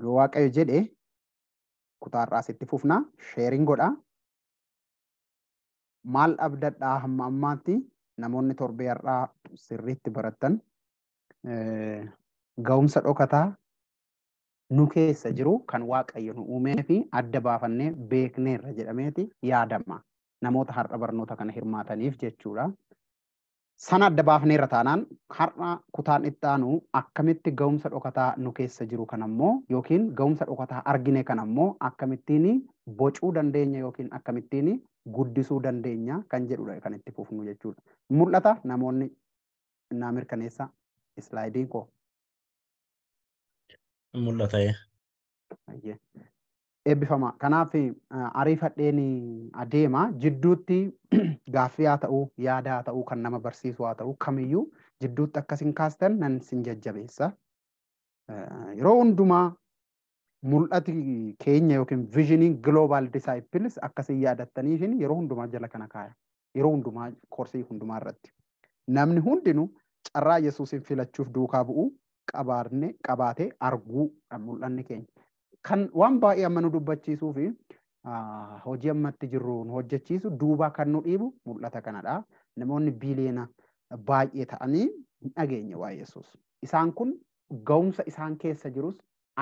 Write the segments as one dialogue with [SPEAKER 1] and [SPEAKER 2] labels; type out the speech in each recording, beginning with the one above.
[SPEAKER 1] Yoo Waaqayyo jedhe kutaa har'aas itti fufna. Sharing godha. Maal abdadhaa hamma ammaatti namoonni torbee har'aa sirriitti barattan ga'umsa dhokataa nu keessa jiru kan Waaqayyo nu uumee fi adda baafannee beekneerra jedhameeti yaadama. Namoota har'a barnoota kana hirmaataniif jechuudha. Sana adda baafneerra taanaan har'a kutaan itti aanu akkamitti ga'umsa dhokataa nu keessa jiru kanammoo yookiin ga'umsa dhokataa argine kanammoo akkamittiin bocuu dandeenya yookiin akkamittiin guddisuu dandeenya kan jedhudha kan itti fufnu jechuudha. Mul'ata namoonni naa mirkaneessa islaayidiin koo.
[SPEAKER 2] Mul'ata.
[SPEAKER 1] Eebbifama. Kanaaf ariifadheen adeema jidduutti gaaffii haa ta'uu yaada haa ta'uu kan nama barsiisu haa ta'uu kamiyyuu jidduutti akkasin kaastan nan sin jajjabeessa. Yeroo hundumaa mul'ati keenya yookiin viizhiniin Global Disciples akkasin yaadattaniifin yeroo hundumaa jala kana kaaya. Yeroo hundumaa koorsii hundumaa irratti. Namni hundinuu carraa Yesuusin filachuuf duukaa bu'uu qabaatee arguu mul'anni keenya. Kan waan baay'ee amma nu dubbachiisuu fi hojii ammatti jirru nu hojjechiisu duubaa kan nu dhiibu mul'ata kanadha. Namoonni biiliyoona baay'ee ta'anii hin dhageenye waa'ee Yesuus. Isaan kun ga'umsa isaan keessa jirus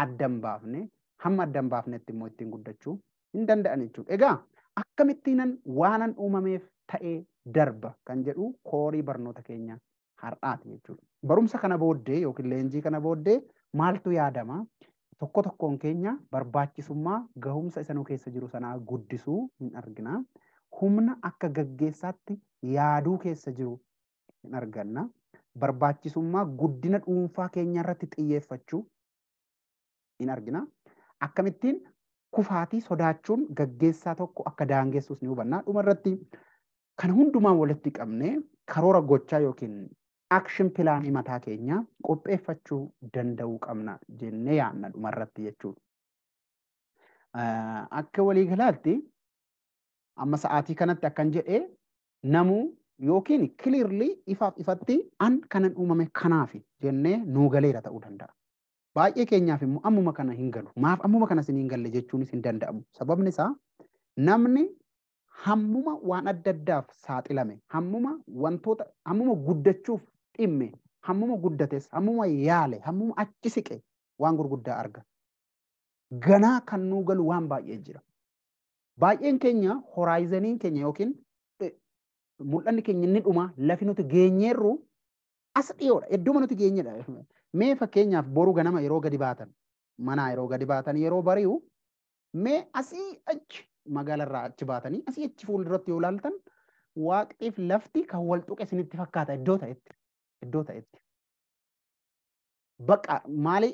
[SPEAKER 1] adda hin baafne hamma adda hin baafnetti immoo ittiin guddachuu hin danda'an jechuudha. Egaa akkamittiinan waanan uumameef ta'ee darba kan jedhu koorii barnoota keenya har'aati jechuudha. Barumsa kana booddee yookiin leenjii kana booddee maaltu yaadama? Tokko tokkoon keenya barbaachisummaa gahumsa isa nu keessa jiru sanaa guddisuu hin argina. Humna akka gaggeessaatti yaaduu keessa jiru hin arganna. Barbaachisummaa guddina dhuunfaa keenya irratti xiyyeeffachuu hin argina. Akkamittiin kufaatii sodaachuun gaggeessaa tokko akka daangessus ni hubanna. Dhuma irratti kan hundumaa walitti qabnee karoora gochaa yookiin action pilaanii mataa keenya qopheeffachuu danda'uu qabna jennee yaadna dhumarratti jechuudha. Akka waliigalaatti amma sa'aatii kanatti akkan jedhee namuu yookiin clearly ifaaf ifatti an kanan uumame kanaafi jennee nuu galeera ta'uu danda'a. Baay'ee keenyaaf immoo ammuma kana hin galu. Maaf ammuma kana isin hin galle jechuunis hin danda'amu. Sababni isaa namni hammuma waan adda addaaf saaxilame, hammuma wantoota, hammuma guddachuuf dhimme, hammuma guddates, hammuma yaale, hammuma achi siqe waan gurguddaa arga. Ganaa kan nuu galu waan baay'ee jira. Baay'een keenya horaayizaniin keenya yookiin mul'anni keenya inni dhuma lafi nuti geenyeerru as dhiyoodha. Idduma nuti geenyedha. Mee fakkeenyaaf boru ganama yeroo gadi baatan, manaa yeroo gadi baatan yeroo bari'u mee asii achi magaalarraa achi baatanii asii achi fuulduratti yoo ilaaltan waaqxiif lafti kan wal tuqe isinitti fakkaata iddoo ta'etti. Iddoo ta'etti. Bakka maali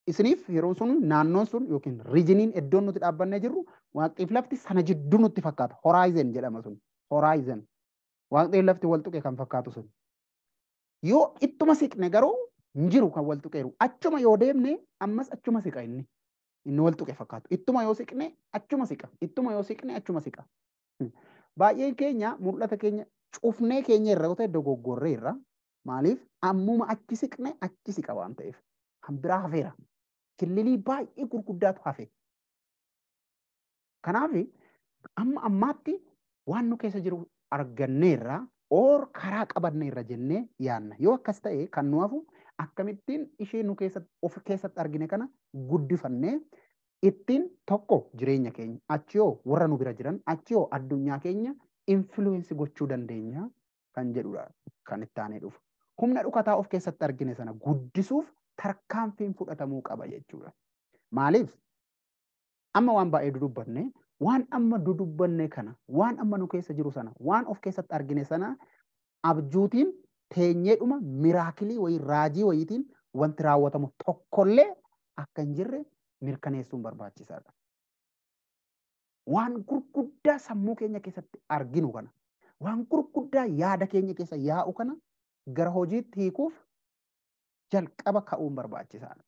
[SPEAKER 1] isiniif yeroo sun naannoon sun yookiin riijiniin iddoon nuti dhaabbannee jirru waaqxiif lafti sana jidduu nutti fakkaata. Horaayizan jedhama sun. Horaayizan. Waaqxiif lafti wal tuqe kan fakkaatu sun. Yoo ittuma siqne garuu hin jiru kan wal tuqeeru. Achuma yoo deemne ammas achuma siqa inni. Inni wal tuqe fakkaatu. Ittuma yoo siqne achuma siqa. Ittuma yoo siqne achuma siqa. Baay'een keenya mul'ata keenya cufnee keenya irra yoo ta'e dogoggorree irra. Maaliif ammuma achi siqne achi siqa waan ta'eef. Kan biraa hafeera. Killilii baay'ee gurguddaatu hafe. Kanaaf amma ammaatti waan nu keessa jiru arganneerra or karaa qabanneerra jennee yaadna. Yoo akkas ta'e kan nu hafu akkamittiin ishee nu keessatti of keessatti argine kana guddifannee ittiin tokko jireenya keenya achi yoo warra nu bira jiran achi yoo addunyaa keenya influensi gochuu dandeenya kan jedhudha kan itti aanee dhufu. Humna dhokataa of keessatti argine sana guddisuuf tarkaanfiin fudhatamuu qaba jechuudha. Maaliif amma waan baay'ee dudubbanne waan amma dudubbanne kana waan amma nu keessa jiru sana waan of keessatti argine sana abjuutiin teenyeedhuma miraakilii wayii raajii wayiitiin wanti raawwatamu tokkollee akka hin jirre mirkaneessuun barbaachisaadha. Waan gurguddaa sammuu keenya keessatti arginu kana waan gurguddaa yaada keenya keessa yaa'u kana gara hojiitti hiikuuf jalqaba ka'uun barbaachisaadha.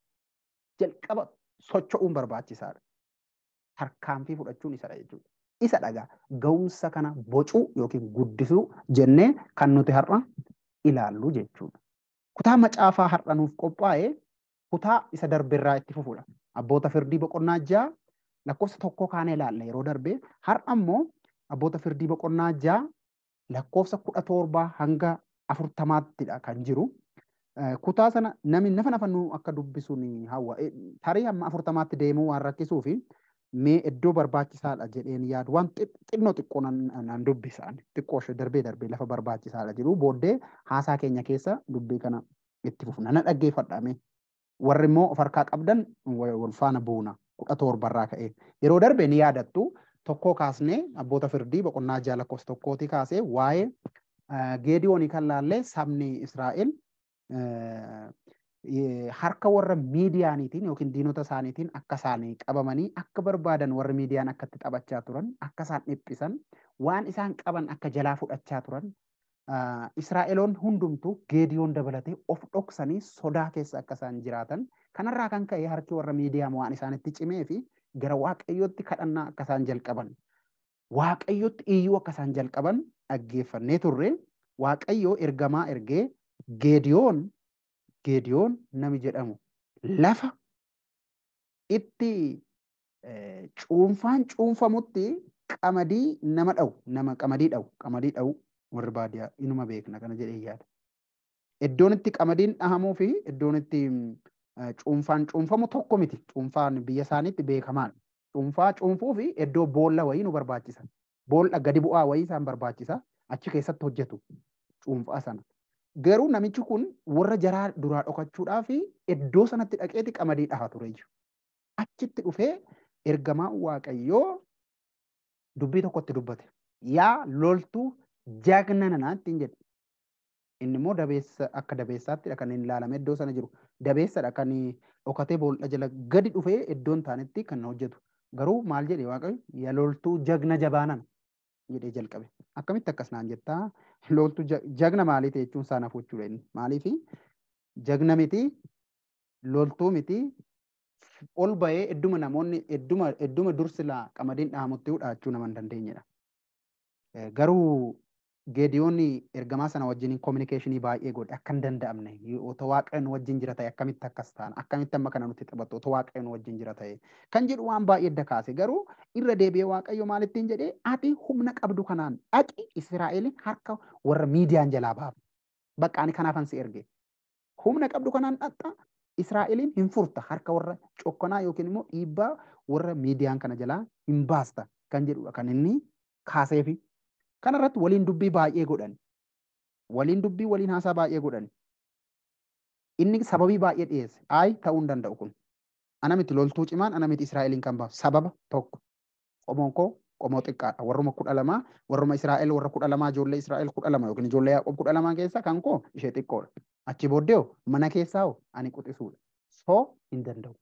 [SPEAKER 1] Jalqaba socho'uun barbaachisaadha. Tarkaanfii fudhachuun isadha jechuudha. Isa dhagaa ga'umsa kana bocuu yookiin guddisuu jennee kan nuti har'a ilaallu jechuudha. Kutaa macaafaa har'a nuuf qophaa'e kutaa isa darbeerraa itti fufuudha. Abboota firdii boqonnaa 6 lakkoofsa 1 kaanee ilaalla yeroo darbe. Har'a immoo abboota firdii boqonnaa 6 lakkoofsa 17 hanga 40ttidha kan jiru. Kutaa sana namni nafa nafannuu akka dubbisu ni hawwa. Tarii hamma 40tti deemuu waan rakkisuu fi mee iddoo barbaachisaadha jedheen yaadu waan xinnoo xiqqoo nan dubbisaan xiqqoo ishee darbee darbee lafa barbaachisaadha jedhu booddee haasaa keenya keessa dubbii kana itti fufna. Na dhaggeeffadha mee. Warri immoo of harkaa qabdan wal faana buuna 17 irraa ka'ee. Yeroo darbe ni yaadattu tokkoo kaasnee abboota firdii boqonnaa 6 lakkoofsa 1 kaasee waa'ee Geediyoonii kan laallee sabni Israa'el harka warra miidiyaaniitiin yookiin diinota isaaniitiin akka isaan qabamanii akka barbaadan warri miidiyaan akka itti taphachaa turan akka isaan dhiphisan waan isaan qaban akka jalaa fudhachaa turan Israa'eloon hundumtuu Geediyoon dabalatee of dhoksanii sodaa keessa akka isaan jiraatan kanarraa kan ka'e harki warra miidiyaa waan isaanitti cimee fi gara Waaqayyootti kadhannaa akka isaan jalqaban Waaqayyootti iyyuu akka isaan jalqaban dhaggeeffannee turre. Waaqayyoo ergamaa ergee Geediyoon nami jedhamu lafa itti cuunfaan cuunfamutti qamadii nama dha'u nama qamadii dha'u warri baadiyyaa inuma beekna kana jedhee yaada. Iddoon itti qamadiin dhahamuu fi iddoon itti cuunfaan cuunfamu tokko miti. Cuunfaan biyya isaaniitti beekamaadha. Cuunfaa cuunfuu fi iddoo boolla wayii nu barbaachisa. Boolla gadi bu'aa wayii isaan barbaachisa. Achi keessatti hojjetu cuunfaa sana. Garuu namichi kun warra jaraa duraa dhokachuudhaaf iddoo sanatti dhaqeeti qamadii dhaha ture jechuudha. Achitti dhufee ergamaa Waaqayyoo dubbii tokkotti dubbate. Yaa loltuu jagna nanaa ittiin jedhe. Inni immoo dabeessa akka dabeessaattidha kan inni ilaalame iddoo sana jiru. Dabeessadha kan dhokatee boolla jala gadi dhufee iddoon taanetti kan hojjetu. Garuu maal jedhe Waaqayyo? Yaa loltuu jagna jabaa nana jedhee jalqabe. Akkamitti akkas naan jettaa? Loltuu jagna maalii ta'e jechuun isaa naaf jechuudha inni. Maaliifi jagna miti, loltuu miti, ol bahee idduma namoonni idduma dursilaa qamadiin dhahamutti hudhaachuu nama hin dandeenyedha. Garuu Geediyoonni ergamaa sana wajjin kominikeeshinii baay'ee godhe akka hin danda'amne otoo Waaqayyoon wajjin jira ta'e akkamitti akkas ta'an akkamitti amma kana nutti taphatu otoo Waaqayyoon wajjin jira ta'e kan jedhu waan baay'ee adda kaase. Garuu irra deebi'ee Waaqayyo maalittiin jedhee ati humna qabdu kanaan dhaqi Israa'elin harka warra miidiyaan jalaa baafne. Bakka ani kanaafan si erge. Humna qabdu kanaan dhaqxa Israa'elin hin furta harka warra cokkonaa yookiin immoo dhiibbaa warra miidiyaan kana jalaa hin baasta kan jedhudha kan inni kaaseefi. Kanarratti waliin dubbii baay'ee godhan. Waliin dubbii waliin haasaa baay'ee godhan. Inni sababii baay'ee dhiyeesse. Ayi ta'uu hin danda'u kun. Ana miti loltuu cimaan, ana miti Israa'eliin kan baasu. Sababa tokko. Qomoon koo qomoo xiqqaadha. Warruma 12, warruma Israa'el warra 12 ijoollee Israa'el 12 yookiin ijoollee Yaaqoob 12 keessaa kan koo ishee xiqqoodha. Achi booddee mana keessaa hoo ani quxisuudha. Soo hin danda'u.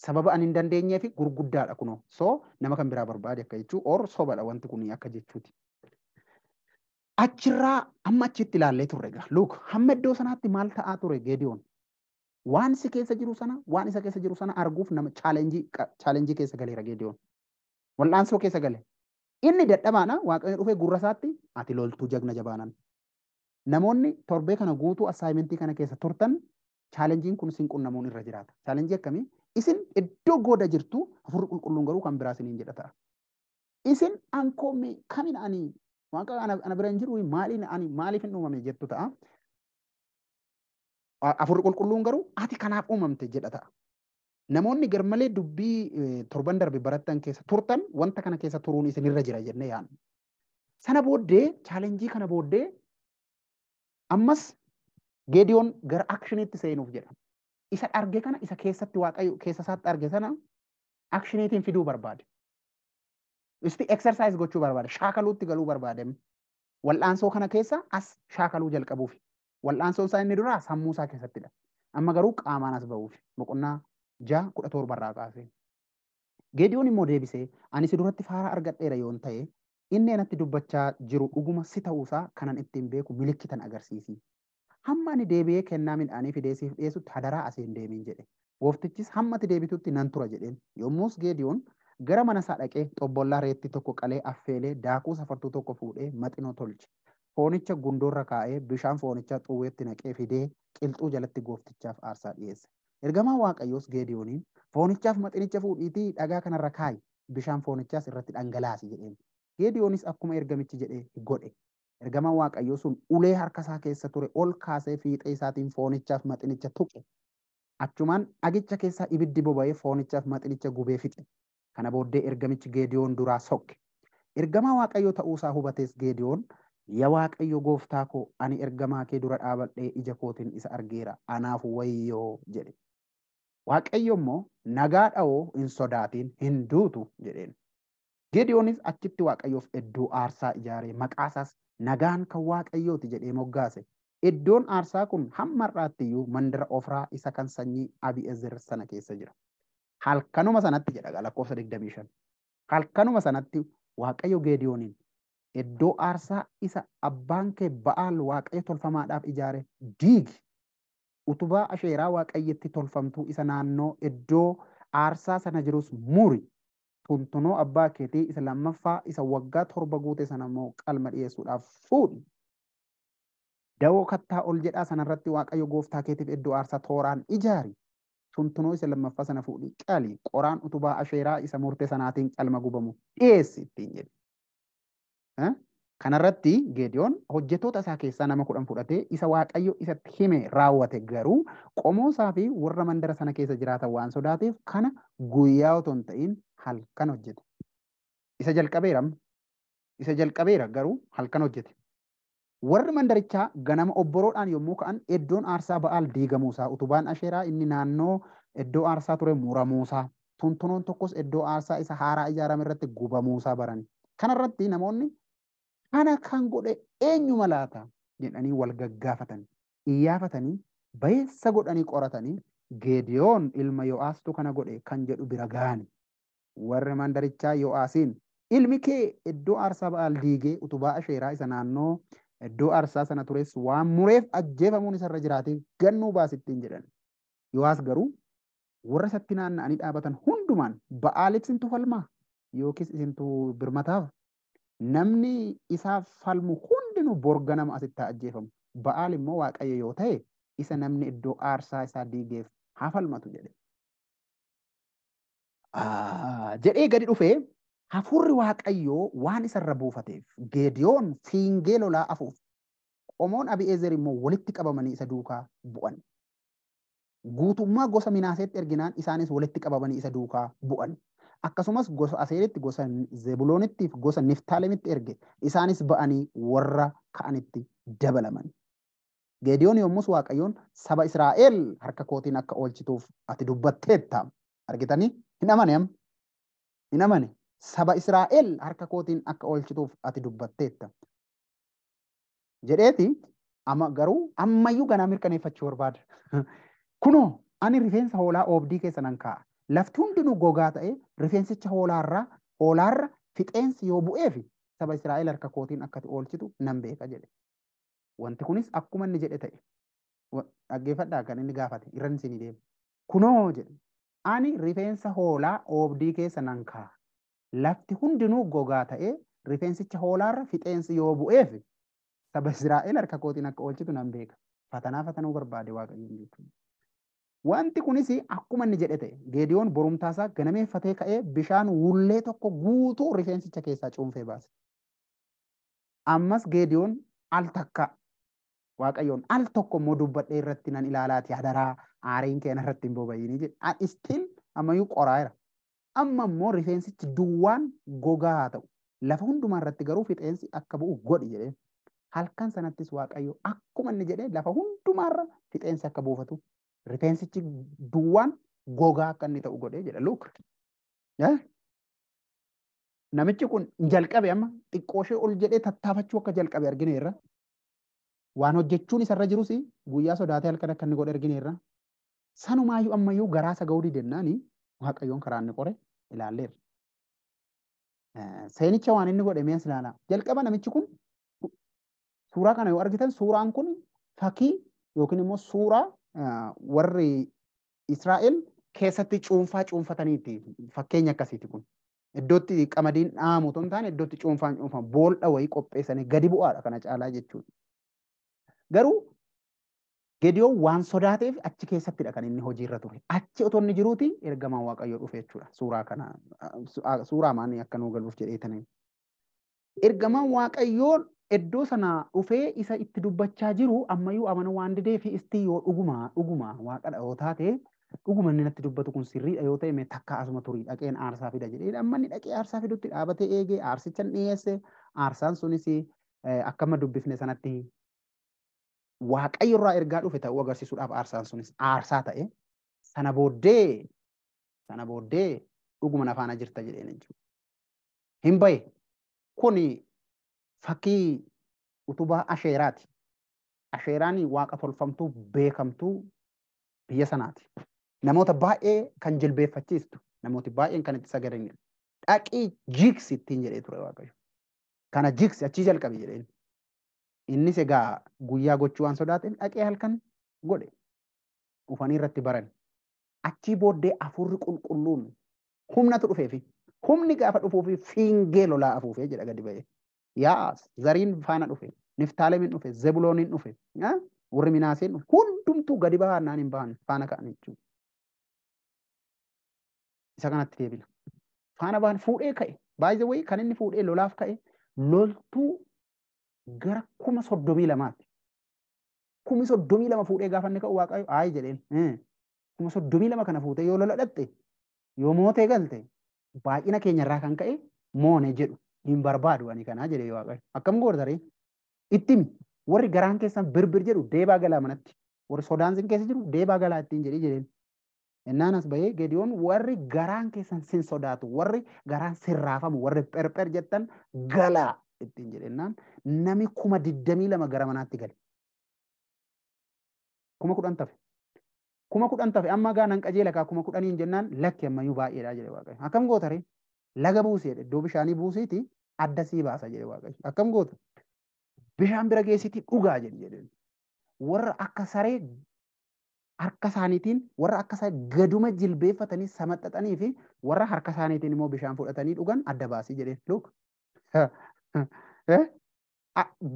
[SPEAKER 1] Sababa ani hin dandeenyee fi gurguddaadha kunoo. Soo nama kan biraa barbaade akka jechuu or sobadha wanti kun akka jechuuti. Achirraa amma achitti ilaallee turre egaa. Luuk hamma iddoo sanaatti maal ta'aa ture Geediyoon? Waan si keessa jiru sana, waan isa keessa jiru sana arguuf nama chaalenjii keessa galeera Geediyoon. Wal'aansoo keessa gale. Inni dadhabaadha Waaqayyo dhufee gurra isaatti ati loltuu jagna jabaanan. Namoonni torbee kana guutuu assaayimentii kana keessa turtan chaalenjiin kun sin qunnamuun irra jiraata. Chaalenjii akkamii? Isin iddoo gooda jirtu hafuurri qulqulluun garuu kan biraa isiniin jedha ta'a. Isin ankoo kamin ani Waaqa ana bira hin jiru maaliin ani maaliif hin uumame jettu ta'a. Hafuurri qulqulluun garuu ati kanaaf uumamte jedha ta'a. Namoonni garmalee dubbii torban darbe barattan keessa turtan wanta kana keessa turuun isinirra jira jennee yaadna. Sana booddee chaalenjii kana booddee ammas Geediyoon gara akshiniitti seenuuf jedha. Isa arge kana isa keessatti Waaqayyo keessa isaatti arge sana akshiniitiin fiduu barbaade. Isti exercise gochuu barbaade, shaakaluutti galuu barbaade. Wal'aansoo kana keessa as shaakaluu jalqabuufi. Wal'aansoon isaa inni duraa sammuu isaa keessattidha. Amma garuu qaamaan as ba'uufi. Boqonnaa 6 17 irraa kaasee. Geediyoon immoo deebisee ani si duratti faara argadheera yoon ta'e inni anatti dubbachaa jiru dhuguma si ta'uusaa kanan ittiin beeku milikkitan agarsiisi. Hamma ani deebi'ee kennaa midhaanii fidee siif dhiyeessutti hadaraa asii hin deemin jedhe. Gooftichis hamma ati deebitutti nan tura jedheen. Yommus Geediyoon gara mana isaa dhaqee xobbollaa reettii tokko qalee affeelee daakuu safartuu tokko fuudhee maxinoo tolche. Foonicha gundoorra kaa'ee bishaan foonichaa xuwweetti naqee fidee qilxuu jalatti gooftichaaf aarsaa dhiyeesse. Ergamaa Waaqayyoos Geediyooniin foonichaaf maxinicha fuudhiitii dhagaa kanarra kaa'i, bishaan foonichaas irratti dhangalaasi jedheen. Geediyoonis akkuma ergamichi jedhee godhe. Ergamaan Waaqayyoo sun ulee harka isaa keessa ture ol kaasee fiixee isaatiin foonichaaf maxinicha tuqe. Achumaan dhagicha keessaa ibiddi boba'ee foonichaaf maxinicha gubee fixe. Kana booddee ergamichi Geediyoon duraa sokke. Ergamaa Waaqayyoo ta'uusaa hubates Geediyoon, yaa Waaqayyo gooftaa koo, ani ergamaa kee dura dhaabadhee ija kootiin isa argeera, anaaf wayyoo jedhe. Waaqayyo immoo nagaa dha'oo hin sodaatiin, hin duutu jedheen. Geediyoonis achitti Waaqayyoof iddoo aarsaa ijaaree maqaasaas nagaan kan Waaqayyooti jedhee moggaase. Iddoon aarsaa kun hamma har'aatti iyyuu mandara Ofraa isa kan sanyii Abi'ezer sana keessa jira. Halkanuma sanatti jedha lakkoofsa 25. Halkanuma sanatti Waaqayyo Geediyooniin iddoo aarsaa isa abbaan kee Ba'aal Waaqayyo tolfamaadhaaf ijaare diigi. Utubaa Asheeraa Waaqayyotti tolfamtuu isa naannoo iddoo aarsaa sana jirus muri. Tuntunoo abbaa keetii isa lammaffaa isa waggaa 7 guute sana immoo qalma dhiyeessuudhaaf fuudhi. Dawoo kattaa ol jedhaa sanarratti Waaqayyo gooftaa keetiif iddoo aarsaa tooraan ijaari. Tuntunoo isa lammaffaa sana fuudhi qali. Qoraan utubaa Asheeraa isa murte sanaatiin qalma gubamu dhiyeessi ittiin jedhe. Kanarratti Geediyoon hojjettoota isaa keessaa nama 10 fudhatee isa Waaqayyo isatti hime raawwate, garuu qomoosaa fi warra mandara sana keessa jiraatan waan sodaateef kana guyyaa otoo hin ta'in halkan hojjete. Isa jalqabeera garuu halkan hojjete. Warri mandarichaa ganama obboroodhaan yommuu ka'an iddoon aarsaa Ba'aal diigamuusaa, utubaan Asheeraa inni naannoo iddoo aarsaa ture muramuusaa, tuntunoon tokkos iddoo aarsaa isa haaraa ijaarame irratti gubamuusaa baran. Kanarratti namoonni kana kan godhe eenyuma laata jedhanii wal gaggaafatan, iyyaafatanii bayeessa godhanii qoratanii Geediyoon ilma Yo'aastu kana godhe kan jedhu bira ga'ani. Warri mandarichaa Yo'aasiin ilmi kee iddoo aarsaa Ba'aal diigee utubaa Asheeraa isa naannoo iddoo aarsaa sana tures waan mureef ajjeefamuun isarra jiraatee gannuu baasittiin jedhan. Yo'aas garuu warra isatti naanna'anii dhaabatan hundumaan Ba'aaliif isintu falmaa yookiis isintu birmataaf, namni isaaf falmu hundinuu borga nama asitti haa ajjeefamu. Ba'aal immoo Waaqayyo yoo ta'e isa namni iddoo aarsaa isaa diigeef haa falmatu jedhe. Jedhee gadi dhufee hafuurri Waaqayyoo waan isarra buufateef Geediyoon fiingee lolaa afuuf qomoon Abi'ezer immoo walitti qabamanii isa duukaa bu'an. Guutummaa gosa Minaaseetti erginaan isaanis walitti qabamanii isa duukaa bu'an. Akkasumas gosa Aseeritti, gosa Zebuloonitti fi gosa Niftaalemitti erge. Isaanis ba'anii warra ka'anitti dabalaman. Geediyoon yommus Waaqayyoon saba Israa'el harka kootiin akka oolchituuf ati dubbatteetta. Argitanii? Hin amane amma. Hin amane. Saba Israa'el harka kootiin akka oolchituuf ati dubbatteetta. Jedheeti amma garuu ammayyuu ganaa mirkaneeffachuu barbaada. Kunoo ani rifeensa hoolaa oobdii keessa nan kaa'a. Lafti hundinuu gogaa ta'ee rifeensicha hoolaarra fixeensi yoo bu'eef saba Israa'el harka kootiin akka oolchitu nan beeka jedhe. Wanti kunis akkuma inni jedhe ta'e. Dhaggeeffadhaa kan inni gaafate irra isinii deema. Kunoo jedhe ani rifeensa hoolaa oobdii keessa nan kaa'a. Lafti hundinuu gogaa ta'ee rifeensicha hoolaarra fixeensi yoo bu'eef saba Israa'el harka kootiin akka oolchitu nan beeka. Fatanaa fatanuu barbaade Waaqayyoon jechuudha. Wanti kunis akkuma inni jedhe ta'e. Geediyoon borumtaasaa ganameeffatee ka'ee bishaan wullee tokko guutuu rifeensicha keessaa cuunfee baase. Ammas Geediyoon al takka Waaqayyoon al tokko immoo dubbadhee irratti nan ilaalaati hadaraa aariin kee irratti hin boba'iinii jedhe. Istil ammayyuu qoraa'eera. Amma immoo rifeensichi duwwaan gogaa haa ta'u. Lafa hundumaa irratti garuu fixeensi akka bu'u godhi jedhee. Halkan sanattis Waaqayyo akkuma inni jedhe lafa hundumaarra fixeensi akka buufatu rifeensichi duwwaan gogaa akka inni ta'u godhee jedha Luuk. Namichi kun jalqabe amma xiqqooshee ol jedhee tattaafachuu akka jalqabe argineerra. Waan hojjechuun isarra jirus guyyaa sodaatee halkan akka inni godhe argineerra. Sanumaayyuu ammayyuu garaa isa ga'uu didennaani Waaqayyoon karaa inni qore ilaalleerra. Seenicha waan inni godhe mees ilaalaa. Jalqaba namichi kun suuraa kana yoo argitan suuraan kun fakkii yookiin immoo suuraa warri Israa'el keessatti cuunfaa cuunfataniiti fakkeenya akkasiiti kun. Iddootti qamadiin dhaamu otoo hin taane iddootti cuunfaan cuunfaan boolla wayii qopheessanii gadi bu'aadha kana caalaa jechuudha. Garuu Gediyoon waan sodaateef achi keessattidha kan inni hojiirra ture. Achi otoo inni jiruuti ergamaan Waaqayyoo dhufe jechuudha. Suuraa kana suuraa maanii akka nuu galuuf jedheetanii. Ergamaan Waaqayyoo iddoo sana dhufee isa itti dubbachaa jiru ammayyuu amana waan didee fi istii yoo dhuguma waaqadha yoo taate dhuguma inni natti dubbatu kun sirriidha yoo ta'e mee takka asuma turii dhaqeen aarsaa fida jedhee amma inni dhaqee aarsaa fidutti dhaabatee eegee aarsicha dhiyeesse. Aarsaan sunis akkama dubbifne sanatti Waaqayyo irraa ergaa dhufe ta'uu agarsiisuudhaaf aarsaan sunis aarsaa ta'e. Sana booddee dhuguma na faana jirta jedheen jechuudha. Hin bahe kuni fakkii utubaa Asheeraati. Asheeraan waaqa tolfamtuu beekamtuu biyya sanaati. Namoota baay'ee kan jilbeeffachiistu, namooti baay'een kan itti sagadanidha. Dhaqii jigsi ittiin jedhee ture Waaqayyo. Kana jigsi achii jalqabi jedheen. Innis egaa guyyaa gochuu waan sodaateef dhaqee halkan godhe. Dhufanii irratti baran. Achii booddee afurri qulqulluun humnatu dhufeefi. Humni gaafa dhufuufi fiingee lolaa afuufee jedha gadi ba'ee. Yaa Zariin faana dhufe, Niftaalemin dhufe, Zebulooniin dhufe, warri Minaaseen dhufe, hundumtuu gadi bahaa naan hin bahan faana ka'an jechuudha. Isa kanatti deebina. Faana bahan fuudhee ka'e. By the way kan inni fuudhee lolaaf ka'e loltuu gara 32,000. 32,000 fuudhee gaafa inni ka'u Waaqayyo ayi jedheen. 32,000 kana fuutee yoo lola dhatte yoo mootee galte baay'ina keenyarraa kan ka'e moone jedhu hin barbaadu ani kanaa jedhee Waaqayyo. Akkam goota ree? Ittimi warri garaan keessan birbir jedhu deebaa galaa manatti. Warri sodaan sin keessa jiru deebaa galaa ittiin jedhii jedheen. Innaan as bahee Gediyoon warri garaan keessan sin sodaatu, warri garaan sin raafamu, warri pherpher jettan galaa ittiin jedhennaan nami 22,000 gara manaatti gale. 10,000 tafe. 10,000 tafe amma gaa nan qajeela kaa 10,000 jennaan lakki ammayyuu baay'eedha jedhe Waaqayyo. Akkam goota ree? Laga buusii jedhe iddoo bishaanii buusiiti adda sii baasa jedhe Waaqayyo. Akkam goota? Bishaan bira geessitii dhugaa jedhi jedheen. Warra akka saree harka isaaniitiin warra akka saree gaduma jilbeeffatanii samaxxaxanii fi warra harka isaaniitiin immoo bishaan fudhatanii dhugan adda baasii jedheen. Look.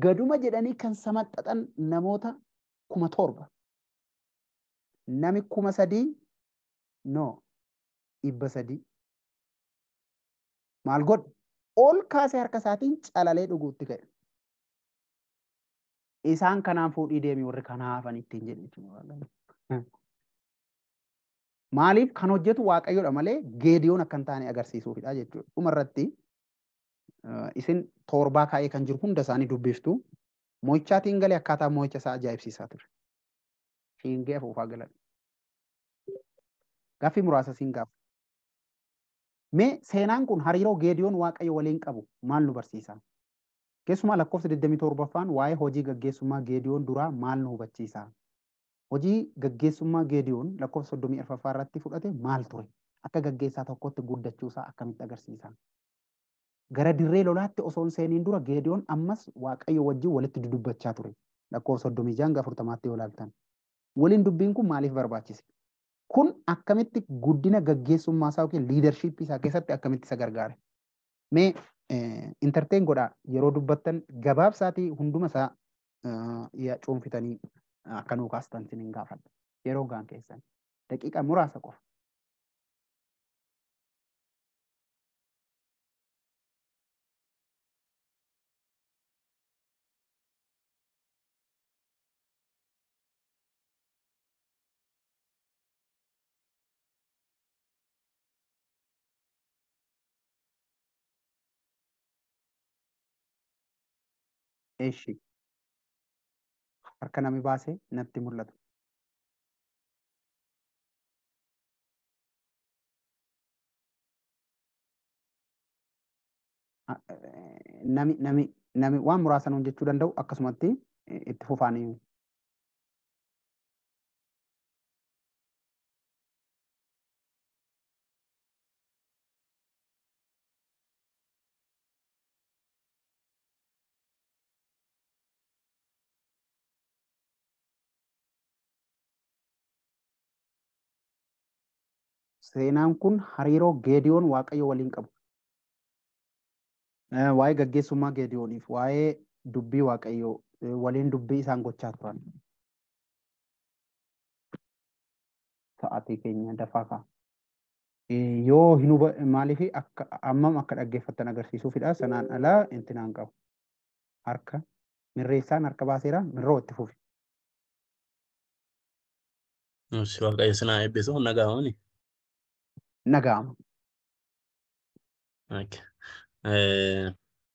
[SPEAKER 1] Gaduma jedhanii kan samaxxaxan namoota 7,000. Nami 3,000 no 300. Maal godhe? Ol kaasee harka isaatiin calalee dhuguutti ka'e. Isaan kanaan fuudhii deemi warri kanaa hafan ittiin jedhe jechuudha. Maaliif kan hojjetu Waaqayyoodha malee Gediyoon akka hin taane agarsiisuufidha jechuudha. Dhumarratti isin torbaa kaa'ee kan jiru hunda isaanii dubbiftu. Mo'ichaatiin galee akkaataa mo'icha isaa ajaa'ibsiisaa ture. Fiingee afuufaa galan. Gaaffii muraasa siin gaafa. Mee seenaan kun hariiroo Gediyoon Waaqayyo waliin qabu maal nu barsiisa? Keessumaa lakkoofsa 27ffaan waa'ee hojii gaggeessummaa Gediyoon duraa maal nu hubachiisa? Hojii gaggeessummaa Gediyoon lakkoofsa 34ffaa irratti fudhate maal ture? Akka gaggeessaa tokkotti guddachuu isaa akkamitti agarsiisa? Gara dirree lolaatti osoo hin seeniin dura Gediyoon ammas Waaqayyo wajjin walitti dudubbachaa ture. Lakkoofsa 36-40 yoo ilaaltan. Waliin dubbiin kun maaliif barbaachise? Kun akkamitti guddina gaggeessummaa isaa yookiin liidarshiippii isaa keessatti akkamitti isa gargaare? Mee intarteen godhaa yeroo dubbattan gabaabsaatii hunduma isaa cuunfitanii akka nuu kaastan sinin gaafadha. Yeroo gaan keessan daqiiqa muraasa qofa. Eshi harka nami baasee natti mul'atu. Nami waan muraasa nuun jechuu danda'u akkasumatti itti fufaanii. Seenaan kun hariiroo Gediyoon Waaqayyo waliin qabu. Waa'ee gaggeessummaa Geediyooniif waa'ee dubbii Waaqayyoo waliin dubbii isaan gochaa turan. Sa'aatii keenya dafaa ka'a. Yoo hin huba maaliif akka ammam akka dhaggeeffattan agarsiisuufidha. Sanaan alaa intinaan qabu. Harka mirreessaan harka baaseera mirroo itti fufi.
[SPEAKER 2] Waaqayyo sinaa eebbisu nagaa'amani.
[SPEAKER 1] Nagaa'ama.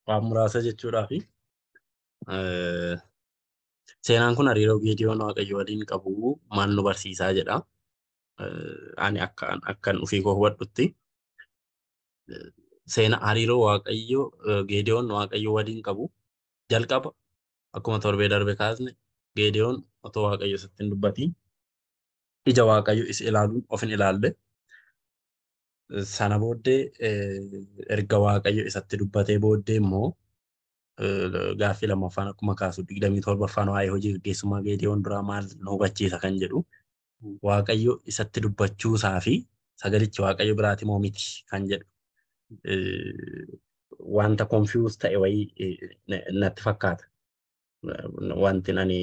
[SPEAKER 2] Waan muraasa jechuudhaafi seenaan kun hariiroo Geediyoon Waaqayyo waliin qabu maal nu barsiisaa jedha. Ani akkan ofii koo hubadhutti seena hariiroo Waaqayyo Geediyoon Waaqayyo waliin qabu jalqaba akkuma torbee darbe kaasne Geediyoon otoo Waaqayyo isatti hin dubbatiin ija Waaqayyo isa ilaaluun of hin ilaalle. Sana booddee erga Waaqayyo isatti dubbatee booddee immoo gaaffii lammaffaan akkuma kaasu 27ffaan waa'ee hojii gaggeessummaa Geediyoon duraa maal nu hubachiisa kan jedhu Waaqayyo isatti dubbachuusaa fi sagalichi Waaqayyo biraati moo miti kan jedhu wanta confuse ta'e wayii natti fakkaata. Wanti ani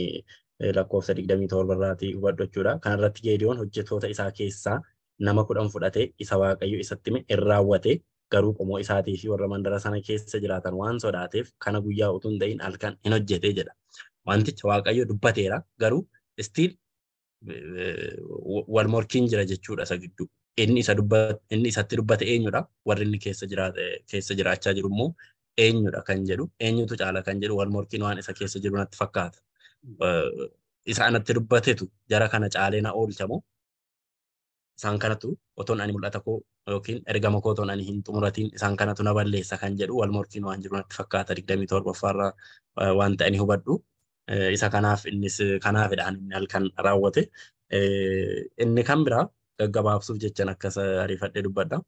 [SPEAKER 2] lakkoofsa 27 irraatii hubadhu jechuudha. Kanarratti Geediyoon hojjettoota isaa keessaa nama 10 fudhatee isa Waaqayyo isatti hime hin raawwate garuu qomoo isaatii fi warra mandara sana keessa jiraatan waan sodaateef kana guyyaa utuu hin ta'in halkan hin hojjete jedha. Wanticha Waaqayyo dubbateera garuu still wal morkiin jira jechuudha isa gidduu. Inni isatti dubbate eenyudha? Warri inni keessa jiraachaa jiru immoo eenyudha kan jedhu eenyutu caala kan jedhu wal morkiin waan isa keessa jiru natti fakkaata. Isa anatti dubbatetu jara kana caalee na oolchamoo isaan kanatu otoon ani mul'ata koo yookiin ergama koo otoon ani hin xumuratiin isaan kanatu na balleessa kan jedhu wal morkiin waan jiru natti fakkaata 27ffaarraa waan ta'ani hubadhu. Isa kanaaf innis kanaafidha inni halkan raawwate. Inni kan biraa gaggabaabsuuf jechan akkas ariifadhee dubbadha.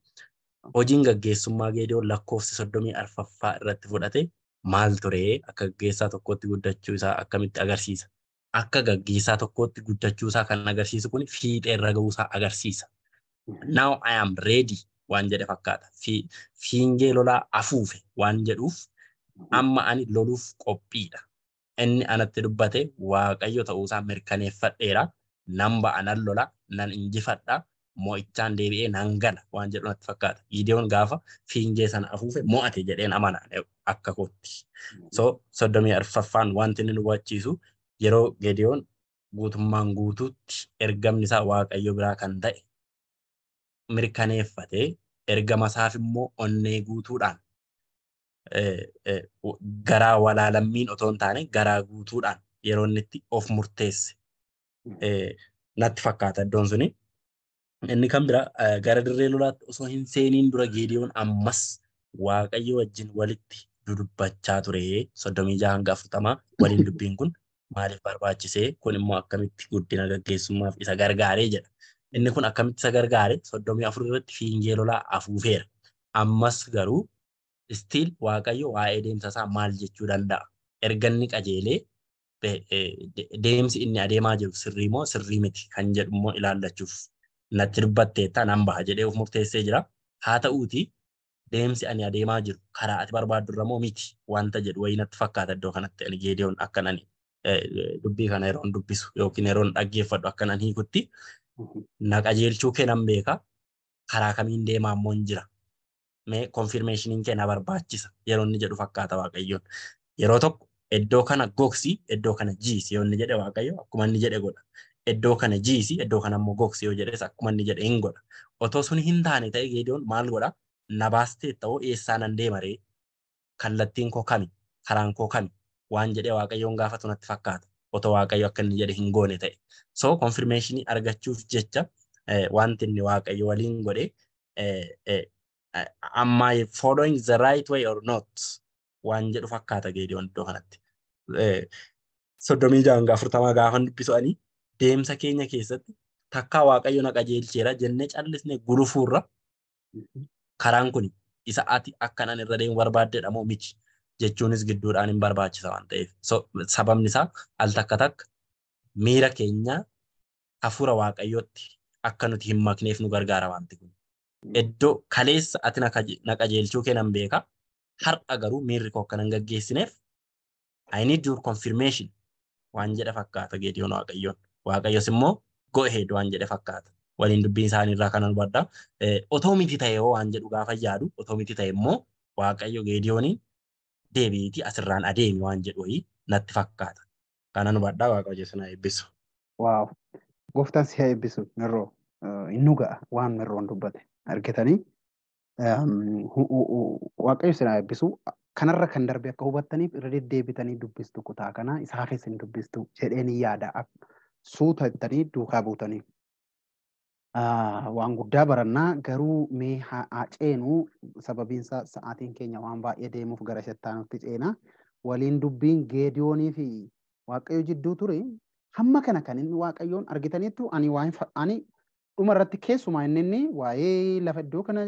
[SPEAKER 2] Hojiin gaggeessummaa Geediyoon lakkoofsa 34ffaa irratti fudhate maal ture akka gaggeessaa tokkootti guddachuu isaa akkamitti agarsiisa? Akka gaggeessaa tokkootti guddachuu isaa kan agarsiisu kun fiixee irra ga'uu isaa agarsiisa. Now I am ready waan jedhe fakkaata. Fiingee lolaa afuufe waan jedhuuf amma ani loluuf qophiidha. Inni anatti dubbate Waaqayyo ta'uusaa mirkaneeffadheera. Nan ba'a nan lola nan injifadha mo'ichaan deebi'ee nan gala waan jedhu natti fakkaata. Gideon gaafa fiingee sana afuufe mo'ate jedheen amana akka kootti. So 34ffaan wanti inni nu hubachiisu yeroo Gideon guutummaan guutuutti ergamni isaa Waaqayyo biraa kan ta'e mirkaneeffatee ergama isaaf immoo onnee guutuudhaan garaa walaalammiin otoo hin taane garaa guutuudhaan yeroo inni itti of murteesse natti fakkaata iddoon suni. Inni kan biraa gara dirree lolaatti osoo hin seeniin dura Gideon ammas Waaqayyo wajjin walitti dudubbachaa ture 36 hanga 40 waliin dubbiin kun maaliif barbaachisee kun immoo akkamitti guddina gaggeessummaaf isa gargaaree jedha. Inni kun akkamitti isa gargaare 34 irratti fiingee lolaa afuufeera. Ammas garuu still Waaqayyo waa'ee deemsa isaa maal jechuu danda'a? Erga inni qajeelee deemsi inni adeemaa jiru sirrii moo sirrii miti kan jedhu immoo ilaallachuuf natti dubbatteetta nan baha jedhee of murteessee jira. Haa ta'uuti deemsi ani adeemaa jiru karaa ati barbaaddu irra moo miti wanta jedhu wayii natti fakkaata iddoo kanatti ani Geediyoon akkan ani dubbii kana yeroon dubbisu yookiin yeroon dhaggeeffadhu akkan ani hiikutti na qajeelchuu kee nan beeka karaa kamiin deemaa immoo hin jira. Mee konfirmeeshiniin kee na barbaachisa yeroo inni jedhu fakkaata Waaqayyoon. Yeroo tokko iddoo kana gogsii iddoo kana jiisi yoo inni jedhe Waaqayyo akkuma inni jedhe godha. Iddoo kana jiisi iddoo kana immoo gogsi yoo jedhes akkuma inni jedhe hin godha. Otoo sun hin taane ta'e Geediyoon maal godha? Na baastee ta'uu eessaa nan deema ree? Kallattiin koo kami? Karaan koo kami? Waan jedhee Waaqayyoon gaafatu natti fakkaata. Otoo Waaqayyo akka inni jedhe hin goone ta'e. So konfirmeeshinii argachuuf jecha wanti inni Waaqayyo waliin godhe am I following the right way or not? Waan jedhu fakkaata Geediyoon iddoo kanatti. 36 hanga 40 gaafa dubbisu ani deemsa keenya keessatti takkaa Waaqayyo na qajeelcheera jennee callisnee gulufuurra karaan kun isa ati akkanaan irra deemu barbaaddeedha moo miti jechuunis gidduudhaan hin barbaachisa waan ta'eef. So sababni isaa al takka takka miira keenya hafuura Waaqayyootti akka nuti hin makneef nu gargaara wanti kun. Iddoo kaleessa ati na qajeelchuu kee nan beeka. Har'a garuu miirri koo akkana hin gaggeessineef I need your confirmation waan jedhe fakkaata Geediyoon Waaqayyoon. Waaqayyos immoo go ahead waan jedhe fakkaata. Waliin dubbiin isaanii irraa kanan hubadha. Otoo miti ta'e hoo waan jedhu gaafa yaadu otoo miti ta'e immoo Waaqayyo Geediyooniin deebiitii asirraan adeemi waan jedhu wayii natti fakkaata. Kanan hubadhaa Waaqayyo sana eebbisu.
[SPEAKER 1] Waaw. Gooftaan si haa eebbisu Mirroo. Inni ga'a waan Mirroon dubbate argitanii. Waaqayyo si haa eebbisu. Kanarra kan darbe akka hubattaniif irra deddeebitanii dubbistu kutaa kana isaafis hin dubbistu jedheen yaada. Suuta jettanii duukaa buutanii. Waan guddaa barannaa garuu mee haa ceenu sababiinsa sa'aatiin keenya waan baay'ee deemuuf gara shattaanutti ceena. Waliin dubbiin Geediyoonii fi Waaqayyo jidduu ture hamma kana kan inni Waaqayyoon argitaniittu ani waan ani dhuma irratti keessumaa inni waa'ee lafa iddoo kana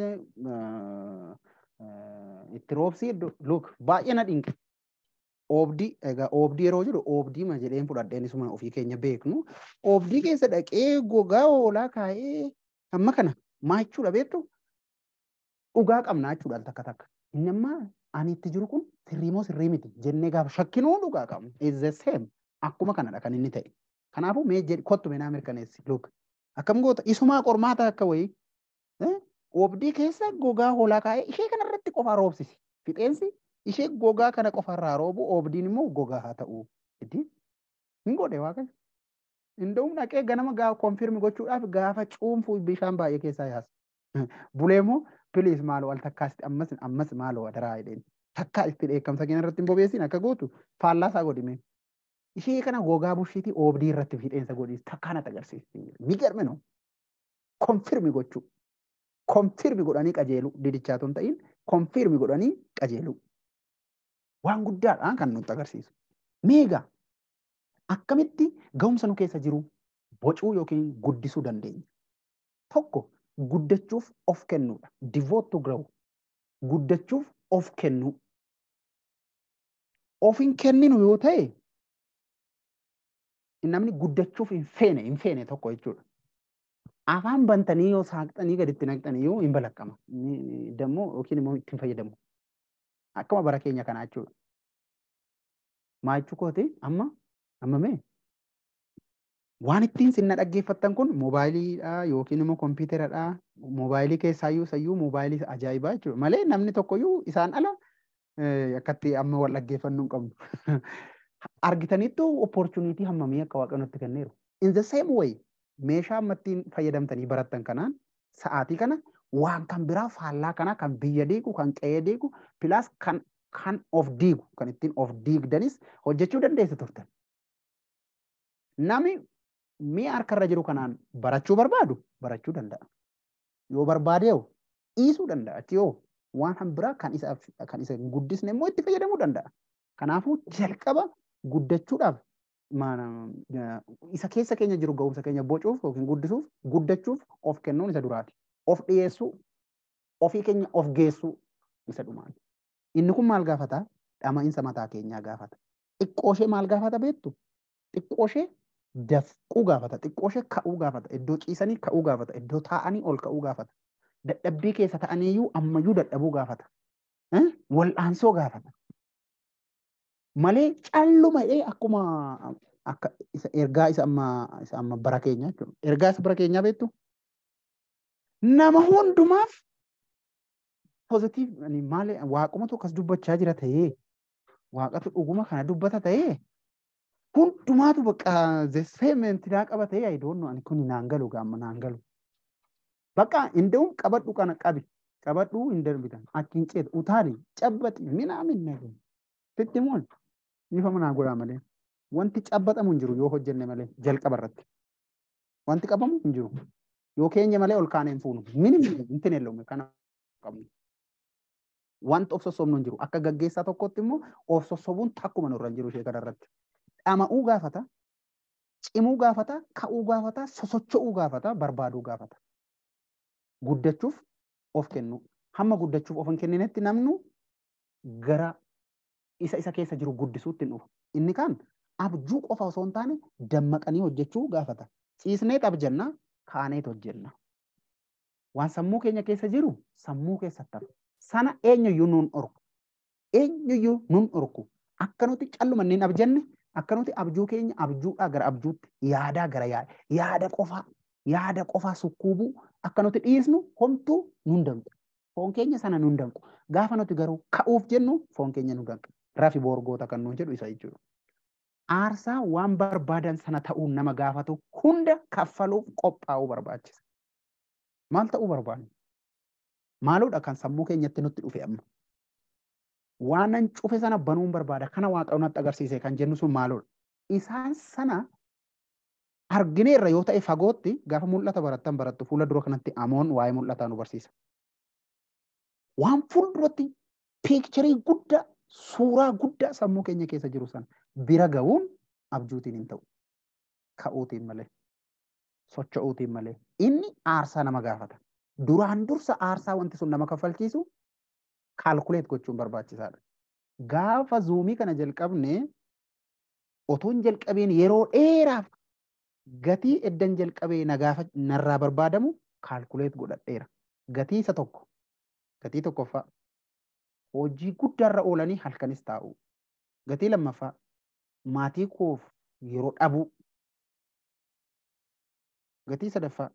[SPEAKER 1] itti roobsii iddoo look baay'ee na dhinqe. Oobdii egaa oobdii yeroo jedhu oobdii ma jedheen fudhadheen isuma ofii keenya beeknu oobdii keessa dhaqee gogaa hoolaa kaa'ee hamma kana maa jechuudha beektu dhugaa qabnaa jechuudha al takka takka. Inni amma ani itti jiru kun sirrii moo sirrii miti jennee gaafa shakkinuu dhugaa qabna. Is the same akkuma kanadha kan inni ta'e. Kanaafuu mee jedhi kottu mee naa mirkaneessi look akkam goota isumaa qormaata akka wayii oobdii keessa gogaa hoolaa kaa'ee ishee kanarratti qofaa roobsisi. Fixeensi ishee gogaa kana qofarraa roobu oobdiin immoo gogaa haa ta'u. Hin godhe Waaqayyo. Inda'uun dhaqee ganama gaafa confirm gochuudhaaf gaafa cuunfuu bishaan baay'ee keessaa yaasa. Bulee immoo please maaloo al takkaasti ammas ammas maaloo adaraa jedheen. Takkaa itti dheekkamsa keenya irratti hin bobeessin akka gootu faallaa isaa godhime. Ishee kana gogaa bushiitii oobdii irratti fixeensa godhiis takkaa natti agarsiisti. Migarme no. Confirm gochuu. Confirm godhanii qajeelu didichaatu hin ta'in confirm godhanii qajeelu. Waan guddaadha kan nutti agarsiisu. Meegaa akkamitti ga'umsa nu keessa jiru bocuu yookiin guddisuu dandeenya? Tokko guddachuuf of kennuudha. Devote to grow. Guddachuuf of kennuu. Of hin kenninu yoo ta'e namni guddachuuf hin feene tokko jechuudha. Afaan bantanii yoo saaqxanii gaditti naqxanii yoo hin balaqqama. Dammoo yookiin immoo ittiin fayyadamu. Akkuma bara keenya kanaa jechuudha. Maa jechuu kooti amma mee waan ittiin sinna dhaggeeffattan kun moobaayiliidha yookiin immoo kompiitaradha. Moobaayilii keessaayyuu sayyuu moobaayilii ajaa'ibaa jechuudha. Malee namni tokkoyyuu isaan ala akkatti amma wal dhaggeeffannuu hin qabnu. Argitaniittu opportunity hammamii akka Waaqayyo nutti kenneeru. In the same way meeshaa amma ittiin fayyadamtanii barattan kanaan sa'aatii kana waan kan biraa faallaa kanaa kan biyya diigu kan qe'ee diigu plus kan of diigu kan ittiin of diigdanis hojjechuu dandeessu turtan. Nami mi'a harkarra jiru kanaan barachuu barbaadu barachuu danda'a. Yoo barbaade hoo dhiisuu danda'a. Achi hoo waan kan biraa kan isa hin guddisne immoo itti fayyadamuu danda'a. Kanaafuu jalqaba guddachuudhaaf isa keessa keenya jiru ga'umsa keenya bocuuf yookiin guddisuuf guddachuuf of kennuun isa duraati. Of dhiyeessuu, ofii keenya of geessuu isa dhumaati. Inni kun maal gaafata? Dhama'iinsa mataa keenyaa gaafata. Xiqqoo ishee maal gaafata beektu? Xiqqoo ishee dafquu gaafata. Xiqqoo ishee ka'uu gaafata. Iddoo ciisanii ka'uu gaafata. Iddoo taa'anii ol ka'uu gaafata. Dadhabbii keessa ta'aniiyyuu ammayyuu dadhabuu gaafata. Wal'aansoo gaafata. Malee calluma akkuma akka isa ergaa isa amma bara keenya jechuudha. Ergaa isa bara keenyaa beektu? Nama hundumaaf positive maali waaqumatu akkas dubbachaa jira ta'ee waaqatu dhuguma kana dubbata ta'ee hundumaatu bakka the same intinaa qaba ta'ee I don't know ani kun naan galu gaamma naan galu. Bakka inda'uun qabadhu kana qabi qabadhu hin darbitan achi hin ceetu utaali cabbaxi minaamin nagu sitti moon dhiifama naa godhaa malee wanti cabbatamu hin jiru yoo hojjenne malee jalqaba irratti wanti qabamu hin jiru. Yoo keenya malee ol kaanee hin fuunu minim intin elloome kana qabnu. Wanti of sossobnu hin jiru. Akka gaggeessaa tokkotti immoo of sossobuun takkuma nurra hin jiru ishee kanarratti. Dhama'uu gaafata, cimuu gaafata, ka'uu gaafata, sosocho'uu gaafata, barbaaduu gaafata. Guddachuuf of kennu. Hamma guddachuuf of hin kenninetti namnu gara isa keessa jiru guddisuutti hin dhufu. Inni kaan abjuu qofa osoo hin taane dammaqanii hojjechuu gaafata. Ciisnee abjanna, kaaneet hojjenna. Waan sammuu keenya keessa jiru sammuu keessatti hafa. Sana eenyuyyuu nuun dhorku. Eenyuyyuu nun dhorku. Akka nuti callumanneen abjanne, akka nuti abjuu keenya abjuudhaa gara abjuutti, yaadaa gara yaada, yaada qofaa sukkuubuu akka nuti dhiisnu homtuu nun danqu. Foon keenya sana nun danqu. Gaafa nuti garuu ka'uuf jennu foon keenya nu danqa. Rafi boorgoota kan nuun jedhu isa jechuudha. Aarsaa waan barbaadan sana ta'uun nama gaafatu hunda kaffaluuf qophaa'uu barbaachisa. Maal ta'uu barbaanna? Maaloodha kan sammuu keenyatti nutti dhufe amma? Waanan cufe sana banuun barbaada. Kana Waaqayyo natti agarsiise kan jennu sun maaloodha? Isaan sana argineerra yoo ta'e fagootti gaafa mul'ata barattan barattu fuula dura kanatti amoon waa'ee mul'ataa nu barsiisa. Waan fuulduratti piikcharii guddaa, suuraa guddaa sammuu keenya keessa jiru sana bira ga'uun abjuutiin hin ta'u. Ka'uutiin malee, socho'uutiin malee. Inni aarsaa nama gaafata. Duraan dursa aarsaa wanti sun nama kaffalchiisu kaalkuleet gochuun barbaachisaadha. Gaafa zuumii kana jalqabne otoo hin jalqabiin yeroo dheeraaf gatii eddan jalqabee narraa barbaadamu kaalkuleet godhadheera. Gatii isa tokko, gatii tokkoffaa hojii guddaarra oolanii halkanis taa'u. Gatii lammaffaa maatii koof yeroo dhabuu. Gatii sadaffaa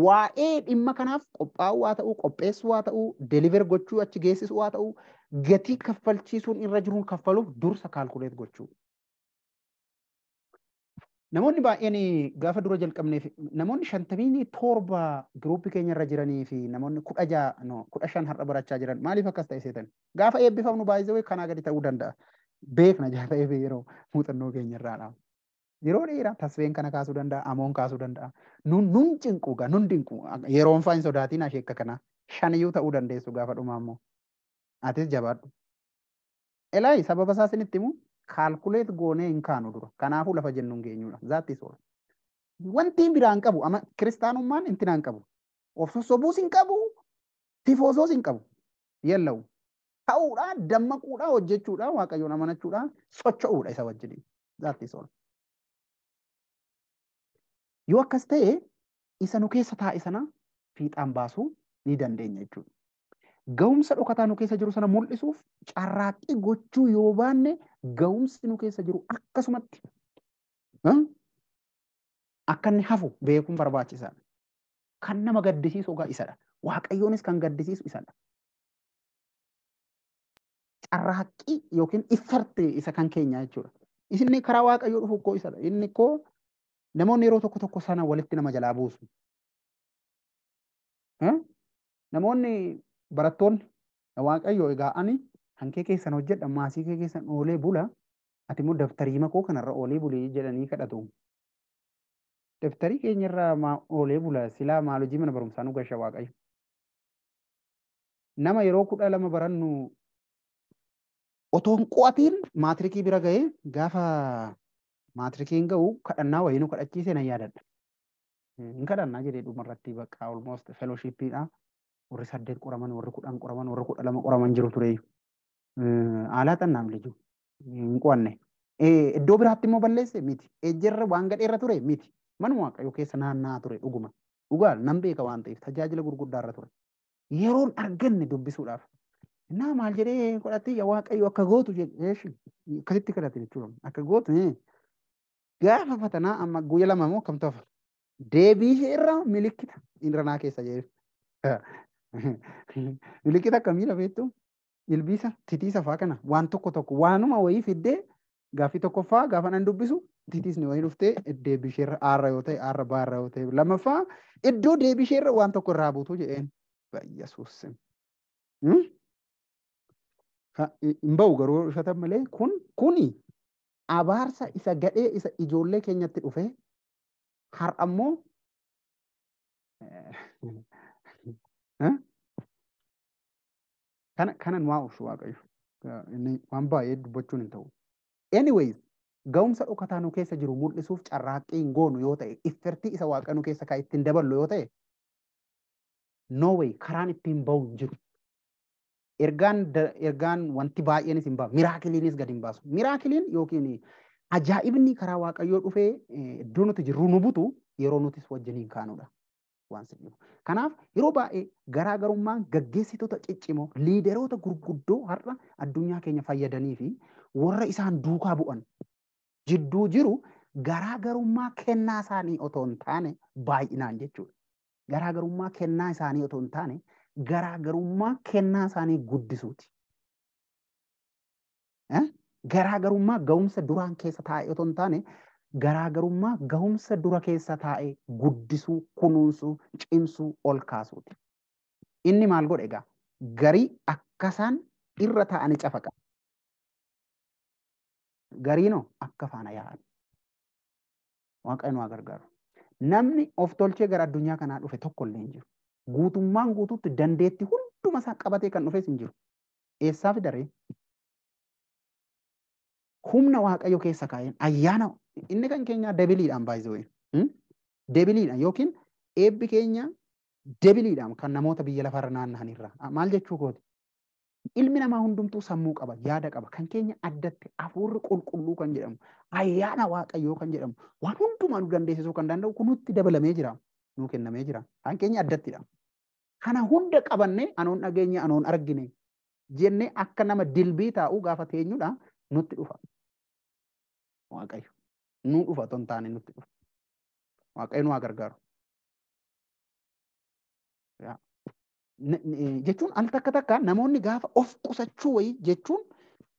[SPEAKER 1] waa'ee dhimma kanaaf qophaa'uu haa ta'uu, qopheessuu haa ta'uu, deliver gochuu achi geessisuu haa ta'uu, gatii kaffalchiisuun irra jiruun kaffaluuf dursa kaalkuleet gochuu. Namoonni baay'een gaafa dura jalqabneef namoonni 57 giruuppii keenya irra jiranii fi namoonni 16 no 15 har'a barachaa jiran maaliif akkas ta'e seetan? Gaafa eebbifamnu baay'ee kanaa gadi ta'uu danda'a. Beekna jaata'eef yeroo muuxannoo keenya irraadha. Yeroo dheeraa tasfeen kana kaasuu danda'a, amoon kaasuu danda'a. Nun cinqu gaa, nun dinqu. Yeroon faa hin sodaatiin asheekka kana. 5 ta'uu dandeessu gaafa dhumaa immoo. Atis jabaadhu. Elaayi sababa isaa isinitti himu kaalkuleet goonee hin kaanu dura. Kanaafuu lafa jennu hin geenyudha. Zaatti soora. Wanti biraan qabu ama kiristaanummaan intinaa hin qabu. Of sossobuus hin qabu, tifoosoos hin qabu. Yellawu. Ta'uudha, dammaquudha, hojjechuudha, Waaqayyoon amanachuudha, socho'uudha isa wajjin. Zaatti soora. Yoo akkas ta'e isa nu keessa taa'e sana fiixaan baasuu ni dandeenya jechuudha. Ga'umsa dhokataa nu keessa jiru sana mul'isuuf carraaqqii gochuu yoo baanne ga'umsi nu keessa jiru akkasumatti akka inni hafu beekuun barbaachisaadha. Kan nama gaddisiisu egaa isadha. Waaqayyoonis kan gaddisiisu isadha. Carraaqqii yookiin iffarte isa kan keenya jechuudha. Isinni karaa Waaqayyoo dhufu koo isadha. Inni koo namoonni yeroo tokko tokko sana walitti nama jalaa buusu. Namoonni barattoonni Waaqayyoo egaa ani hankee keessan hojjedha, maasii kee keessan oolee bula, ati immoo daftarii makoo kanarra oolee bulii jedhanii kadhatu. Daftarii keenyarra oolee bula silaa maal hojii mana barumsaa nu gasha Waaqayyo. Nama yeroo 12 barannu otoo hin qo'atiin maatirikii bira ga'ee gaafa maatrikiin ga'u kadhannaa wayii nu kadhachiise nan yaadadha. Hin kadhannaa jedhee dhumarratti bakka almost fellowshippiidha. Warri 8 qoraman, warri 10 qoraman, warri 12 qoraman jiru tureeyyu. Haalaa xannaam liju hin qo'anne. Iddoo biraatti immoo balleesse miti. Ejjerra waan gadheerra ture miti. Manuma Waaqayyoo keessa naanna'aa ture dhuguma. Dhugaa nan beeka waan ta'eef tajaajila gurguddaarra ture. Yeroon arganne dubbisuudhaaf. Innaa maal jedhee kadhatte yaa Waaqayyo akka gootu jedhee akkasitti kadhate jechuudha. Akka gootu gaafa fatanaa amma guyya 2 moo akkam ta'a? Deebii ishee irraa milikkita irra naa keessa jedhe. Milikkita akkamiidha beektu? Ilbiisa titiisa fa'aa kana waan tokko tokko waanuma wayii fiddee gaaffii tokkoffaa gaafa nan dubbisu titiisni wayii dhuftee deebii ishee irra aarra yoo ta'e aarra baarra yoo ta'e lammaffaa iddoo deebii ishee irra waan tokko irraa buutu jedheen. Yesuus. Hin ba'u garuu ifatan malee kuni abaarsa isa gadhee isa ijoollee keenyatti dhufe har'a immoo kanan waa obsu Waaqayyo. Inni waan baay'ee dubbachuun hin ta'u. Anyways, ga'umsa dhokataa nu keessa jiru mul'isuuf carraaqqii hin goonu yoo ta'e, iffertii isa Waaqa nu keessa kaa'e ittiin daballu yoo ta'e, no way karaan ittiin ba'u hin jiru. Ergaan wanti baay'eenis hin baasu. Miraakiliinis gadi hin baasu. Miraakiliin yookiin ajaa'ibni karaa Waaqayyoo dhufee iddoo nuti jirru nu butu yeroo nutis wajjiniin kaanudha. Waan si dhibu. Kanaaf yeroo baay'ee garaagarummaan gaggeessitoota ciccimoo liideroota gurguddoo har'a addunyaa keenya fayyadanii fi warra isaan duukaa bu'an jidduu jiru garaagarummaa kennaa isaanii otoo hin taane baay'inaan jechuudha. Garaagarummaa kennaa isaanii otoo hin taane garaagarummaa kennaa isaanii guddisuuti. Garaagarummaa ga'umsa duraan keessa taa'e otoo hin taane garaagarummaa ga'umsa dura keessa taa'e guddisuu, kunuunsuu, cimsuu, ol kaasuuti. Inni maal godhe egaa? Garii akkasaan irra taa'anii cafaqan. Gariinoo akka faana yaa'an. Waaqayyo nu haa gargaaru. Namni of tolchee gara addunyaa kanaa dhufe tokko illee hin jiru. Guutummaan guutuutti dandeettii hunduma isaa qabatee kan dhufes hin jiru. Eessaa fidaree? Humna Waaqayyo keessa kaa'een ayyaana inni kan keenya debiliidhaan baay'isee debiliidhaan yookiin eebbi keenya debiliidhaan kan namoota biyya lafarra naanna'anirra. Maal jechuu kooti? Ilmi namaa hundumtuu sammuu qaba, yaada qaba. Kan keenya addatti hafuurri qulqulluu kan jedhamu, ayyaana Waaqayyoo kan jedhamu, waan hundumaa nu dandeessisuu kan danda'u kun nutti dabalamee jira, nuu kennamee jira. Kan keenya addattidha. Kana hunda qabannee anoon dhageenye, anoon argine jennee akka nama dilbii taa'uu gaafa teenyudha nutti dhufa. Waaqayyo nu dhufa otoo hin taane nutti dhufa. Waaqayyo nu haa gargaaru. Jechuun al takka takka namoonni gaafa of qusachuu wayii jechuun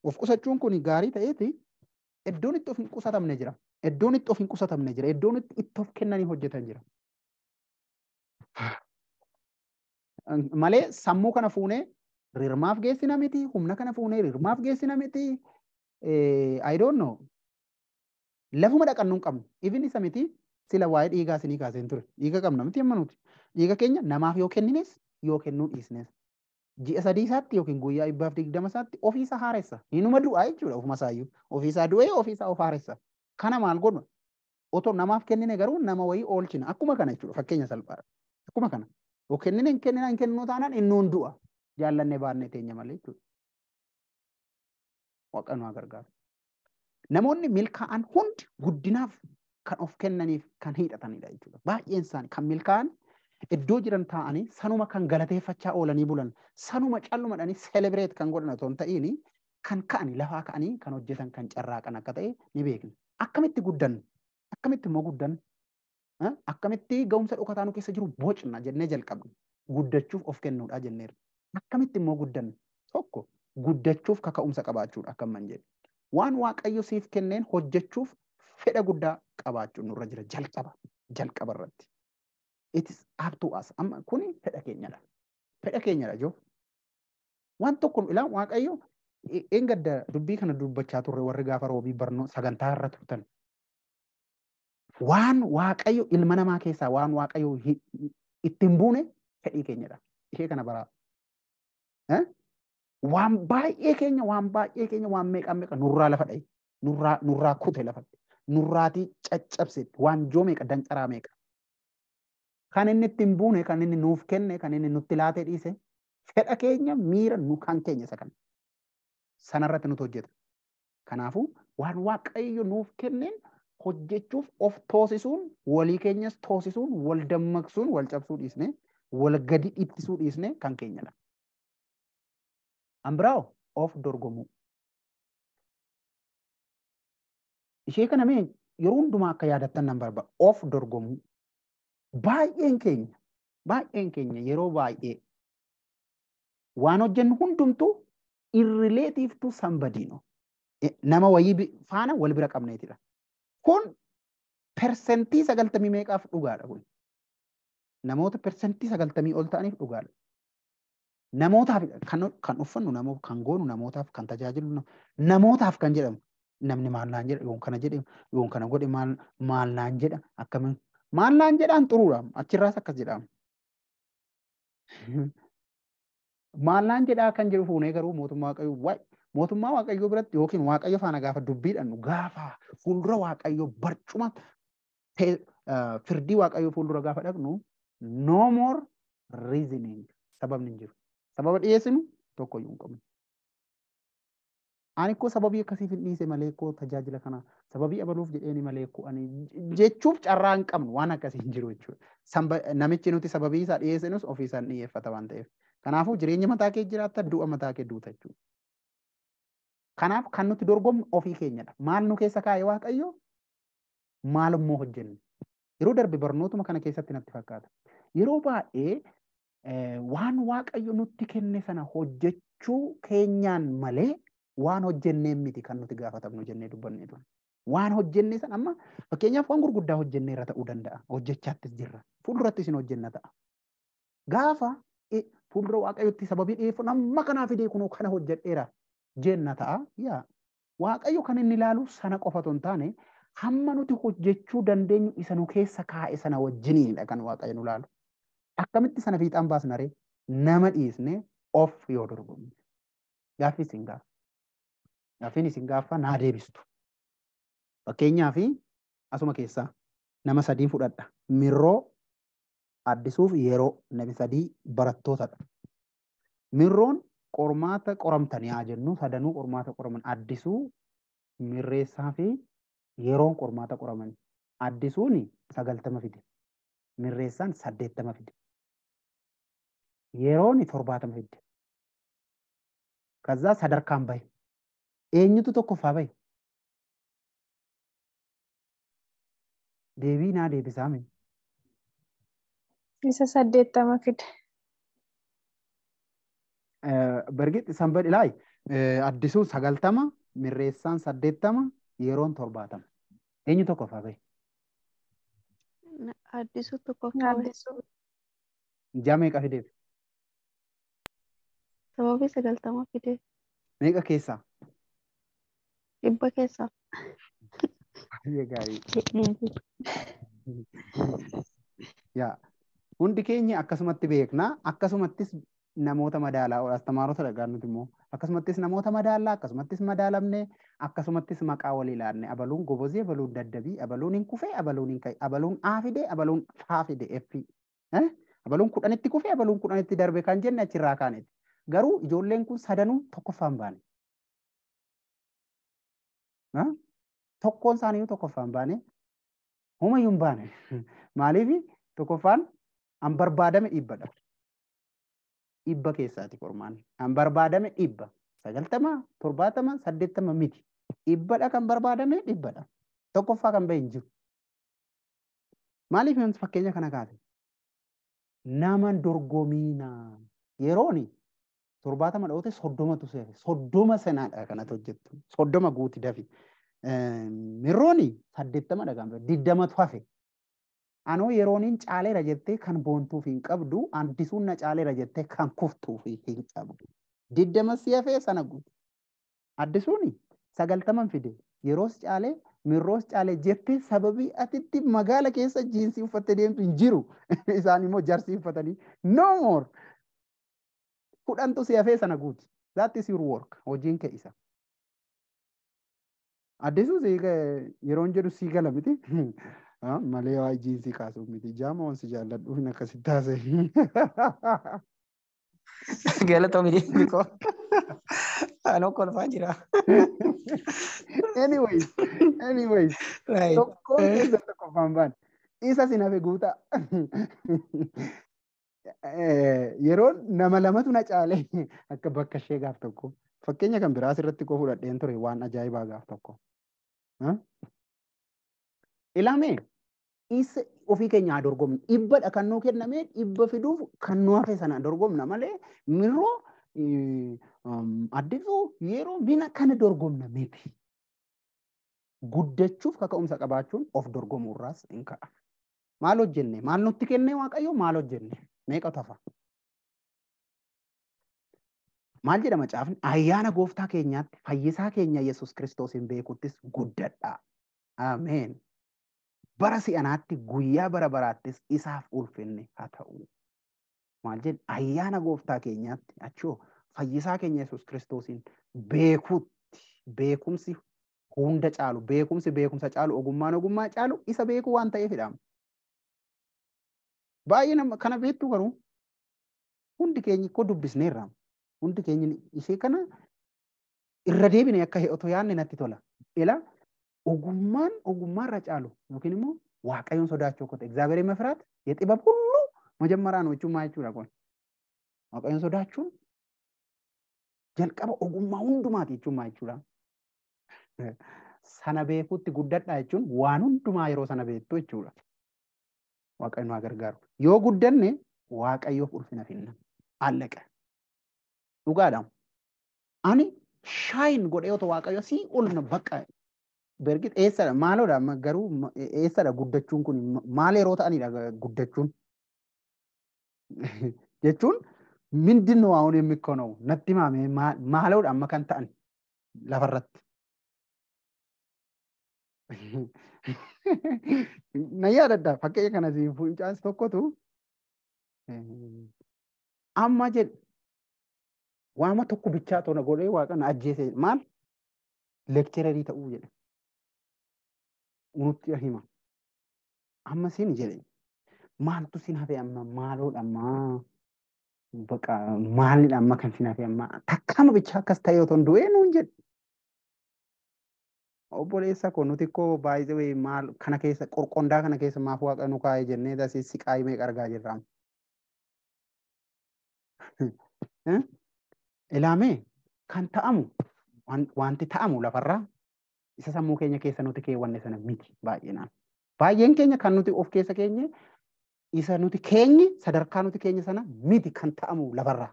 [SPEAKER 1] of qusachuun kun gaarii ta'eeti iddoon itti of hin qusatamne jira. Iddoon itti of hin qusatamne jira. Iddoon itti of kennanii hojjetan jira. Malee sammuu kana fuunee rirmaaf geessina miti, humna kana fuunee rirmaaf geessina miti. I don't know. Lafuma dhaqannu hin qabnu. Even isa miti sila waa'ee dhiigaa isinii kaaseen ture. Dhiiga qabna miti amma nuti. Dhiiga keenya namaaf yoo kennines yoo kennuu dhiisnes. Ji'a 3 isaatti yookiin guyyaa 120 isaatti ofiisa haaressa. Hinuma du'aa jechuudha ofuma isaayyuu. Ofiisaa du'ee ofiisaa of haaressa. Kana maal godhu? Otoo namaaf kennine garuu nama wayii oolchina. Akkuma kana jechuudha fakkeenya salphaadha. Akkuma kana. Yoo kennine hin kennina hin kenninu taanaan innuun du'a. Jaallannee baannee teenya malee jechuudha. Waaqa nu haa gargaaru. Namoonni milkaa'an hundi guddinaaf kan of kennaniif kan hiixatanidha jechuudha. Baay'een isaanii kan milkaa'an iddoo jiran taa'anii sanuma kan galateeffachaa oolanii bulan sanuma callumadhanii celebrate kan godhan otoo hin ta'iin kan ka'anii lafaa ka'anii kan hojjetan kan carraaqan akka ta'e ni beekna. Akkamitti guddanna? Akkamitti immoo guddanna? Akkamitti ga'umsa dhokataa nu keessa jiru bocna jennee jalqabna. Guddachuuf of kennuudha jenneerra. Akkamitti immoo guddanna? Tokko guddachuuf kaka'umsa qabaachuudha akka amman jedhe. Waan Waaqayyo siif kenneen hojjechuuf fedha guddaa qabaachuun nurra jira jalqaba irratti. It is up to us. Amma kuni fedha keenyadha. Fedha keenyadha joo. Waan tokko ilaa Waaqayyo eengadda dubbii kana dubbachaa turre warri gaafa roobii barnoo sagantaa irra turtan. Waan Waaqayyo ilma namaa keessaa waan Waaqayyo ittiin buune fedhii keenyadha. Ishee kana baraa. Waan baay'ee keenya waan meeqa meeqa nurraa lafa dhaye. Nurraa kute lafatti. Nurraatii caccabse waanjoo meeqa dancaraa meeqa. Kan inni ittiin buune kan inni nuuf kenne kan inni nutti laatee dhiise fedha keenya miira nu kan keenya isa kana. Sanarratti nuti hojjeta. Kanaafuu waan Waaqayyo nuuf kenneen hojjechuuf of toosisuun walii keenyas toosisuun wal dammaqsuun wal cabsuu dhiisne wal gadi ittisuu dhiisne kan keenyadha. Ambiraawo of dorgomuu. Ishee kana mee yeroo hundumaa akka yaadattan nan barbaada. Of dorgomuu. Baay'een keenya yeroo baay'ee waan hojjennu hundumtuu irrelative to somebody no. Nama wayii faana wal bira qabneetidha. Kun 90% meeqaaf dhugaadha kun. Namoota 90% ol ta'aniif dhugaadha. Namootaaf kan uffannu namootaaf kan goonu namootaaf kan tajaajilu namootaaf kan jedhamu namni maal naan jedha yoon kana jedhe yoon kana godhe maal naan jedha akkamiin maal naan jedhaan xuruudha achirraas akkas jedhama. Maal naan jedhaa kan jedhu fuunee garuu mootummaa Waaqayyoo mootummaa Waaqayyoo biratti yookiin Waaqayyo faana gaafa dubbiidhaan gaafa fuuldura Waaqayyoo barcuma firdii Waaqayyoo fuuldura gaafa dhaqnu no more reasoning sababni hin jiru. Sababa dhiyeessinu tokkoyyuu hin qabnu. Ani koo sababii akkasiif hin dhiise malee koo tajaajila kana sababii abaluuf jedheeni malee koo ani jechuuf carraa hin qabnu waan akkasii hin jiru jechuudha. Namichi nuti sababii isaa dhiyeessinus ofii isaan dhiyeeffata waan ta'eef. Kanaafuu jireenya mataa kee jiraatta du'a mataa kee duuta jechuudha. Kanaaf kan nuti dorgomnu ofii keenyadha. Maal nu keessa kaa'e Waaqayyo? Maal immoo hojjenne? Yeroo darbe barnootuma kana keessatti natti fakkaata. Yeroo baay'ee waan Waaqayyo nutti kenne sana hojjechuu keenyaan malee waan hojjenneen miti kan nuti gaafatamnu jennee dubbannee turre. Waan hojjenne sana amma fakkeenyaaf waan gurguddaa hojjenneerra ta'uu danda'a. Hojjechaattis jirra. Fuuldurattis hin hojjenna ta'a. Gaafa fuuldura Waaqayyotti sababii dhiyeeffannu amma kanaa fidee kunoo kana hojjedheera jenna ta'a. Yaa Waaqayyo kan inni ilaalu sana qofa otoo hin taane hamma nuti hojjechuu dandeenyu isa nu keessa kaa'e sana wajjiniidha kan Waaqayyo nu ilaalu. Akkamitti sana fiixaan baasna ree? Nama dhiisnee of yoo dorgomne. Gaaffii isin gaafa. Gaaffiin isin gaafa naa deebistu. Fakkeenyaaf asuma keessaa nama sadii fudhadha. Mirroo, Addisuuf Yeroo namni sadii barattootadha. Mirroon qormaata qoramtanii haa jennu sadanuu qormaata qoraman Addisuu, Mirreessaa fi Yeroon qormaata qoraman. Addisuun 90 fide. Mirreessaan 80 fide. Yeroon 70 fide. Kazaa sadarkaan bahe. Eenyutu tokkoffaa bahe? Deebii naa deebisaa mee?
[SPEAKER 3] Isa 80 fide.
[SPEAKER 1] Bargit sanbad ilaay Addisuun 90, Mirreessaan 80, Yeroon 70. Eenyu tokkoffaa bahe?
[SPEAKER 4] Addisuu tokkoffaa bahe.
[SPEAKER 1] Ijaa meeqa fideef?
[SPEAKER 4] Sababii 90 fideef.
[SPEAKER 1] Meeqa keessaa?
[SPEAKER 4] 100 keessaa.
[SPEAKER 1] Baay'ee gaarii. Yaa hundi keenya akkasumatti beekna akkasumattis namoota madaalaa astamaarota dhagaan nuti immoo akkasumattis namoota madaalaa akkasumattis madaalamne akkasumattis maqaa walii laanne abaluun gobozii abaluun daddabii abaluun hin kufee abaluun hin ka'e abaluun A fide abaluun F fide F abaluun 10tti kufee abaluun 10tti darbe kan jenne achirraa kaaneeti. Garuu ijoolleen kun sadanuu tokkoffaan baane. Tokkoon isaaniiyyuu tokkoffaan baane homayyuu hin baane. Maaliif tokkoffaan an barbaadame 100dha. 100 keessaati qormaan. An barbaadame 100. 90, 70, 80 miti. 100dha kan barbaadame 100dha. Tokkoffaa kan bahe hin jiru. Maaliif yoon fakkeenya kana kaase? Nama dorgomiina. Yerooni 70 dhoote 30tu seefe. 30 sanaadha kanatu hojjettu. 30 guuti dafi. Mirrooni 80 dha kan 20tu hafe. Anoo yerooniin caaleera jettee kan boontuuf hin qabdu, Addisuun na caaleera jettee kan kuftuuf hin qabdu. 20 si hafee sana guutu. Addisuun 90 fide. Yeroos caalee, Mirroos caalee jettee sababii atitti magaala keessa jiinsii uffattee deemtu hin jiru. Isaan immoo jarsii uffatanii no more. 10tu si hafee sana guuti. That is your work. Hojiin kee isa. Addisuun yeroon jedhu sii gala miti. Malee waa jiinsii kaasuuf miti. Jaama waan si jaalladhuuf hin akkasitti haasa'e.
[SPEAKER 5] Galatoomi deemikoo. Anoo kolfaa jira.
[SPEAKER 1] Anyways. Tokkoon keessa tokkoffaan baane. Isa sin hafe guutaa. Yeroo nama lamatu na caale akka bakka ishee gaaf tokko. Fakkeenya kan biraa asirratti koo fudhadheen ture waan ajaa'ibaa gaaf tokko. Ilaamee isa ofii keenya haa dorgomnu. 100dha kan nuu kenname 100 fiduuf kan nu hafe sana dorgomna malee Mirroo Addisuu Yeroo mina kana dorgomna miti. Guddachuuf kaka'umsa qabaachuun of dorgomuurraas hin ka'a. Maal hojjenne? Maal nutti kenne Waaqayyo? Maal hojjenne? Meeqa tafa? Maal jedha macaafni? Ayyaana gooftaa keenyaatti fayyisaa keenya Yesuus Kiristoos hin beekuttis guddadhaa. Ameen. Bara si'anaatti guyyaa bara baraattis isaaf ulfinne haa ta'u. Maal jedha? Ayyaana gooftaa keenyaatti achoo fayyisaa keenya Yesuus Kiristoosiin beekutti beekumsi hunda caalu beekumsi beekumsa caalu ogummaan ogummaa caalu isa beekuu waan ta'eefidha. Baay'ee nama kana beektu garuu hundi keenya koo dubbisneerra. Hundi keenya ishee kana Irra deebine akka otoo yaadne natti tola. Ila ogummaan ogummaarra caalu yookiin immoo Waaqayyoon sodaachuu akka ta'e እግዚአብሔርን መፍራት የጥበብ ሁሉ መጀመሪያ ነው jechuun maal jechuudha kun? Waaqayyoon sodaachuun jalqaba ogummaa hundumaati jechuun maal jechuudha? Sana beekuutti guddadhaa jechuun waan hundumaa yeroo sana beektu jechuudha. Waaqayyo nu haa gargaaru. Yoo guddanne Waaqayyoof ulfina finna. Allaqa. Dhugaadha. Ani shaayin godhee otoo Waaqayyo sii ol na bakka bergit eessadha maaloodha garuu eessadha guddachuun kun maal yeroo ta'anidha guddachuun jechuun ምንድን ነው አሁን የሚኮነው ነtti maame maaloodha amma kan ta'an lafarratti. Na yaadadha fakkeenya kana siin fuuncaan tokkotu amma jedhe waama tokko bichaa tona godhee waaqa na ajjeese maal lekchererii ta'uu jedhe nutti hima amma siin jedhe maaltu siin hafe amma maaloodha ammaa baqa maalidha amma kan siin hafe amma takkaama bichaa akkas ta'e otoo hin du'ee nuun jedhe. Obboleessa koo nuti koo baay'ee maal kana keessa qorqondaa kana keessa maaf waaqa nu kaa'e jennee tasii siqaayii meeqa argaa jirra. Ilaamee kan ta'amu wanti ta'amu lafarraa isa sammuu keenya keessa nuti keewwanne sana miti baay'inaan. Baay'een keenya kan nuti of keessa keenye isa nuti keenye sadarkaa nuti keenye sana miti kan ta'amu lafarraa.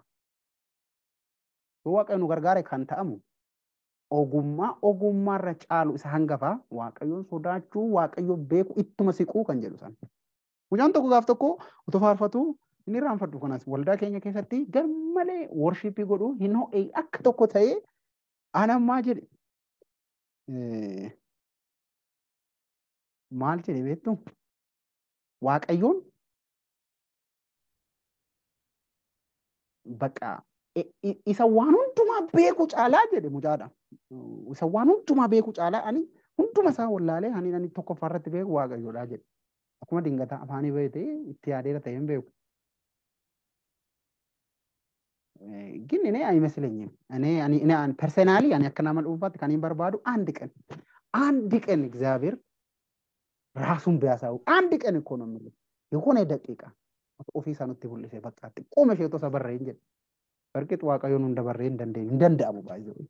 [SPEAKER 1] Waaqayyo nu gargaare kan ta'amu ogummaa ogummaarra caalu isa hangafaa Waaqayyoon sodaachuu Waaqayyoon beeku ittuma siquu kan jedhu sana. Mucaan tokko gaaf tokko otoo faarfatu inni irraanfadhu kanas waldaa keenya keessatti garmalee worshippii godhu hin ho'e akka tokko ta'ee anammaa jedhe. Maal jedhe beektu? Waaqayyoon baqa isa waan hundumaa beeku caalaa jedhe mucaadha. Isa waan hundumaa beeku caalaa ani hunduma isaa wallaalee ani ani tokkoffaa irratti beeku Waaqayyoodha jedhe. Akkuma dingataa afaanii bahee itti yaadeera ta'ee hin beeku. ግን እኔ አይመስለኝም። እኔ እኔ እኔ ፐርሰናሊ እኔ akka nama dhuunfaatti kan hin barbaadu አንድ ቀን አንድ ቀን እግዚአብሔር ራሱን ቢያሳውቅ አንድ ቀን እኮ ነው የምልህ የሆነ ደቂቃ ofii isaa nutti mul'ise bakka xiqqooma ishee otoo sabarree hin jedhe. በእርግጥ Waaqayyoon hunda barree hin dandeenyu hin danda'amu baay'ee.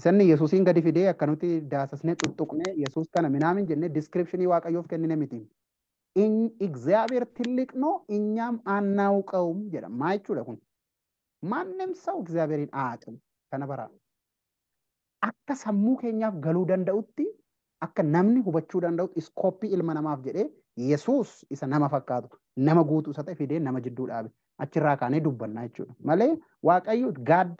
[SPEAKER 1] Isanni Yesuusiin gadi fidee akka nuti daasasnee tuttuqnee Yesuus kana minaamin jennee diskiripshinii Waaqayyoof kennine miti. እግዚአብሔር ትልቅ ነው እኛም አናውቀውም jedha. Maa jechuudha kun? ማንም ሰው እግዚአብሔርን አያውቅም። Kana bara akka sammuu keenyaaf galuu danda'utti akka namni hubachuu danda'utti iskooppii ilma namaaf jedhee Yesuus isa nama fakkaatu nama guutuu isa ta'e fidee nama jidduu dhaabe achirraa kaanee dubbannaa jechuudha. Malee Waaqayyo gaad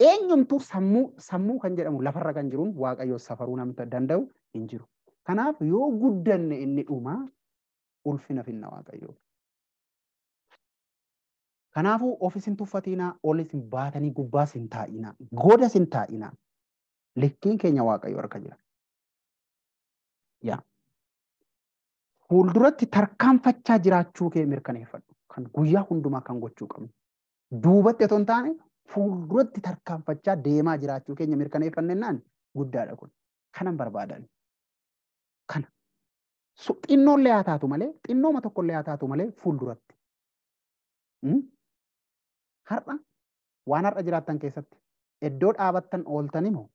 [SPEAKER 1] eenyumtuu sammuu sammuu kan jedhamu lafarra kan jiruun Waaqayyo safaruu namta danda'u hin jiru. Kanaaf yoo guddanne inni dhumaa ulfina finna Waaqayyo. Kanaafuu ofis hin tuffatinaa, olis hin baatanii gubbaas hin taa'inaa, godas hin taa'inaa. Likkiin keenya Waaqayyo harka jira. Yaa. Fuulduratti tarkaanfachaa jiraachuu kee mirkaneeffadhu. Kan guyyaa hundumaa kan gochuu qabnu. Duubatti otoo hin taane fuulduratti tarkaanfachaa deemaa jiraachuu keenya mirkaneeffannennaan guddaadha kun. Kanan barbaadan. Kana. Xinnoollee haa taatu malee, xinnooma tokkollee haa taatu malee fuulduratti. Har'a waan har'a jiraattan keessatti iddoo dhaabattan ooltani moo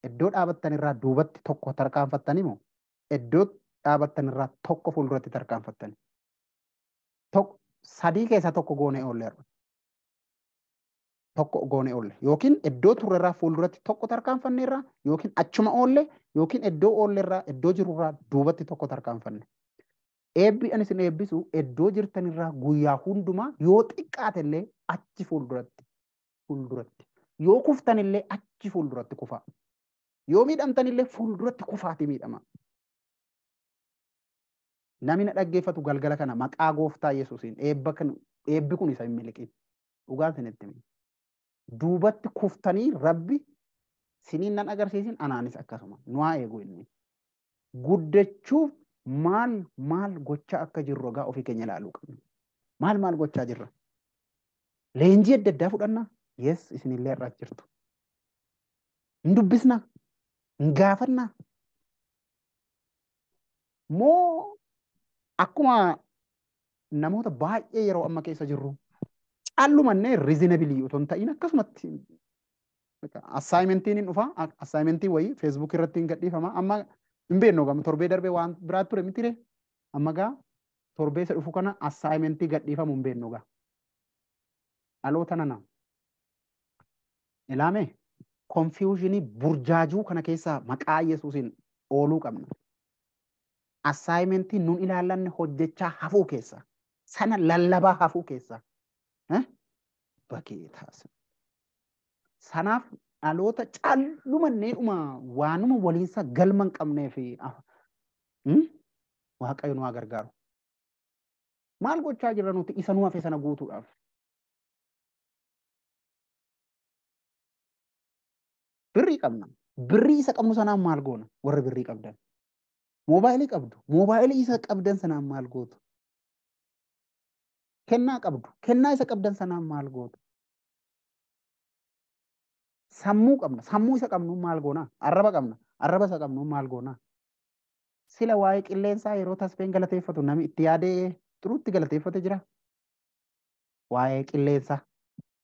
[SPEAKER 1] iddoo dhaabattan irraa duubatti tokko tarkaanfattani moo iddoo dhaabattan irraa tokko fuulduratti tarkaanfattani. Tokko sadii keessaa tokko goonee oolle har'a. Tokko goonee oolle yookiin iddoo turre irraa fuulduratti tokko tarkaanfanne irraa yookiin achuma oolle yookiin iddoo oolle irraa iddoo jirurraa duubatti tokko tarkaanfanne. Eebbi ani isin eebbisu iddoo jirtan irraa guyyaa hundumaa yoo xiqqaate illee achi fuulduratti fuulduratti yoo kuftan illee achi fuulduratti kufaa yoo miidhamtan illee fuulduratti kufaati miidhama. Namni na dhaggeeffatu galgala kana maqaa gooftaa Yesuusiin eebba kan eebbi kun isa hin miliqin dhugaan isinitti hima. Duubatti kuftanii Rabbi siniin nan agarsiisin anaanis akkasuma nu haa eegu inni. Guddachuuf maal maal gochaa akka jirru egaa ofii keenya ilaaluu qabna. Maal maal gochaa jirra? Leenjii adda addaa fudhannaa? Yes, isinillee irraa jirtu. Hin dubbisnaa? Hin gaafannaa? Moo akkuma namoota baay'ee yeroo amma keessa jirru callumannee reasonably otoo hin ta'in akkasumatti assignmentiin hin dhufa, assignmentii wayii Facebook irratti hin gadhiifama. Amma hin beeknu gama torbee darbee waan biraa ture mitire, amma gaa torbee isa dhufu kana assignmentii gadhiifamu hin beeknu gaa. Dhaloota nana ilaame confusionii burjaajuu kana keessaa maqaa Yesuusiin ooluu qabna. Assignmentii nun ilaallanne hojjechaa hafuu keessa, sana lallabaa hafuu keessa. Bakeetaas. Sanaaf dhaloota callumanneedhuma waanuma waliinsa galma hin qabnee fi Waaqayyo nu haa gargaaru. Maal gochaa jirra nuti isa nu hafe sana guutuudhaaf? Birrii qabna. Birrii isa qabnu sanaan maal goona? Warri birrii qabdan. Moobaayilii qabdu. Moobaayilii isa qabdan sanaan maal gootu? Kennaa qabdu. Kennaa isa qabdan sanaan maal gootu? Sammuu qabna. Sammuu isa qabnu maal goona? Arraba qabna. Arraba isa qabnu maal goona? Sila waa'ee qilleensaa yeroo Tasfeen galateeffatu namni itti yaadee xuruutti galateeffate jira. Waa'ee qilleensaa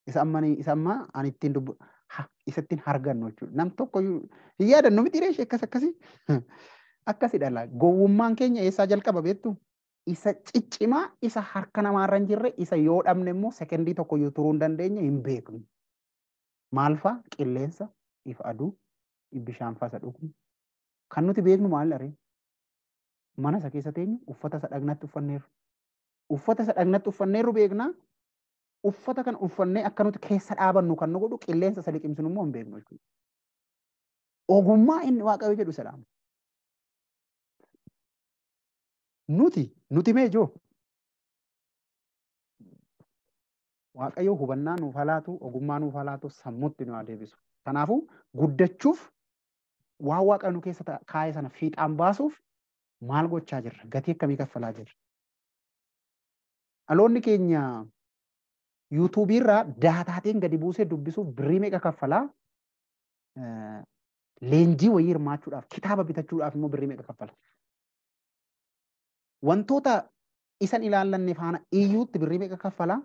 [SPEAKER 1] isa amma ani ittiin dubbu isa ittiin hargannu jechuudha. Nam tokko hin yaadannu miti reeshee akkas akkasii. Akkasidha laa. Gowwummaan keenya eessaa jalqaba beektu? Isa ciccimaa, isa harka namaarra hin jirre, isa yoo dhabne immoo sekendii tokko iyyuu turuu hin dandeenye hin beeknu. Maal faa? Qilleensa, ifa aduu, bishaan faa isa dhugnu. Kan nuti beeknu maal dha ree? Mana isa keessa teenyu, uffata isa dhagnatti uffanneerru. Uffata isa dhagnatti uffanneerru beeknaa. Uffata kan uffannee akka nuti keessa dhaabannu kan nu godhu qilleensa isa liqimsinu immoo hin beeknu jechuudha. Ogummaa inni Waaqayyo jedhu isa dhaama. Nuti mee ijoo? Waaqayyo hubannaa nuuf haa laatu, ogummaa nuuf haa laatu, sammuutti nu haa deebisu. Kanaafuu guddachuuf waan Waaqayyo nu keessa kaa'e sana fiixaan baasuuf maal gochaa jirra? Gatii akkamii kaffalaa jirra? Dhaloonni keenya yuutuubii irraa daataatiin gadi buusee dubbisuuf birrii meeqa kaffalaa? Leenjii wayii hirmaachuudhaaf, kitaaba bitachuudhaaf immoo birrii meeqa kaffala? Wantoota isan ilaallanne faana iyyuutti birrii meeqa kaffalaa?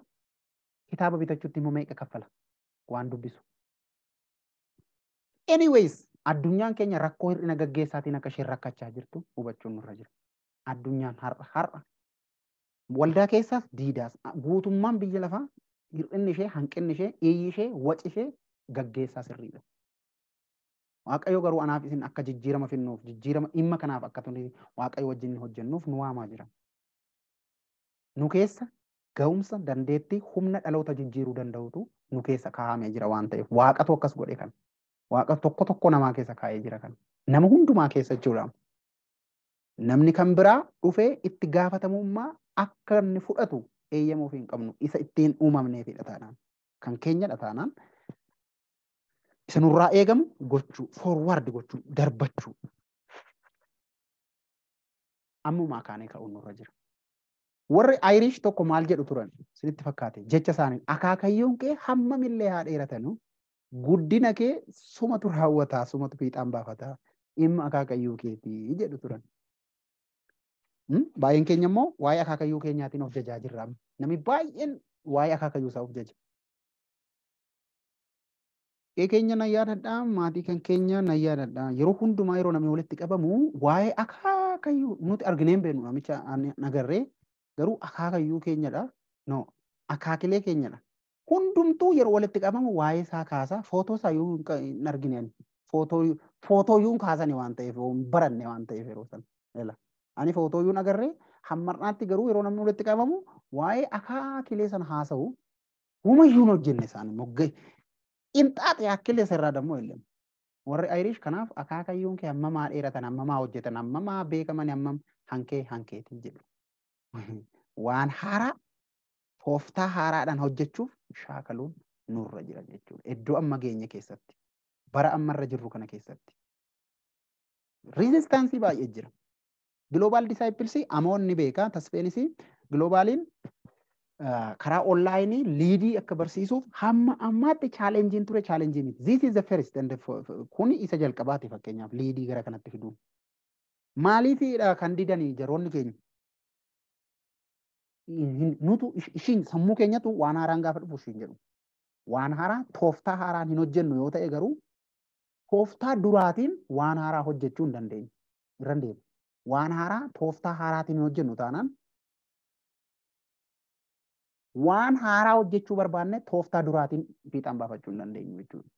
[SPEAKER 1] Kitaaba bitachuutti immoo meeqa kaffala? Waan dubbisu. Anyways, addunyaan keenya rakkoo hir'ina gaggeessaatiin akka isheen rakkachaa jirtu hubachuun nurra jira. Addunyaan har'a waldaa keessaas diidaas guutummaan biyya lafaa hir'inni ishee, hanqinni ishee, iyyi ishee, waci ishee gaggeessaa sirriidha. Waaqayyo garuu anaaf isin akka jijjiirama finnuuf, jijjiirama dhimma kanaaf akka tuni Waaqayyo wajjin hojjennuuf nu waamaa jira. Nu keessa ga'umsa, dandeettii, humna dhaloota jijjiiruu danda'utu nu keessa kaa'amee jira waan ta'eef Waaqatu akkas godhe kana. Waaqa tokko tokko namaa keessa kaa'ee jira kana. Nama hundumaa keessa jechuudha. Namni kan biraa dhufee itti gaafatamummaa akka inni fudhatu eeyyamuuf hin qabnu. Isa ittiin uumamneefidha taanaan. Kan keenyadha taanaan. Isa nurraa eegamu gochuu, forward gochuu, darbachuu. Ammumaa kaanee ka'uun nurra jira. Warri Irish tokko maal jedhu turan isinitti fakkaate jecha isaaniin akaakayyuun kee hammamillee haa dheeratanu guddina kee sumatu raawwataa, sumatu fiixaan baafataa, dhimma akaakayyuu keetii jedhu turan. Baay'een keenya immoo waa'ee akaakayyuu keenyaatiin of jajaa jirra. Namni baay'een waa'ee akaakayyuu isaa of jaja. Qe'ee keenya nan yaadadhaa, maatii kan keenya nan yaadadhaa. Yeroo hundumaa yeroo namni walitti qabamu waa'ee akaakayyuu nuti arginee hin beeknu namicha agarree garuu akaakayyuu keenyadha. No, akaakilee keenyadha. Hundumtuu yeroo walitti qabamu waa'ee isaa kaasa. Footoo isaa iyyuu hin argine ani. Footoo iyyuu hin kaasani waan ta'eef, hin baranne waan ta'eef yeroo sana. Ani footoo iyyuu hin agarree hammarnaatti garuu yeroo namni walitti qabamu waa'ee akaakilee sana haasa'u humayyuu hin hojjenne isaan immoo qinxaaxe akkilee irraa dammoo illee. Warri Irish kanaaf akaakayyuun kee hammamaa dheeratan, hammamaa hojjetan, hammamaa beekaman, hammam hankee hankeetii jedhu. Waan haaraa tooftaa haaraadhaan hojjechuuf shaakaluun nurra jira jechuudha. Iddoo amma geenye keessatti, bara ammarra jirru kana keessatti. Riizistaansii baay'ee jira. Global Disciples amoonni beekaa, Tasfeenis Globaaliin Karaa onlaayinii liidii akka barsiisuuf hamma ammaatti chaalenjiin ture chaalenjii miti. This is the first and kun isa jalqabaati fakkeenyaaf liidii gara kanatti fiduu. Maaliifidha kan didanii jaroonni keenya? Nutu ishiin sammuu keenyatu waan haaraan gaafa dhufu ishiin jedhu. Waan haaraa tooftaa haaraan hin hojjennu yoo ta'e garuu tooftaa duraatiin waan haaraa hojjechuu hin dandeenyu. Irra hin deemu. Waan haaraa tooftaa haaraatiin hin hojjennu taanaan waan haaraa hojjechuu barbaanne tooftaa duraatiin fiixaan baafachuu hin dandeenyu jechuudha.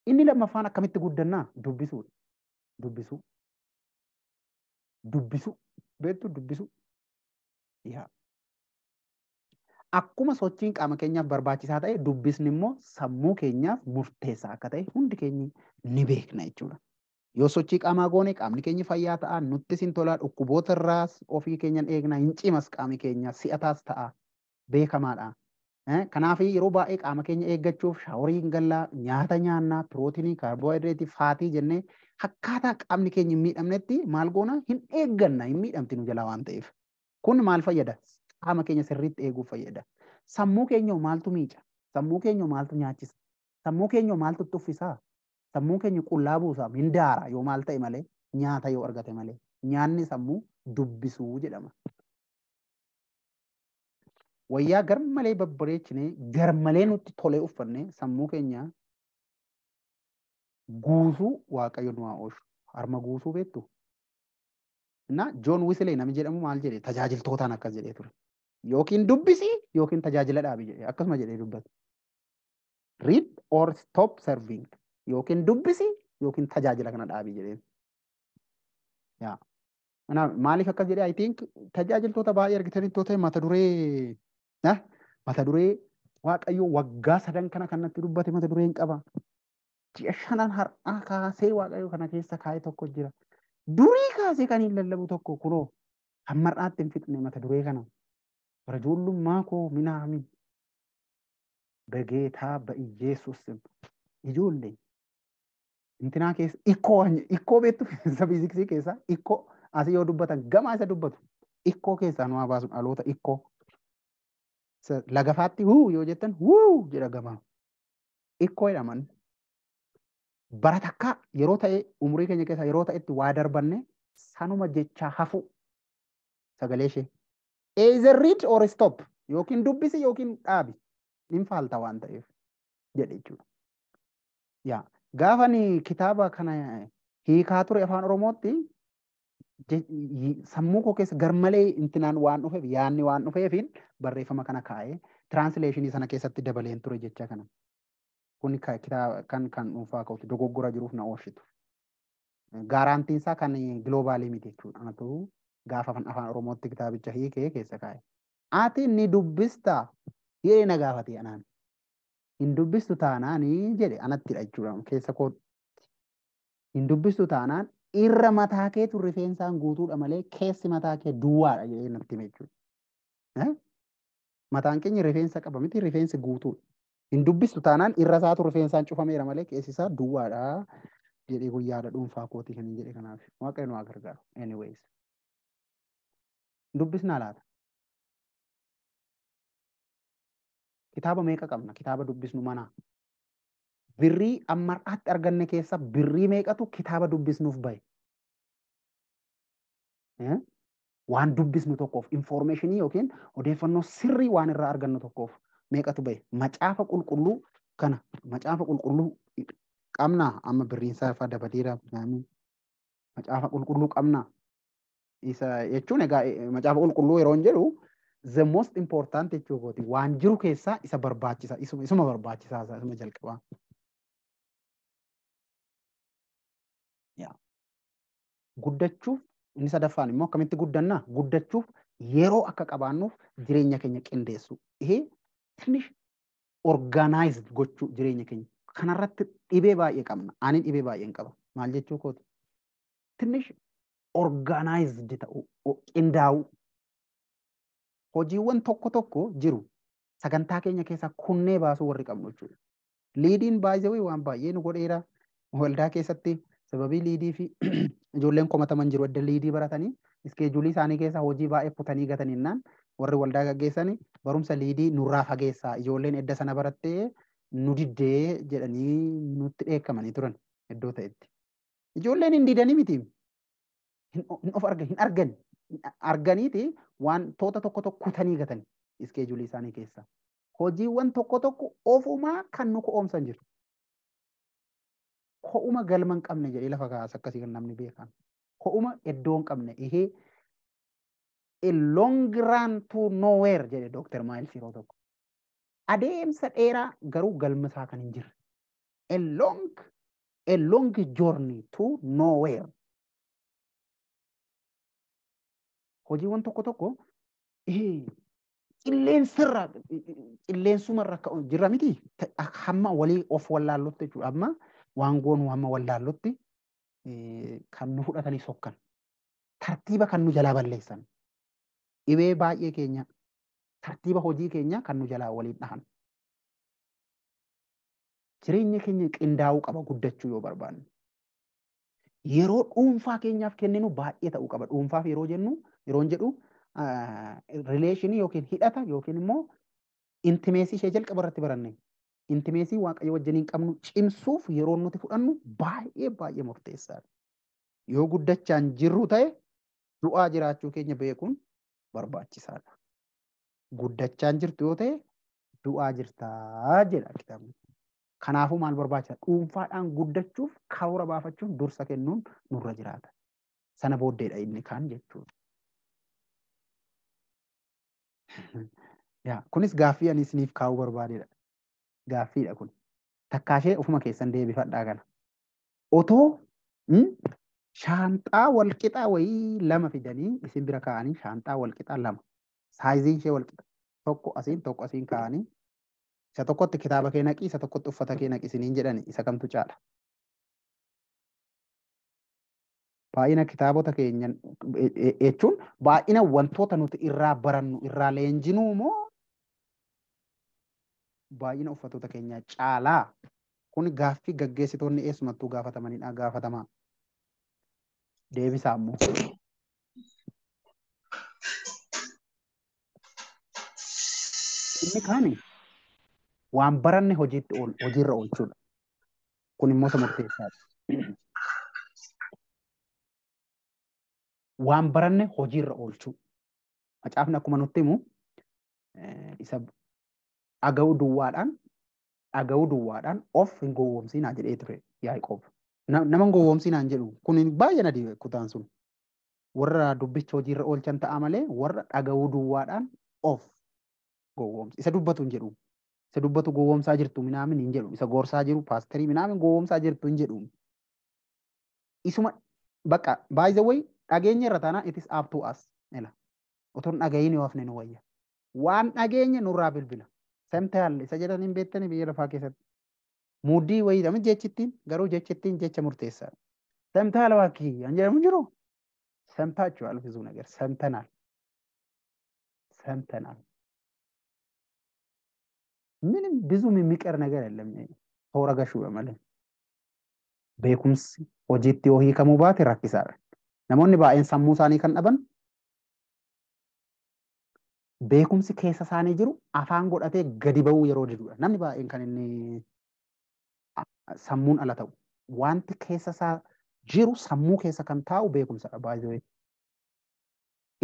[SPEAKER 1] Inni lammaffaan akkamitti guddannaa? Dubbisuudha. Dubbisuu. Dubbisuu. Beektu dubbisuu. Yaa. Akkuma sochiin qaama keenyaaf barbaachisaa ta'e dubbisni immoo sammuu keenyaaf murteessaa akka ta'e hundi keenya ni beekna jechuudha. Yoo sochii qaamaa goone qaamni keenya fayyaa ta'a, nuttis hin tola, dhukkuboota irraas ofii keenyan eegna, hin cimas qaamni keenya si'ataas ta'a, beekamaadha. Kanaaf yeroo baay'ee qaama keenya eeggachuuf shaaworii hin gallaa, nyaata nyaannaa, pirootinii, kaarboohayidireetii, faatii jennee akkaataa qaamni keenya hin miidhamnetti maal goona hin eegganna, hin miidhamti nu jalaa waan ta'eef. Kun maal fayyada? Qaama keenya sirriitti eeguuf fayyada. Sammuu keenya maaltu miica? Sammuu keenya maaltu nyaachisa? Sammuu keenya maaltu uffisa? Sammuu keenya qullaa buusa, mindaara yoo maal ta'e malee, nyaata yoo argate malee. Nyaanni sammuu dubbisuu jedhama. Wayyaa garmalee babbareechinee garmalee nutti tolee uffanne sammuu keenya guusuu Waaqayyo nu haa oolchu. Harma guusuu beektu? Na Joon Wesley namni jedhamu maal jedhe tajaajiltootaan akkas jedhee ture. Yookiin dubbisi yookiin tajaajila dhaabi jedhe akkasuma jedhee dubbate. Read or stop serving. Yookiin dubbisi yookiin tajaajila kana dhaabi jedhee. Yaa. Kanaaf maaliif akkas jedhee I think tajaajiltoota baay'ee argitanii ta'e mata duree Waaqayyo waggaa sadan kana kan natti dubbate mata dureen qaba. Ji'a shanan har'aa kaasee Waaqayyo kana keessa kaa'e tokko jira. Durii kaasee kan hin lallabu tokko kunoo hamma har'aatti hin fixne mata duree kana. Bara ijoollummaa koo minaamin በጌታ በኢየሱስ ስም ijoollee intinaa keessa ikkoo beektu isa fiiziksii keessa ikkoo asii yoo dubbatan gamaa isa dubbatu ikkoo keessaa nu haa baasu dhaloota ikkoo lagafaatti huu yoo jettan huu jedha gamaa ikkoo jedhaman bara takka yeroo ta'e umurii keenya keessa yeroo ta'etti waa darbanne sanuma jechaa hafu sagalee ishee either read or stop yookiin dubbisi yookiin dhaabi hin faalta waan ta'eef jedhe jechuudha. Yaa gaafani kitaaba kana hiikaa ture afaan Oromootti sammuu koo keessa garmalee intinaan waan dhufeef yaanni waan dhufeefiin barreeffama kana kaa'ee tiraansleeshinii sana keessatti dabaleen ture jecha kana. Kun kitaaba kan dhuunfaa kootti dogoggora jiruuf na oolchitu. Gaaraantiin isaa kan giloobaalii miti jechuudha. Anatu gaafa afaan Oromootti kitaabicha hiikee keessa kaa'e. Ati ni dubbistaa jedhee na gaafate anaan. Hin dubbistu taanaan jedhe anattidha jechuudha keessa kootti. Hin dubbistu taanaan irra mataa keetu rifeensaan guutuudha malee keessi mataa kee duwwaadha jedhee natti hime jechuudha. Mataan keenya rifeensa qaba miti rifeensi guutuudha. Hin dubbistu taanaan irra isaatu rifeensaan cufameera malee keessi isaa duwwaadha jedhee guyyaadha dhuunfaa kootii kan hin jedhe kanaaf. Waaqayyo nu haa gargaaru. Anyways. Dubbisnaa laata? Kitaaba meeqa qabna? Kitaaba dubbisnu manaa. Birrii amma har'aatti arganne keessa birrii meeqatu kitaaba dubbisnuuf bahe? Waan dubbisnu tokkoof informeeshinii yookiin odeeffannoo sirrii waan irraa argannu tokkoof meeqatu bahe? Macaafa qulqulluu kana macaafa qulqulluu qabnaa amma birriin isaa dabaleera. Macaafa qulqulluu qabnaa. Isa jechuun egaa macaafa qulqulluu yeroo hin jedhu the most important jechuu kooti waan jiru keessaa isa barbaachisa isuma barbaachisaa isuma jalqabaa. Guddachuuf inni sadaffaan immoo akkamitti guddannaa? Guddachuuf yeroo akka qabaannuuf jireenya keenya qindeessu. Ihee ትንሽ organized gochuu jireenya keenya. Kanarratti dhibee baay'ee qabna. Ani dhibee baay'een qaba. Maal jechuu kooti? ትንሽ organized ta'uu, qindaa'uu. Hojiiwwan tokko tokko jiru sagantaa keenya keessaa kunnee baasuu warri qabnu jechuudha. Liidiin baay'ee waan baay'ee nu godheera. Waldaa keessatti sababii liidii fi ijoolleen komataman jiru edda liidii baratanii iskeejuulii isaanii keessaa hojii baay'ee kutanii gataniinnaan warri waldaa gaggeessanii Barumsa liidii nurraa fageessaa ijoolleen edda sana barattee nu diddee jedhanii nutti dheekkamanii turan iddoo ta'etti. Ijoolleen hin didanii miti. Hin of argan hin argan arganiiti wantoota tokko tokko kutanii gatan iskeejulii isaanii keessa. Hojiiwwan tokko tokko ofumaa kan nu ko'oomsan jiru. Ko'uma galma hin qabne jedhee lafa kaasa akkasii kan namni beekan. Ko'uma iddoo hin qabne ihee a long run to nowhere jedhe Dr. Miles yeroo tokko. Adeemsa dheeraa garuu galma isaa kan hin jirre. A long journey to nowhere. Hojiiwwan tokko tokko qilleensarra qilleensumarra jirra miti hamma walii of wallaallutti jechuudha. Amma waan goonu hamma wallaallutti kan nu fudhatanii sokkan. Tartiiba kan nu jalaa balleessan. Dhibee baay'ee keenya tartiiba hojii keenya kan nu jalaa waliin dhahan. Jireenya keenya qindaa'uu qaba guddachuu yoo barbaanne. Yeroo dhuunfaa keenyaaf kenninu baay'ee ta'uu qaba. Dhuunfaaf yeroo jennu yeroon jedhu relation yookiin hidhata yookiin immoo intimacy ishee jalqaba irratti baranne. Intimacy Waaqayyo wajjiniin qabnu cimsuuf yeroo nuti fudhannu baay'ee baay'ee murteessaadha. Yoo guddachaan jirru ta'e du'aa jiraachuu keenya beekuun barbaachisaadha. Guddachaan jirtu yoo ta'e du'aa jirtaa jedha kitaabni. Kanaafuu maal barbaachisa? Dhuunfaadhaan guddachuuf karoora baafachuun dursa kennuun nurra jiraata. Sana booddeedha inni kaan jechuudha. Yaa kunis gaaffii ani isiniif kaa'uu barbaadedha. Gaaffiidha kun. Takkaashee ofuma keessan deebifadhaa kana. Otoo shaanxaa walqixaa wayii lama fidanii isin bira kaa'anii, shaanxaa walqixaa lama. Saayiziin ishee walqixa. Tokko asiin tokko asiin kaa'anii isa tokkotti kitaaba kee naqi, isa tokkotti uffata kee naqi isiniin jedhani, isa kamtu caala? Baay'ina kitaabota keenya jechuun baay'ina wantoota nuti irraa barannu irraa leenjinuu moo baay'ina uffatoota keenyaa caalaa? Kun gaaffii gaggeessitoonni eessumattuu gaafatamanidha gaafatamaa. Deebisaa immoo. Inni kaani waan baranne hojiitti hojiirra oolchuudha. Kun immoo isa murteessaadha. Waan baranne hojiirra oolchuu. Macaafni akkuma nutti himu isa dhaga'uu duwwaadhaan of hin gowwoomsinaa jedhee ture Yaaqoob. Nama hin gowwoomsinaa hin jedhu. Kun baay'ee na dhibe kutaan sun. Warra dubbicha hojiirra oolchan ta'a malee warra dhaga'uu duwwaadhaan of gowwoomsa. Isa dubbatu hin jedhu. Isa dubbatu gowwoomsaa jirtu minaamin hin jedhu. Isa gorsaa jiru paasterii minaamin gowwoomsaa jirtu hin jedhu. Isuma bakka by the way dhageenya irra taanaan it is up to us. Ela. Otoo hin dhaga'iin yoo hafne nu wayya. Waan dhageenye nurraa bilbila. ሰምተሃል isa jedhan hin beektani biyya lafaa keessatti. Muddii wayii jechittiin garuu jechittiin jecha murteessaadha. ሰምተሃል እባክህ an jedhamu jiru. ሰምታችኋል፣ ብዙ ነገር ሰምተናል ሰምተናል። ምንም ብዙም የሚቀር ነገር የለም። Toora gashuudha malee. Beekumsi hojiitti yoo hiikamuu baate rakkisaadha. Namoonni baay'een sammuu isaanii kan dhaban beekumsi keessa isaanii jiru afaan godhatee gadi ba'uu yeroo didudha. Namni baay'een kan inni sammuun ala ta'u. Wanti keessa isaa jiru sammuu keessa kan taa'u beekumsadha baay'ee.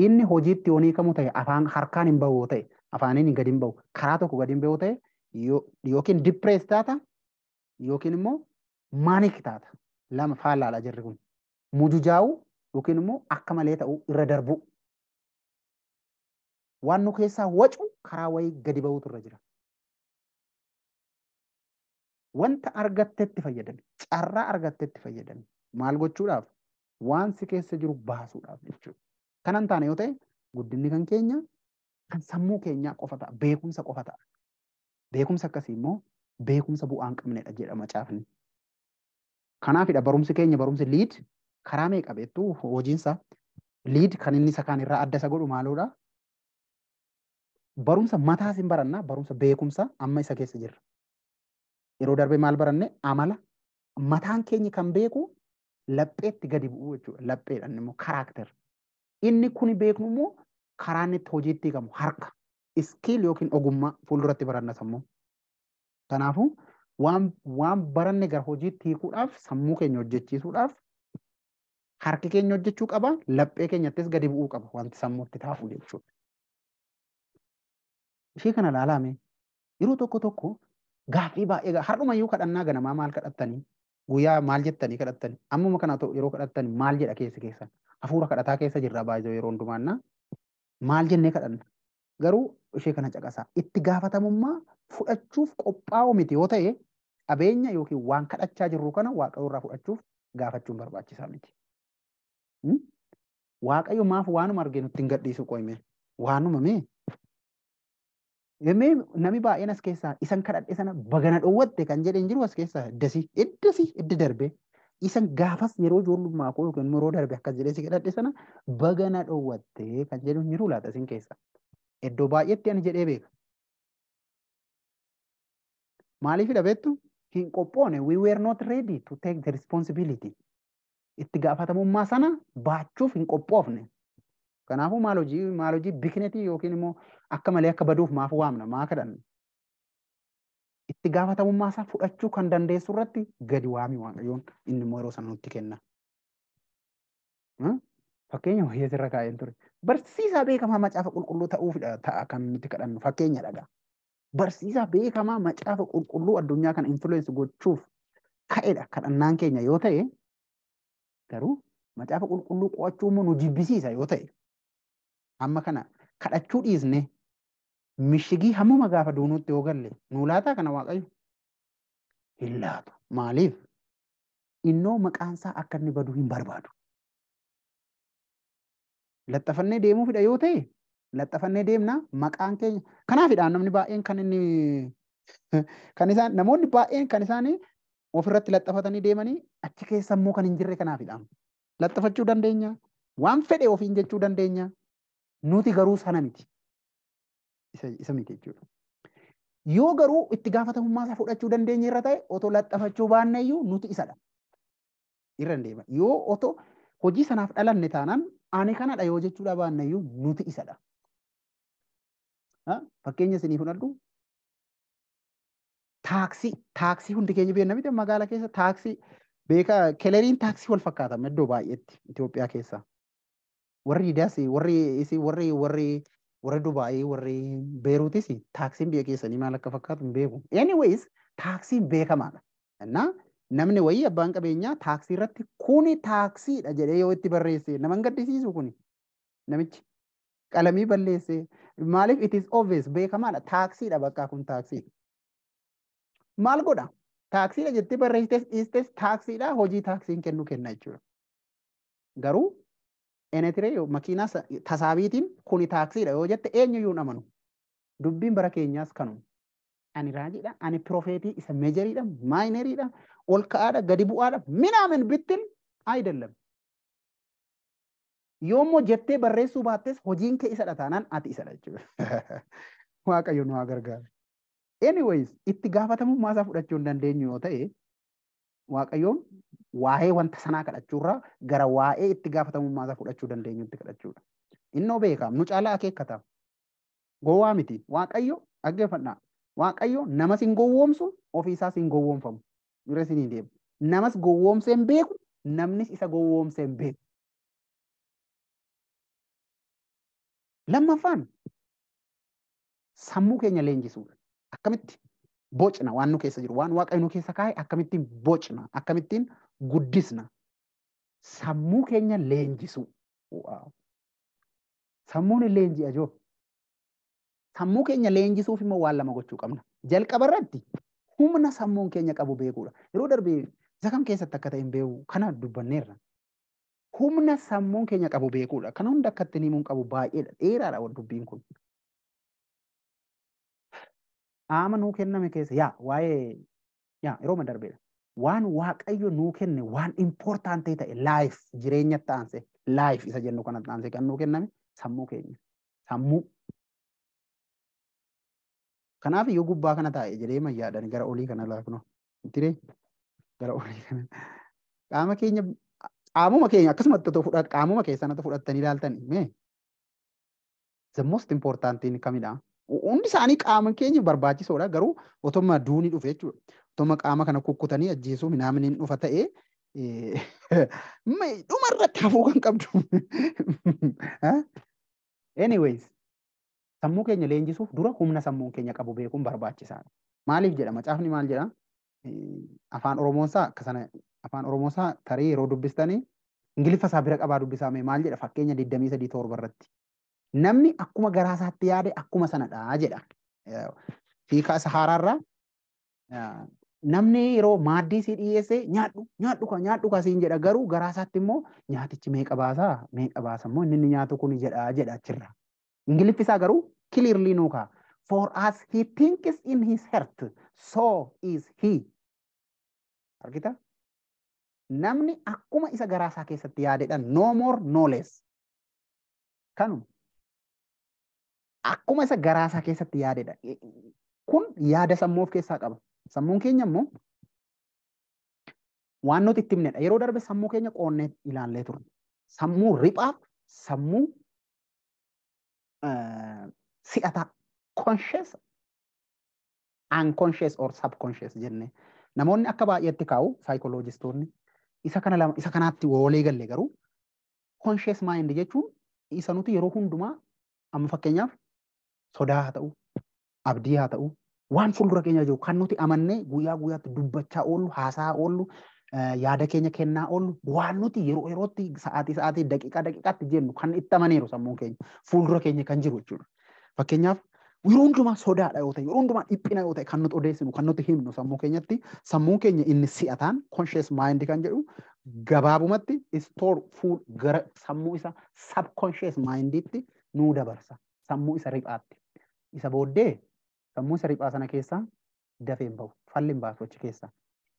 [SPEAKER 1] Inni hojiitti yoo hiikamu ta'e afaan harkaan hin bahu yoo ta'e, afaaniin gadi hin bahu, karaa tokko gadi hin bahu ta'e, yookiin depress taata yookiin immoo manic taata. Lama faallaadha jirri kun. Mujujaa'uu yookiin immoo akka malee ta'uu irra darbuu. Waan nu keessaa wacu karaa wayii gadi bahuutu irra jira. Wanta argattetti fayyadami. Carraa argattetti fayyadami. Maal gochuudhaaf? Waan si keessa jiru baasuudhaaf jechuudha. Kanan taane yoo ta'e guddinni kan keenya kan sammuu keenyaa qofa ta'a. Beekumsa qofa ta'a. Beekumsa akkasii immoo beekumsa bu'aa hin qabnedha jedha macaafni. Kanaafidha barumsi keenya barumsi LEAD karaa meeqa beektu hojiinsa LEAD kan inni isa kaan irraa adda isa godhu maaloodha? Barumsa mataas hin barannaa, barumsa beekumsa amma isa keessa jirra. Yeroo darbe maal baranne? Amala mataan keenya kan beeku lapheetti gadi bu'uu jechuudha. Lapheedhaan immoo character. Inni kuni beeknu immoo karaa inni itti hojiitti hiikamu harka. Skill yookiin ogummaa fuulduratti baranna sammuu. Kanaafuu waan baranne gara hojiitti hiikuudhaaf sammuu keenya hojjechiisuudhaaf harki keenya hojjechuu qaba, laphee keenyattis gadi bu'uu qaba wanti sammuutti taa'u jechuudha. Ishee kana ilaalame yeroo tokko tokko gaaffii baay'ee har'umayyuu kadhannaa ganamaa maal kadhattanii guyyaa maal jettanii kadhattanii ammuma kana yeroo kadhattanii maal jedha keessi keessan hafuura kadhataa keessa jirra baay'ee yeroo hundumaannaa maal jennee kadhanna garuu ishee kana caqasaa itti gaafatamummaa fudhachuuf qophaa'u miti yoo ta'e qabeenya yookiin waan kadhachaa jirru kana Waaqayyo irraa fudhachuuf gaafachuun barbaachisaa miti. Waaqayyo maaf waanuma arginu ittiin gadhiisu qo'ime waanuma mee Mee namni baay'een as keessaa isan kadhadhe sana bagana dhoowwatte kan jedhe hin jiru as keessaa iddasii iddi darbe isan gaafas yeroo ijoollummaa koo yookiin yeroo darbe akkas jedhee si kadhadhe sana bagana dhoowwatte kan jedhu hin jiru laata isin keessaa. Iddoo baay'eetti ani jedhee beeka. Maaliif beektu hin qophoone we were not ready to take the responsibility. Itti gaafatamummaa sana baachuuf hin qophoofne. Kanaafuu maal hojii bikinetii yookiin immoo akka malee akka baduuf maaf waamna maa kadhanna. Itti gaafatamummaa isaa fudhachuu kan dandeessu irratti gadi waami Waaqayyoon inni immoo yeroo sana nutti kenna. Fakkeenya wayii asirra kaa'een ture. Barsiisaa beekamaa macaafa qulqulluu ta'uufidha ta'a kan nuti kadhannu fakkeenya dhagaa. Barsiisaa beekamaa macaafa qulqulluu addunyaa kana influence gochuuf ka'edha kadhannaan keenya yoo ta'e garuu macaafa qulqulluu qo'achuu immoo nu jibbisiisa yoo ta'e amma kana kadhachuu dhiisne mishigii hammuma gaafa duunuutti yoo galle nuu laataa kana Waaqayyo hin laatu. Maaliif? Innoo maqaansaa akka inni badu hin barbaadu. Laxxafannee deemuufidha yoo ta'e laxxafannee deemna maqaan keenya kanaafidha namni baay'een kan inni kan isaan namoonni baay'een kan isaan ofirratti laxxafatanii deemanii achi keessa immoo kan hin jirre kanaafidha. Laxxafachuu dandeenya waan fedhe ofiin jechuu dandeenya nuti garuu sana miti. Isa miti jechuudha. Yoo garuu itti gaafatamummaa isaa fudhachuu dandeenya irra ta'e otoo laxxafachuu baanne iyyuu nuti isadha. Irra hin deema. Yoo otoo hojii sanaaf dhalanne taanaan ani kanadha yoo jechuudha baanne iyyuu nuti isadha. Fakkeenya isinii fudhadhu. Taaksii hundi keenya beekna miti magaalaa keessa taaksii beekaa keleriin taaksii wal fakkaata iddoo baay'eetti Itoophiyaa keessa. Warri Daas warri isii warri warri warri Dubaayii warri Beeruutis taaksiin biyya keessanii maal akka fakkaatu hin beeku. Anyways taaksiin beekamaadha. Innaa namni wayii abbaan qabeenyaa taaksii irratti kuni taaksiidha jedhee yoo itti barreesse nama hin gaddisiisu kuni namichi qalamii balleesse maaliif it is obvious beekamaadha taaksiidha bakka kun taaksii. Maal godha? Taaksiidha jettee barreessites dhiistes taaksiidha hojii taaksiin kennu kenna jechuudha. Garuu enetiree makiinaa tasaabiitiin kuni taaksiidha yoo jette eenyuyyuu hin amanu. Dubbiin bara keenyaas kanuma. Ani raajiidha, ani pirofeetii isa meejariidha, maayineriidha, ol ka'aadha, gadi bu'aadha, minaamin bittin አይደለም. Yoommoo jettee barreessuu baattes hojiin kee isadha taanaan ati isadha jechuudha. Waaqayyo nu haa gargaaru. Anyways, itti gaafatamummaa isaa fudhachuu hin dandeenyu yoo ta'e Waaqayyoon waa'ee wanta sanaa kadhachuurraa gara waa'ee itti gaafatamummaa isaa fudhachuu dandeenyutti kadhachuudha. Innoo beekaam nu caalaa akeekkata. Gowwaa miti. Waaqayyo dhaggeeffadhaa. Waaqayyo namas hin gowwoomsu ofiisaas hin gowwoomfamu. Dura isinii deemu. Namas gowwoomsee hin beeku namnis isa gowwoomsee hin beeku. Lammaffaan sammuu keenya leenjisuudha. Akkamitti bocna waan nu keessa jiru waan Waaqayyo nu keessa kaa'e akkamittiin bocna akkamittiin guddisna sammuu keenya leenjisuu. Sammuun hin leenji'a joo. Sammuu keenya leenjisuuf immoo waan lama gochuu qabna. Jalqaba irratti humna sammuun keenya qabu beekuudha. Yeroo darbe isa kam keessatti akka ta'e hin beeku kana dubbanneerra. Humna sammuun keenya qabu beekuudha. Kana hunda akka ittiin himuun qabu baay'eedha. Dheeraadha dubbiin kun. Qaama nuu kenname keessa yaa waa'ee yaa yeroo darbeedha. Waan Waaqayyo nuu kenne waan impoortaantii ta'e laayif jireenya taanse laayif isa jennu kana taanse kan nuu kenname sammuu keenya. Sammuu. Kanaaf iyyuu gubbaa kana taa'e jedhee mayyaadhaan gara olii kana laafnoo. Tiree gara olii kana. Qaama keenya qaamuma keenya akkasumatti otoo fudhat qaamuma keessan otoo fudhattanii ilaaltan mee the most important thing kamidha? Hundi isaanii qaama keenya barbaachisoodha garuu otoma duuni dhufe jechuudha. Otoma qaama kana kukkutanii ajjeesuu minaaminiin dhufa ta'ee dhumarratti hafuu kan qabdu. Anyways, sammuu keenya leenjisuuf dura humna sammuun keenya qabu beekuun barbaachisaadha. Maaliif jedha? Macaafni maal jedha? Afaan Oromoonsaa akka sana afaan Oromoonsaa tarii yeroo dubbistanii Ingiliffa isaa bira qabaa dubbisaa maal jedha? Fakkeenya 23:7 irratti. Namni akkuma garaa isaatti yaade akkuma sanadha jedha. Hiika isa haaraarraa namni yeroo maaddii si dhiyeesse nyaadhu nyaadhu ka nyaadhu ka siin jedha garuu garaa isaatti immoo nyaatichi meeqa baasaa meeqa baasa immoo inni nyaatu kun jedha jedha achirra. Ingiliffi isaa garuu clearly nuu kaa. For as he thinks in his heart, so is he. Argita? Namni akkuma isa garaa isaa keessatti yaadedha. No more, no less. Kanuma. Akkuma isa garaa isaa keessatti yaadedha. Kun yaada sammuu of keessaa qaba. Sammuun keenya immoo waan nuti itti himnedha. Yeroo darbe sammuu keenya qoonnee ilaallee turre. Sammuu riphaaf sammuu si'ataa conscious, unconscious or subconscious jenne. Namoonni akka baay'eetti kaa'u saayikolojistoonni isa kana lama isa kanaatti walii galle garuu conscious mind jechuun isa nuti yeroo hundumaa amma fakkeenyaaf sodaa haa ta'u, abdii haa ta'u, waan fuuldura keenya jiru kan nuti amannee guyyaa guyyaatti dubbachaa oollu, haasaa oollu, yaada keenya kennaa oollu, waan nuti yeroo yerootti sa'aatii sa'aatii daqiiqaa daqiiqaatti jennu kan itti amaneeru sammuun keenya fuuldura keenya kan jiru jechuudha. Fakkeenyaaf yeroo hundumaa sodaadha yoo ta'e, yeroo hundumaa dhiphina yoo ta'e kan nuti odeessinu, kan nuti himnu sammuu keenyatti, sammuun keenya inni si'ataan conscious mind kan jedhu gabaabumatti store fuul gara sammuu isa subconscious minditti nuu dabarsa. Sammuu isa riphaatti. Isa booddee sammuu isa riphaa sana keessaa dafee hin bahu, falli hin baasu achi keessa.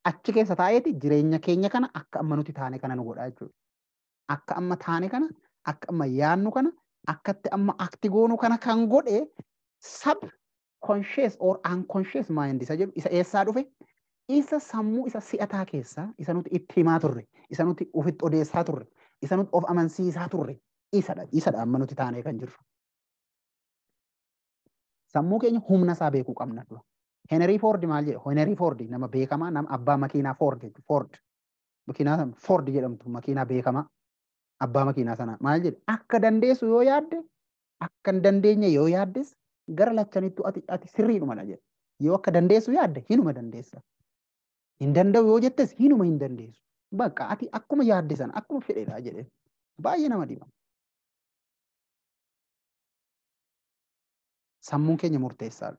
[SPEAKER 1] Achi keessa taa'eeti jireenya keenya kana akka amma nuti taane kana nu godha jechuudha. Akka amma taane kana, akka amma yaannu kana, akkatti amma akti goonu kana kan godhe subconscious or unconscious mind isa jedhu isa eessaa dhufe? Isa sammuu isa si'ataa keessaa isa nuti itti himaa turre, isa nuti ofitti odeessaa turre, isa nuti of amansiisaa turre, isadha amma nuti taanee kan jirru. Sammuu keenya humna isaa beekuu qabna dura. Henry Ford maal jedhe? Henry Ford nama beekamaa, nama abbaa makiinaa Ford jechuudha. Ford. Makiinaa Ford jedhamtu makiinaa beekamaa abbaa makiinaa sanaa maal jedhe? Akka dandeessu yoo yaadde, akka hin dandeenye yoo yaaddes gara lachanittu ati sirriidhuma jedhe. Yoo akka dandeessu yaadde hinuma dandeessa. Hin danda'u yoo jettes hinuma hin dandeessu. Bakka ati akkuma yaadde sana akkuma fedhedha jedhe. Baay'ee nama dhiba. Sammuun keenya murteessaadha.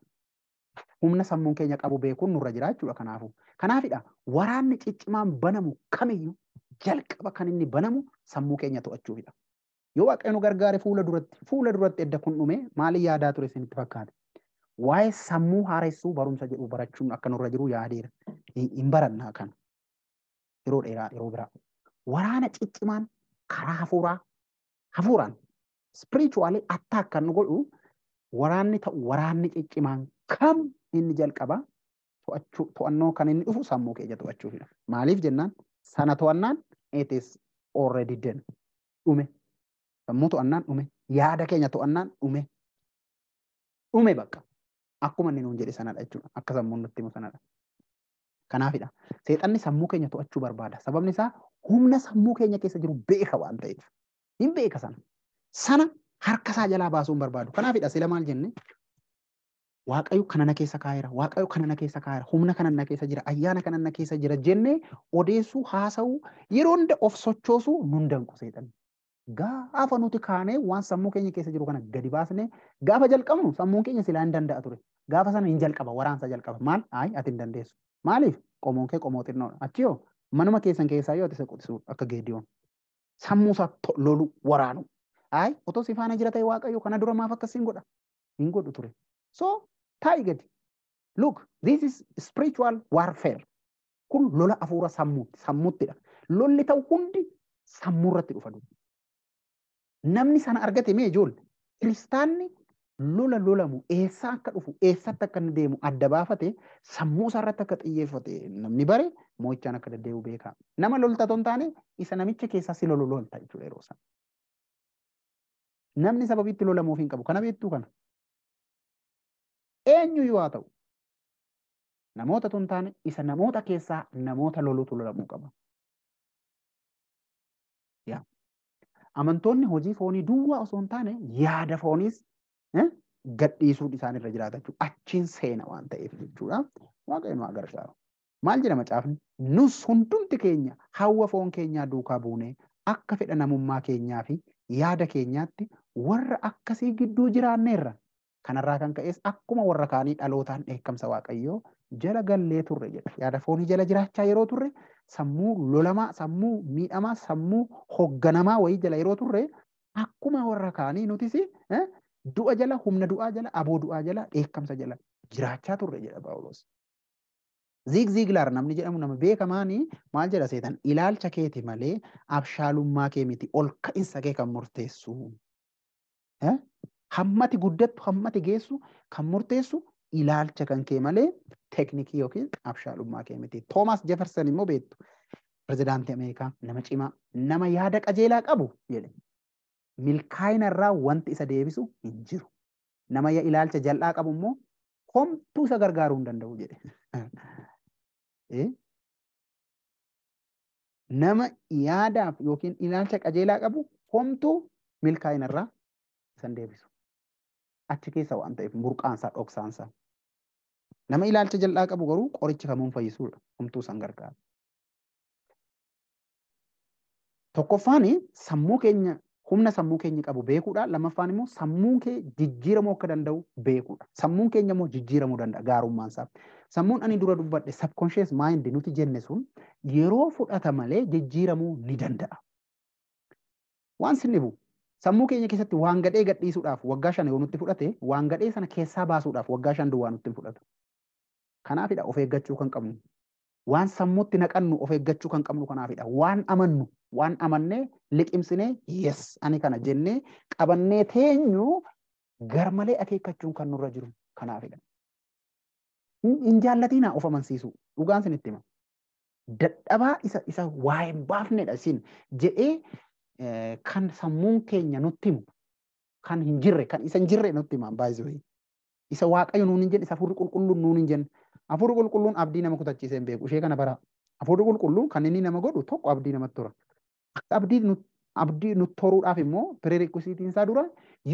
[SPEAKER 1] Humna sammuun keenya qabu beekuun nurra jira jechuudha kanaafuu. Kanaafidha waraanni ciccimaan banamu kamiyyuu jalqaba kan inni banamu sammuu keenya to'achuufidha. Yoo Waaqayyo nu gargaare fuula duratti edda kun dhume maaliin yaadaa ture isinitti fakkaata? Waa'ee sammuu haaressuu barumsa jedhu barachuun akka nurra jiru yaadeera. Hin barannaa kana. Yeroo dheeraa yeroo biraa. Waraana ciccimaan karaa hafuuraan spiritually attack kan nu godhu waraanni ta'u waraanni ciccimaan kam inni jalqaba to'annoo kan inni dhufu sammuu keenya to'achuufidha. Maaliif jennaan sana to'annaan it is already done. Dhume. Sammuu to'annaan dhume. Yaada keenya to'annaan dhume. Dhume bakka. Akkuma inni nuun jedhe sanadha jechuudha. Akka sammuun nutti himu sanadha. Kanaafidha. Seexanni sammuu keenya to'achuu barbaada. Sababni isaa humna sammuu keenya keessa jiru beeka waan ta'eef. Hin beeka sana. Sana harka isaa jalaa baasuu hin barbaadu. Kanaafidha sila maal jenne? Waaqayyo kana na keessa kaa'eera, Waaqayyo kana na keessa kaa'eera, humna kana na keessa jira, ayyaana kana na keessa jira jennee odeessuu, haasa'uu, yeroo hunda of sochoosuu nun danqu seexanni. Gaafa nuti kaanee waan sammuu keenya keessa jiru kana gadi baasnee gaafa jalqabnu sammuun keenya silaa hin danda'a ture. Gaafa sana hin jalqaba, waraansa jalqaba. Maal? Ayi ati hin dandeessu. Maaliif? Qomoon kee qomoo xinnoodha. Achi yoo manuma keessan keessaa yoo ati isa quxisuu akka Geediyoon. Sammuu isaa lolu waraanu. Ayi otoo si faana jira ta'e Waaqayyo kana dura maaf akkasiin godha? Hin godhu ture. So taa'i gadi. Look, this is spiritual warfare. Kun lola hafuura sammuuttidha. Lolli ta'u hundi sammuu irratti dhufa. Namni sana argate mee ijoollee? Kiristaanni lola lolamu eessaa akka dhufu, eessatti akka inni deemu adda baafate, sammuu isaa irratti akka xiyyeeffate namni bare mo'ichaan akka deddeebi'u beeka. Nama lolta otoo hin taane isa namicha keessaa si lolu lolta jechuudha yeroo sana. Namni sababii itti lolamuuf hin qabu. Kana beektuu kana. Eenyuyyuu haa ta'u. Namoota tun taane isa namoota keessaa namoota lolutu lolamuu qaba. Amantoonni hojii foonii duwwaa osoo hin taane yaada fooniis gadhiisuun isaanirra jiraata jechuudha. Achiin seena waan ta'eef jechuudha. Waaqayyo nu haa gargaaru. Maal jedha macaafni? Nus hundumti keenya hawwa foon keenyaa duukaa buunee akka fedha namummaa keenyaa fi yaada keenyaatti warra akkasii gidduu jiraanneerra. Kanarraa kan ka'es akkuma warra kaanii dhalootaan dheekkamsa Waaqayyoo jala gallee turre jedha. Yaada foonii jala jiraachaa yeroo turre sammuu lolamaa, sammuu miidhamaa, sammuu hogganamaa wayii jala yeroo turre akkuma warra kaanii nutis du'a jala, humna du'aa jala, aboo du'aa jala, dheekkamsa jala jiraachaa turre jedha Phaawulos. Zig Ziglar namni jedhamu nama beekamaanii maal jedha seetan ilaalcha keeti malee abshaalummaa kee miti ol ka'insa kee kan murteessu. Hammati guddattu hammati geessu kan murteessu ilaalcha kan kee malee teeknikii yookiin abshaalummaa kee miti. Toomaas Jefferson immoo beektu pirezidaantii Ameerikaa nama cimaa nama yaada qajeelaa qabu jedhe. Milkaa'ina irraa wanti isa deebisu hin jiru. Nama ilaalcha jal'aa qabu immoo homtuu isa gargaaruu hin danda'u jedhe. Nama yaadaaf yookiin ilaalcha qajeelaa qabu homtuu milkaa'ina irraa isa hin deebisu. Achi keessa waan ta'eef burqaansaa dhoksaansaa. Nama ilaalcha jal'aa qabu garuu qorichi kamuun fayyisuudha. Homtuu isaan gargaara. Tokkoffaan sammuu keenya humna sammuu keenya qabu beekuudha. Lammaffaan immoo sammuun kee jijjiiramuu akka danda'u beekuudha. Sammuun keenya immoo jijjiiramuu danda'a gaarummaan isaa. Sammuun ani dura dubbadhe subconscious mind nuti jenne sun yeroo fudhata malee jijjiiramuu ni danda'a. Waan sin dhibu sammuu keenya keessatti waan gadhee gadhiisuudhaaf waggaa 5 yoo nutti fudhate waan gadhee sana keessaa baasuudhaaf waggaa 5 duwwaa nutti hin fudhatu. Kanaafidha of eeggachuu kan qabnu. Waan sammuutti naqannu of eeggachuu kan qabnu kanaafidha. Waan amannu waan amannee liqimsinee yes ani kana jennee qabannee teenyu garmalee akeekkachuun kan nurra jiru kanaafidha. Hin jaallatinaa of amansiisuu dhugaan sinitti hima. Dadhabaa isa waa hin baafnedha isin jedhee kan sammuun keenya nutti himu kan hin jirre kan isa hin jirre nutti hima baay'ee. Isa Waaqayyo nuun hin jenne isa Hafuurri Qulqulluun nuun hin jenne. Hafuurri Qulqulluun abdii nama kutachiisee hin beeku. Ishee kana baraa. Hafuurri Qulqulluun kan inni nama godhu tokko abdii namatti tora. Akka abdii nutti toruudhaaf immoo pireerekwisiitiin isaa dura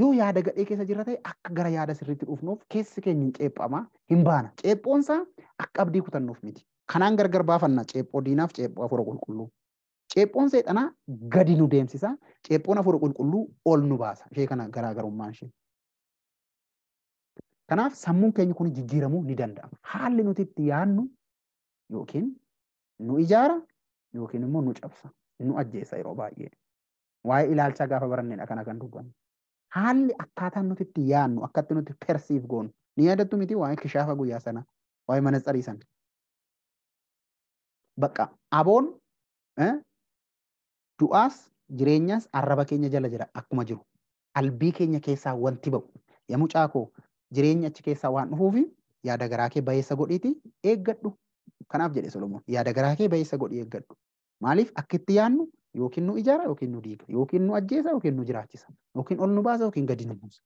[SPEAKER 1] yoo yaada gadhee keessa jirra ta'e akka gara yaada sirriitti dhufnuuf keessi keenya hin ceephamaa hin baana. Ceephoon isaa akka abdii kutannuuf miti. Kanaan gargar baafanna ceephoo diinaaf ceephoo Hafuura Qulqulluu. Ceephoon seexanaa gadi nu deemsisa. Ceephoon Hafuura Qulqulluu ol nu baasa. Ishee kana garaagarummaan ishee. Kanaaf sammuun keenya kun jijjiiramuu ni danda'a. Haalli nuti itti yaadnu yookiin nu ijaara yookiin immoo nu cabsa, nu ajjeesa yeroo baay'ee. Waa'ee ilaalchaa gaafa barannedha kana kan dubbannu. Haalli akkaataan nuti itti yaadnu, akkatti nuti persiif goonu ni yaadattu miti waa'ee kishaafa guyyaa sana, waa'ee manatsarii sana. Bakka aboon du'aas jireenyaas arraba keenya jala jira akkuma jiru. Albii keenya keessaa wanti ba'u. Yaa mucaa koo jireenya achi keessaa waan dhufuufi yaada garaa kee bayeessa godhiiti eeggadhu. Kanaaf jedhe Solomoon yaada garaa kee bayeessa godhii eeggadhu. Maaliif akka itti yaadnu yookiin nu ijaara yookiin nu diiga yookiin nu ajjeesa yookiin nu jiraachisa yookiin ol nu baasa yookiin gadi nu buusa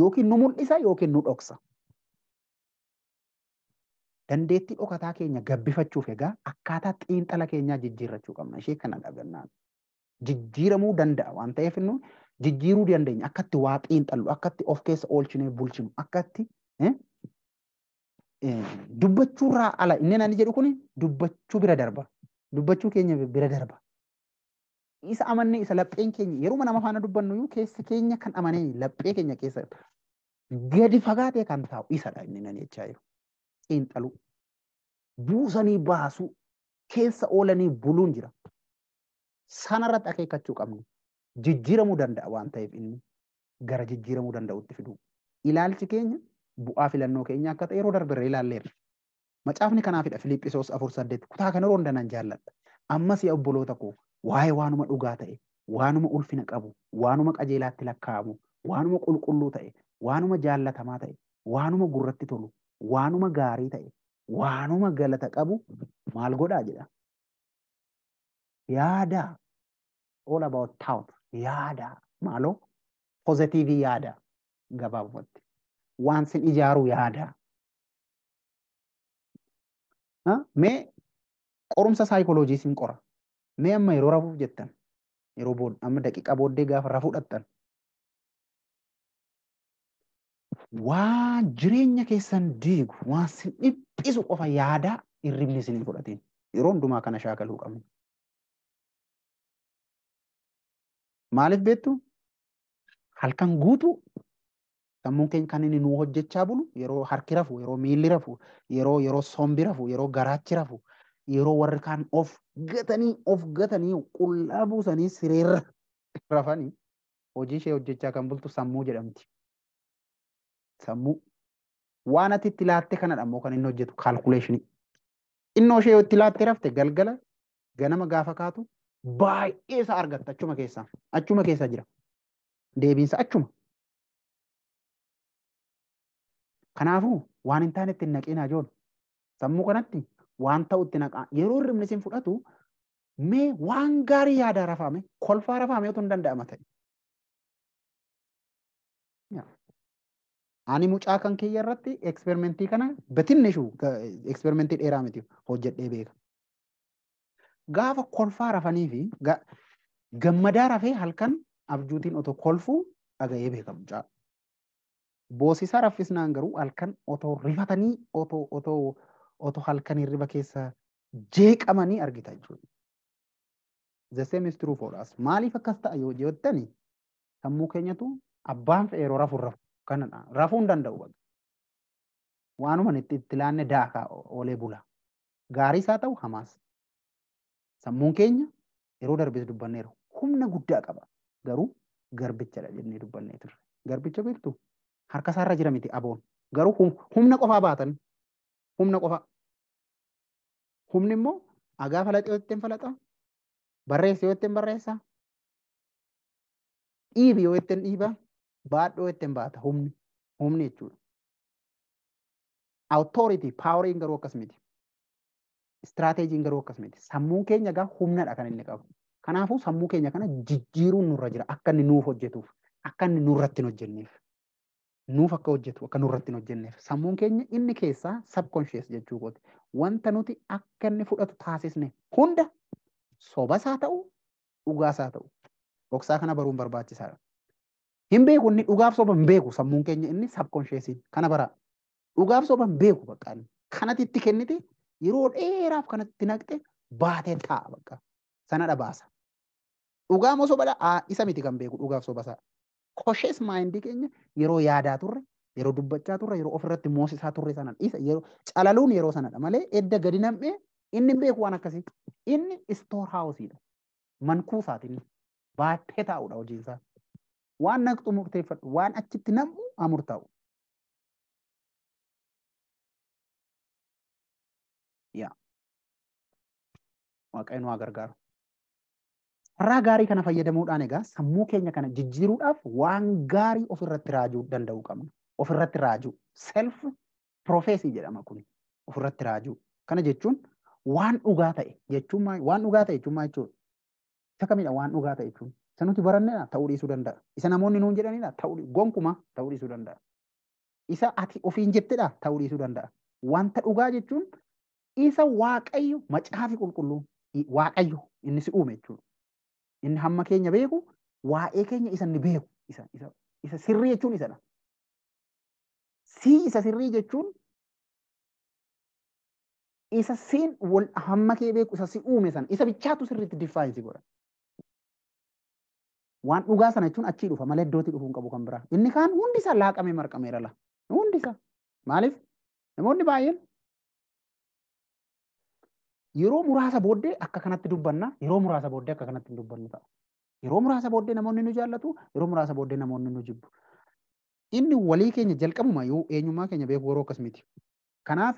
[SPEAKER 1] yookiin nu mul'isa yookiin nu dhoksa. Dandeettii dhokataa keenya gabbifachuuf egaa akkaataa xiinxala keenyaa jijjiirrachuu qabna. Ishee kana dhagannaan jijjiiramuu danda'a waan ta'eef nu jijjiiruu dandeenya. Akkatti waa xiinxallu, akkatti of keessa oolchinee bulchinu, akkatti dubbachuurraa ala inni nani jedhu kuni dubbachuu bira darba. Dubbachuu keenya bira darba. Isa amannee isa lapheen keenya yeroo nama faana dubbannu iyyuu keessa keenya kan amanee laphee keenya keessa gadi fagaatee kan taa'u isadha inni nani jechaa jiru. Xiinxaluu, buusanii baasuu, keessa oolanii buluun jira. Sanarratti akeekkachuu qabnu. Jijjiiramuu danda'a waan ta'eef inni gara jijjiiramuu danda'utti fiduu. Ilaalchi keenya bu'aa filannoo keenya akka ta'e yeroo darberra ilaalleerra. Macaafni kanaafidha Filiiphisoos 4:8 kutaa kana yeroo hundaa nan jaalladha. Ammas yaa obboloota koo waa'ee waanuma dhugaa ta'e, waanuma ulfina qabu, waanuma qajeelaatti lakkaa'amu, waanuma qulqulluu ta'e, waanuma jaallatamaa ta'e, waanuma gurratti tolu, waanuma gaarii ta'e, waanuma galata qabu maal godhaa jedha. Yaada. All about thought. Yaada. Maaloo? Pozitiivii yaada. Gabaabumatti. Waan sin ijaaru yaada. Mee qorumsa saayikooloojii siin qora. Mee amma yeroo rafuuf jettan yeroo booda amma daqiiqaa booddee gaafa rafuu dhattan waan jireenya keessan diigu waan sin dhiphisu qofa yaadaa hirribni isin hin fudhatin. Yeroo hundumaa kana shaakaluu qabna. Maaliif beektu? Halkan guutuu sammuun keenya kan inni nuu hojjechaa bulu yeroo harki rafu, yeroo miilli rafu, yeroo sombi rafu, yeroo garaachi rafu, yeroo warri kaan of gatanii qullaa buusanii sireerra rafanii hojii ishee hojjechaa kan bultu sammuu jedhamti. Sammuu waan ati itti laatte kanadha immoo kan inni hojjetu kaalkuleeshinii. Innoo ishee itti laattee rafte galgala ganama gaafa kaatu baay'ee isaa argatta achuma keessaa. Achuma keessa jira. Deebiinsa achuma. Kanaafuu waan hin taane itti hin naqinaa ijoollee. Sammuu kanatti waan ta'u itti naqaa. Yeroo hirribni isin fudhatu mee waan gaarii yaadaa rafaame kolfaa rafaame otoo hin danda'ama ta'e. Ani mucaa kan kiyya irratti eksperimentii kana betinnishu eksperimentii dheeraa miti hojjedhee beeka. Gaafa kolfaa rafanii fi gammadaa rafee halkan abjuutiin otoo kolfuu dhaga'ee beeka mucaa. Boosisaa raffisnaan garuu halkan otoo rifatanii otoo halkan hirriba keessa jeeqamanii argita jechuudha. The same is true for us. Maaliif akkas ta'a yoo jettani sammuu keenyatu abbaan fe'e yeroo rafu rafu kanadha. Rafuu hin danda'u bakka. Waanuma itti laanne daakaa oolee bula. Gaariis haa ta'u hamaas. Sammuun keenya yeroo darbes dubbanneera. Humna guddaa qaba. Garuu garbichadha jennee dubbannee turre. Garbicha beektu harka isaarra jira miti aboon. Garuu humna qofaa baatan. Humna qofaa. Humni immoo agaa falaxee yoo ittiin falaxa. Barreesse yoo ittiin barreessa. Dhiibi yoo ittiin dhiiba. Baadhoo ittiin baata humni. Humni jechuudha. Authority, poweriin garuu akkas miti. Istiraateejiin garuu akkas miti. Sammuun keenya egaa humnadha kan inni qabu. Kanaafuu sammuu keenya kana jijjiiruun nurra jira. Akka inni nuuf hojjetuuf. Akka inni nurratti hin hojjenneef. Nuuf akka hojjetu akka nurratti hin hojjenneef. Sammuun keenya inni keessaa subconscious jechuu kooti. Wanta nuti akka inni fudhatu taasisne hunda sobas haa ta'u dhugaas haa ta'u. Dhoksaa kana baruun barbaachisaadha. Hin beeku inni dhugaaf soba hin beeku sammuun keenya inni subconsciousiin kana baraa. Dhugaaf soba hin beeku bakka inni. Kanatti itti kennite yeroo dheeraaf kanatti itti naqxe baatee taa'a bakka. Sanadha baasa. Dhugaa moo sobadha? Isa miti kan beeku dhugaaf soba isaa. Conscious mind keenya yeroo yaadaa turre, yeroo dubbachaa turre, yeroo ofirratti moosisaa turre sanadha. Isa yeroo calaluun yeroo sanadha malee edda gadi nam'ee inni hin beeku waan akkasii. Inni store houseidha. Mankuusaati inni. Baatee taa'udha hojiinsaa. Waan naqxu murteeffadhu, waan achitti nam'u haa murtaa'u. Yaa. Waaqayyo nu haa gargaaru. Carraa gaarii kana fayyadamuudhaan egaa sammuu keenya kana jijjiiruudhaaf waan gaarii ofirratti raajuu danda'uu qabna. Ofirratti raajuu. Self prophecy jedhama kun. Ofirratti raajuu. Kana jechuun waan dhugaa ta'e jechuun waan dhugaa ta'e jechuun maal jechuudha? Isa kamidha waan dhugaa ta'e jechuun? Isa nuti barannedha ta'uu dhiisuu danda'a. Isa namoonni nuun jedhanidha ta'uu gonkumaa ta'uu dhiisuu danda'a. Isa ati ofiin jettedha ta'uu dhiisuu danda'a. Wanta dhugaa jechuun isa Waaqayyo macaafi qulqulluun Waaqayyo inni si uume jechuudha. Inni hamma keenya beeku waa'ee keenya isa inni beeku isa sirrii jechuun isadha. Sii isa sirrii jechuun isa siin wal hamma kee beeku isa si uume sana isa bichaatu sirriitti define si godha. Waan dhugaa sana jechuun achii dhufa malee iddootti dhufuu hin qabu kan biraa. Inni kaan hundi isaa laaqamee marqameera la. Hundi isaa. Maaliif? Namoonni baay'een yeroo muraasa booddee akka kanatti dubbanna, yeroo muraasa booddee akka kanatti hin dubbannu ta'a. Yeroo muraasa booddee namoonni nu jaallatu, yeroo muraasa booddee namoonni nu jibbu. Inni walii keenya jalqabuma yoo eenyummaa keenya beeku yeroo akkas miti. Kanaaf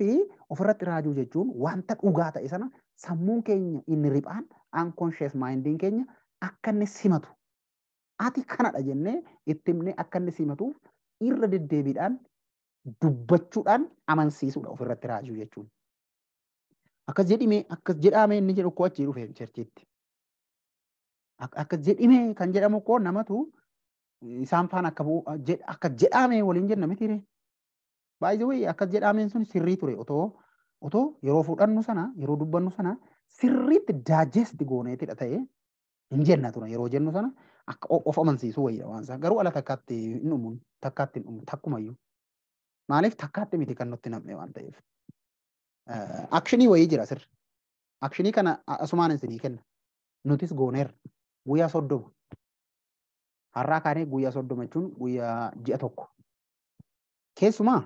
[SPEAKER 1] ofirratti raajuu jechuun wanta dhugaa ta'e sana sammuun keenya inni riphaan unconscious mindiin keenya akka inni simatu. Ati kanadha jennee itti himnee akka inni simatuuf irra deddeebiidhaan dubbachuudhaan amansiisuudha ofirratti raajuu jechuun. Akkas jedhime akkas jedhame inni jedhu koo achii dhufe cherchiitti. Akkas jedhime kan jedhamu koo namatu isaan faana akka bu'u akka jedhame waliin jenna miti ree. By the way akkas jedhameen sun sirrii ture otoo Otoo yeroo fudhannu sana yeroo dubbannu sana sirriitti digest gooneetidha ta'ee hin jenna ture yeroo jennu sana akka of amansiisuu wayya waan isaa garuu ala takkaatti hin dhumu takkaatti hin dhumu takkumayyuu maaliif takkaatti miti kan nutti nam'e waan ta'eef. Akshinii wayii jira sirri. Akshinii kana asumaan isinii kenna. Nutis gooneerra guyyaa 30. Har'aa kaanee guyyaa 30 jechuun guyyaa ji'a tokko. Keessumaa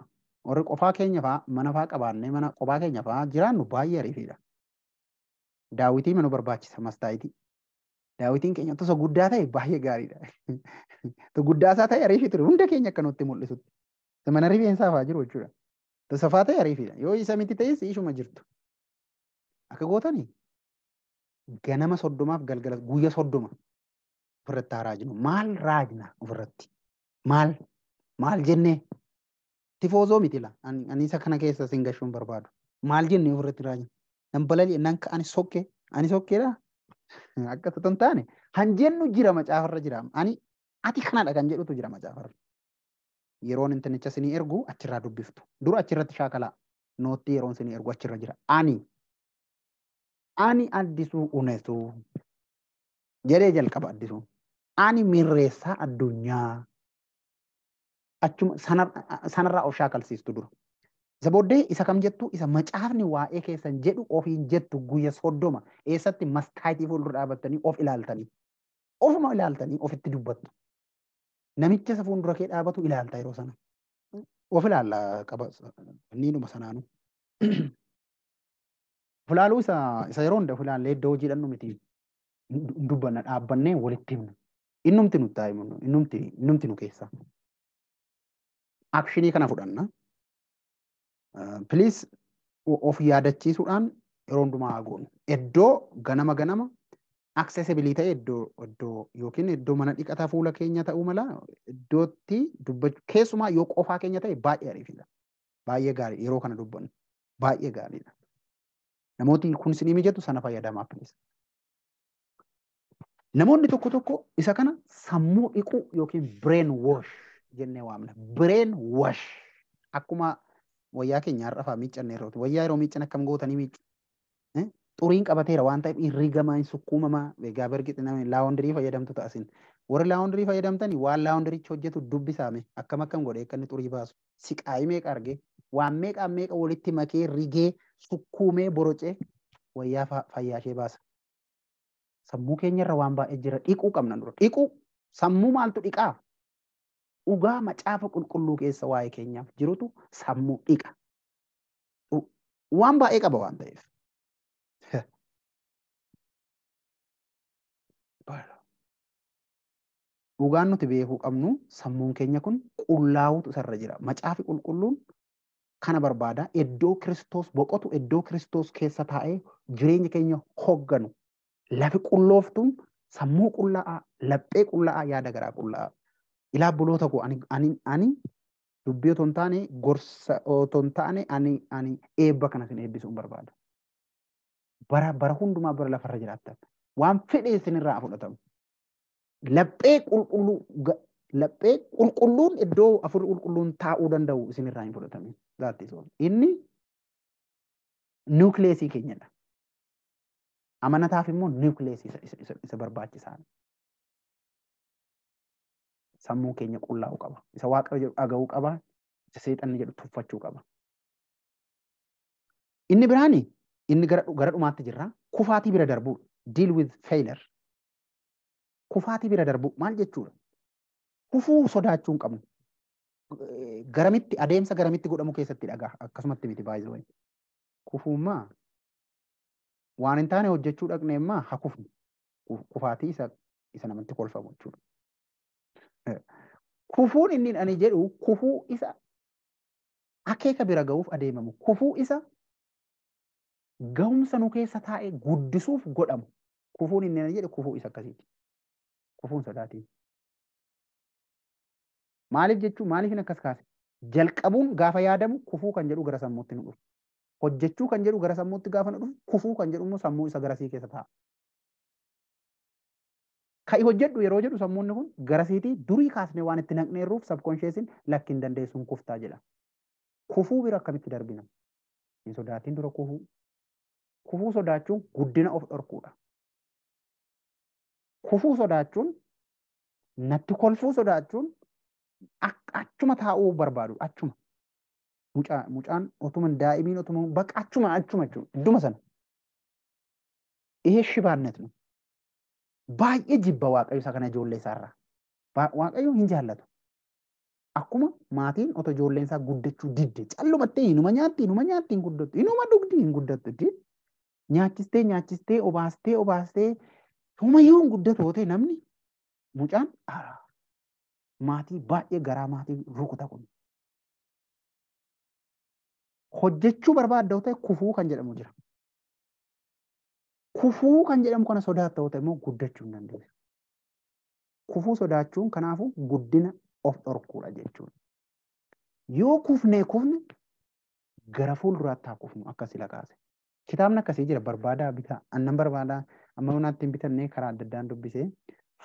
[SPEAKER 1] warri qofaa keenya fa'aa mana fa'aa qabaannee mana qofaa keenya fa'aa jiraannu baay'ee ariifiidha. Daawwitii mana barbaachisa mastaayitii. Daawwitiin keenya tosoo guddaa ta'e baay'ee gaariidha. Guddaa isaa ta'e ariifii ture hunda keenya akka nutti mul'isutti. Mana rifeensaa fa'aa jiru jechuudha. Tosafaa ta'e ariifiidha. Yoo isa miti ta'es ishuma jirtu. Akka gootanii ganama 30 galgala guyyaa 30 ofirratti haa raajnu. Maal raajna ofirratti? Maal? Maal jennee? Tifoozoo miti la. Ani isa kana keessa sin gashuun barbaadu. Maal jennee ofirratti raajna? Nan balali'e nan ani sokkee ani sokkeedha. Akka hin taane han jennu jira macaafarra jira. Ani ati kanadha kan jedhutu jira macaafarra. Yeroon intinicha sinii ergu achirraa dubbiftu. Dura achirratti shaakalaa. Nootti yeroon sinii ergu achirra jira. Ani Addisuu Unetuu jedhee jalqaba Addisuun. Ani mirreessaa addunyaa. Achuma sanarraa of shaakalsiistu dura. Isa booddee isa kam jettu isa macaafni waa'ee keessan jedhu ofiin jettu guyya 30 eessatti mastaayitii fuuldura dhaabattanii of ilaaltanii. Ofuma ilaaltanii ofitti dubbattu. Namicha isa fuuldura kee dhaabatu ilaalta yeroo sana. Of ilaalla qaba niinuma sanaanu. Of ilaaluu isa yeroo hunda of ilaallee iddoo hojii dhannu miti dubbanna dhaabbannee walitti himna. Innumti nutti haa himnu innumti nu keessa. Akshinii kana fudhanna. Please of yaadachiisuudhaan yeroo hundumaa haa goonu. Iddoo ganama ganama accessibility ta'e iddoo yookiin iddoo mana dhiqataa fuula keenya ta'uu mala iddootti dubbachuu keessumaa yoo qofaa keenya ta'e baay'ee ariifidha. Baay'ee gaarii yeroo kana dubbannu baay'ee gaariidha. Namooti kun isinii mijatu sana fayyadamaa please. Namoonni tokko tokko isa kana sammuu dhiquu yookiin brain wash jennee waamna. Brain wash akkuma wayyaa keenya har'a fa'aa miiccanne yeroo wayyaa yeroo miiccan akkam gootanii miiccu. Xuriin qabateera waan ta'eef irrigamaa hin sukkuumamaa egaa bargixi namni laawondirii fayyadamtu ta'asin. Warri laawondirii fayyadamtanii waan laawondirichi hojjetu dubbisaame akkam akkam godhee akka inni xurii baasu. Siqaayii meeqa argee waan meeqa meeqa walitti makee rigee sukkuumee borocee wayyaa fayyaa ishee baasa. Sammuu keenyarra waan baay'ee jira dhiquu qabna dura. Dhiquu sammuu maaltu dhiqaa? Dhugaa macaafa qulqulluu keessa waa'ee keenyaaf jirutu sammuu dhiqa. Waan baay'ee qaba waan ta'eef. Dhugaan nuti beekuu qabnu sammuun keenya kun qullaa'uutu isarra jira. Macaafi qulqulluun kana barbaada. Iddoo Kiristoos boqotu, iddoo Kiristoos keessa taa'ee jireenya keenya hogganu. Lafi qullooftuun sammuu qullaa'aa, laphee qullaa'aa, yaada garaa qullaa'aa. Ilaa buloota koo ani dubbii otoo hin taane gorsa otoo hin taane ani eebba kana isin eebbisuun barbaada. Bara hundumaa bara lafarra jiraattan. Waan fedhe isinirraa fudhatamu. Laphee qulqulluun iddoo afur qulqulluun taa'uu danda'u isinirraa hin fudhatamin. That is all. Inni niwukileesii keenyadha. Amanataaf immoo niwukileesii isa barbaachisaadha. Sammuu keenya qullaa'uu qaba. Isa waaqa jedhu dhaga'uu qaba. Isa seexanni jedhu tuffachuu qaba. Inni biraani inni gara dhumaatti jirra. Kufaatii bira darbuu. Deal with failure. Kufaatii bira darbuu maal jechuudha? Kufuu sodaachuu hin qabnu. Garamitti adeemsa garamitti godhamu keessatti dhagaa akkasumatti miti baay'ee. Kufuummaa waan hin taane hojjechuu dhaqneemmaa haa kufnu. Kufaatii isa namatti kolfamu jechuudha. Kufuun inni ani jedhu kufuu isa akeeka bira ga'uuf adeemamu. Kufuu isa ga'umsa nu keessa taa'e guddisuuf godhamu. Kufuun inni ani jedhu kufuu isa akkasiiti. Kufuun sodaatiin. Maaliif jechuu maaliif akkas kaase? Jalqabuun gaafa yaadamu kufuu kan jedhu gara sammuutti nu dhufu. Hojjechuu kan jedhu gara sammuutti gaafa nu dhufu kufuu kan jedhu immoo sammuu isa garasii keessa taa'a. Ka'i hojjedhu yeroo jedhu sammuun kun garasiitii durii kaasnee waan itti naqneerruuf sabkonsheesiin lakki hin dandeessuun kuftaa jedha. Kufuu bira akkamitti darbina? Hin sodaatiin dura kufuu. Kufuu sodaachuun guddina of dhorkuudha. Kufuu sodaachuun natti kolfuu sodaachuun achuma taa'uu barbaadu achuma. Mucaan otuma daa'imiin otuma bakka achuma achuma jechuudha idduma sana. ይሄ ሽባነት ነው። Baay'ee jibba Waaqayyo isa kana ijoollee isaarraa. Waaqayyo hin jaallatu. Akkuma maatiin otoo ijoolleen isaa guddachuu didde callumattee inuma nyaatti inuma nyaatti hin guddattu inuma dhugdi hin guddattu nyaachistee nyaachistee obaastee obaastee humayyuu hin guddatu yoo ta'e namni mucaan maatii baay'ee garaa maatii rukuta kun. Hojjechuu barbaadda yoo ta'e kufuu kan jedhamu jira. Kufuu kan jedhamu kana sodaatta yoo ta'e immoo guddachuu hin dandeessu. Kufuu sodaachuun kanaafuu guddina of dhorkuudha jechuudha. Yoo kufnee kufne gara fuulduraatti haa kufnu akka sila kaase. Kitaabni akkasii jira barbaadaa bitaa annan barbaadaa amma yonaatti hin bitannee karaa adda addaan dubbisee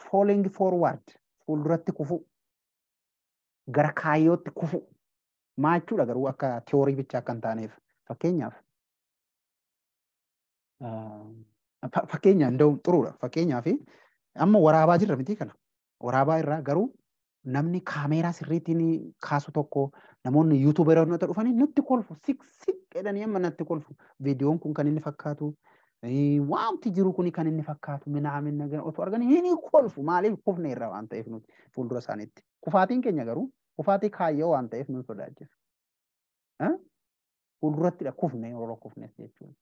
[SPEAKER 1] falling forward fuulduratti kufu gara kaayyootti kufu maa jechuudha garuu akka tiyoorii bichaa akka hin taaneef fakkeenyaaf fakkeenya nda'u xuruudha fakkeenyaaf amma waraabaa jirra miti kana waraabaa irraa garuu namni kaameeraa sirriitiin kaasu tokko namoonni yuutuuberoonni dhufanii nutti kolfu sik sik jedhanii amma natti kolfu viidiyoon kun kan inni fakkaatu waanti jiru kun kan inni fakkaatu minaamin nagaa otoo arganii hin kolfu maaliif kufne irra waan ta'eef nuti fuuldura isaaniitti kufaatiin keenya garuu kufaatii kaayyoo waan ta'eef nu sodaachisa. Fuuldurattidha kufne yeroo kufnes jechuudha.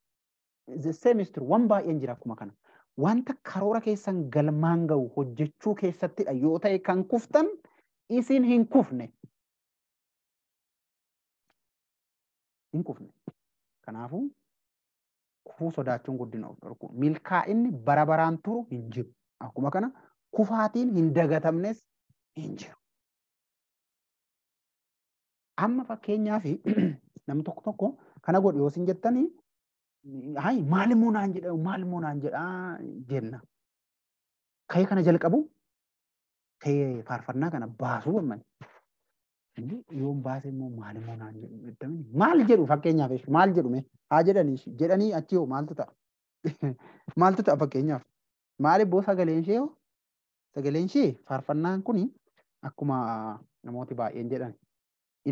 [SPEAKER 1] The same is true waan baay'een jira akkuma kana. Wanta karoora keessan galmaan ga'u hojjechuu keessattidha yoo ta'e kan kuftan isin hin kufne. Hin kufne. Kanaafuu kufuu sodaachuun guddina of dhorku. Milkaa'inni bara baraan turu hin jiru. Akkuma kana kufaatiin hin dagatamnes hin jiru. Amma fakkeenyaaf namni tokko tokko kana godhu yoo isin jettanii hayi maalimmoo naan jedha maalimmoo naan jedha jenna. Ka'ee kana jalqabu ka'ee faarfannaa kana baasuu barbaanne. Yoon baase immoo maalimmoo naan jedhu maal jedhu fakkeenyaaf maal jedhu mee haa jedhanii jedhanii achi hoo maaltu ta'a? Maaltu ta'a fakkeenyaaf? Maaliif boo sagaleen ishee hoo? Sagaleen ishee faarfannaan kuni akkuma namooti baay'een jedhan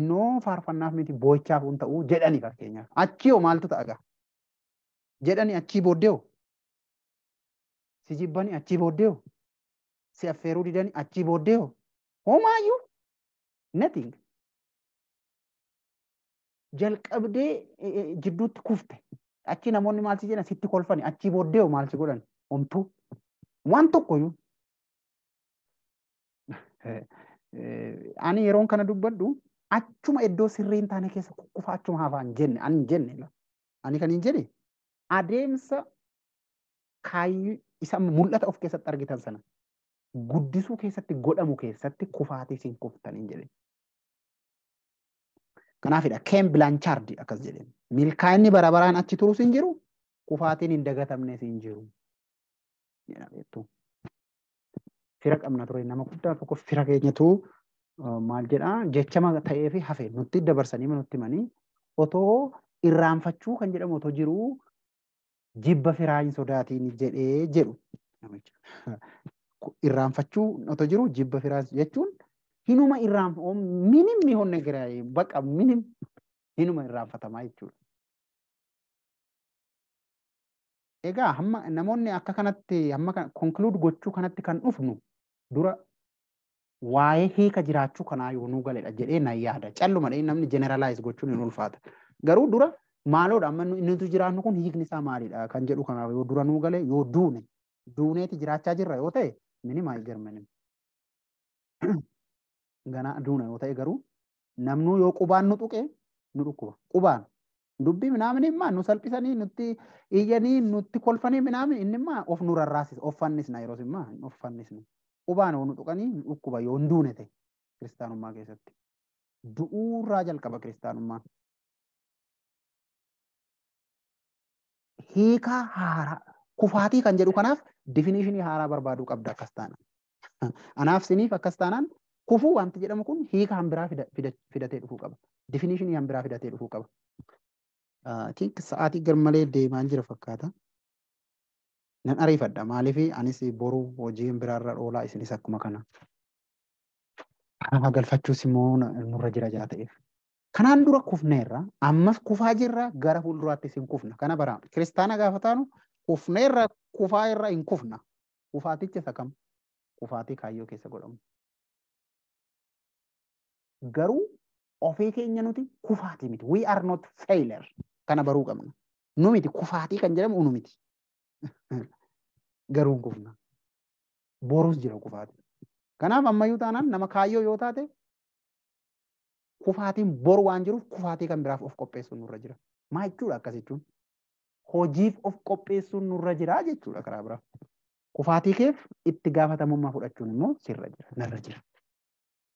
[SPEAKER 1] innoo faarfannaaf miti boo'ichaaf hin ta'uu jedhanii fakkeenyaaf. Achi hoo maaltu ta'a gaa? Jedhanii achii booddee hoo? Si jibbanii achii booddee hoo? Si affeeruu didanii achii booddee hoo? Homaayyuu nothing. Jalqabdee jidduutti kufte. Achi namoonni maal si jedhan sitti kolfani achii booddee hoo maal si godhan? Homtuu. Waan tokkoyyuu. Ani yeroon kana dubbadhu achuma iddoo sirrii hin taane keessa kukkufa achuma hafaa hin jenne ani hin jenne. Ani kan hin jedhe adeemsa kaayyuu isa mul'ata of keessatti argitan sana guddisuu keessatti godhamu keessatti kufaatii isin kuftan hin jedhe. Kanaafidha Ken Blanchard akkas jedhe. Milkaa'inni bara baraan achi turus hin jiru kufaatiin hin dagatamnes hin jiru. Jedha beektu. Fira qabna ture nama guddaa tokko fira keenyatu maal jedhaa jechama ta'ee fi hafe nutti dabarsanii nutti himanii otoo irraanfachuu kan jedhamu otoo jiruu jibba firaa hin sodaatiin jedhee jedhu. Irraanfachuu otoo jiru jibba firaa jechuun hinuma minim honne gara baqa minim hinuma irraanfatamaa jechuudha. Egaa hamma namoonni akka kanatti hamma kana conclude gochuu kanatti kan dhufnu dura waa'ee hiika jiraachuu kanaa yoo nuu galedha jedhee nan yaada. Calluma dhee namni generalize gochuun hin ulfaata. Garuu dura maaloodha amma nuti jiraannu kun hiikni isaa maalidha kan jedhu kanaaf yoo dura nuu gale yoo duune duuneeti jiraachaa jirra yoo ta'e minimaa garmanim. Ganaa duuna yoo ta'e garuu namnuu yoo qubaan nu tuqe nu dhukkuba. Qubaan dubbii minaamin immaa nu salphisanii nutti iyyanii nutti kolfanii minaamin inni immaa of nu rarraasisa of fannisna yeroos immaa of fannisna. Qubaan yoo nu tuqanii nu dhukkuba yoo hin duune ta'e kiristaanummaa keessatti. Du'uurraa jalqaba kiristaanummaan. Hiikaa haaraa kufaatii kan jedhu kanaaf definitionii haaraa barbaaduu qabda akkas taanaan. Anaaf siniif akkas taanaan kufuu wanti jedhamu kun hiika hanbiraa fidatee dhufuu qaba. Definitionii hanbiraa fidatee dhufuu qaba. I think sa'aatii garmalee deemaan jira fakkaata. Nan ariifadha. Maaliif anis boru hojiin biraarra oolaa isinis akkuma kana. Galfachuus immoo nurra jira jaa ta'eef. Kanaan dura kufneerra, ammas kufaa jirra, gara fuulduraattis hin kufna. Kana bara kiristaana gaafa taanu kufneerra, kufaa irra hin kufna. Kufaaticha isa kam? Kufaatii kaayyoo keessa godhamu. Garuu ofii keenya nuti kufaatii miti. We are not failure. Kana baruu qabna. Nu miti kufaatii kan jedhamu nu miti. Garuu hin kufna. Borus jira kufaatii. Kanaaf ammayyuu taanaan nama kaayyoo yoo taate kufaatiin boru waan jiruuf kufaatii kan biraaf of qopheessuun nurra jira. Maa jechuudha akkas jechuun? Hojiif of qopheessuun nurra jira jechuudha karaa biraa. Kufaatii keef itti gaafatamummaa fudhachuun immoo sirra jira, narra jira.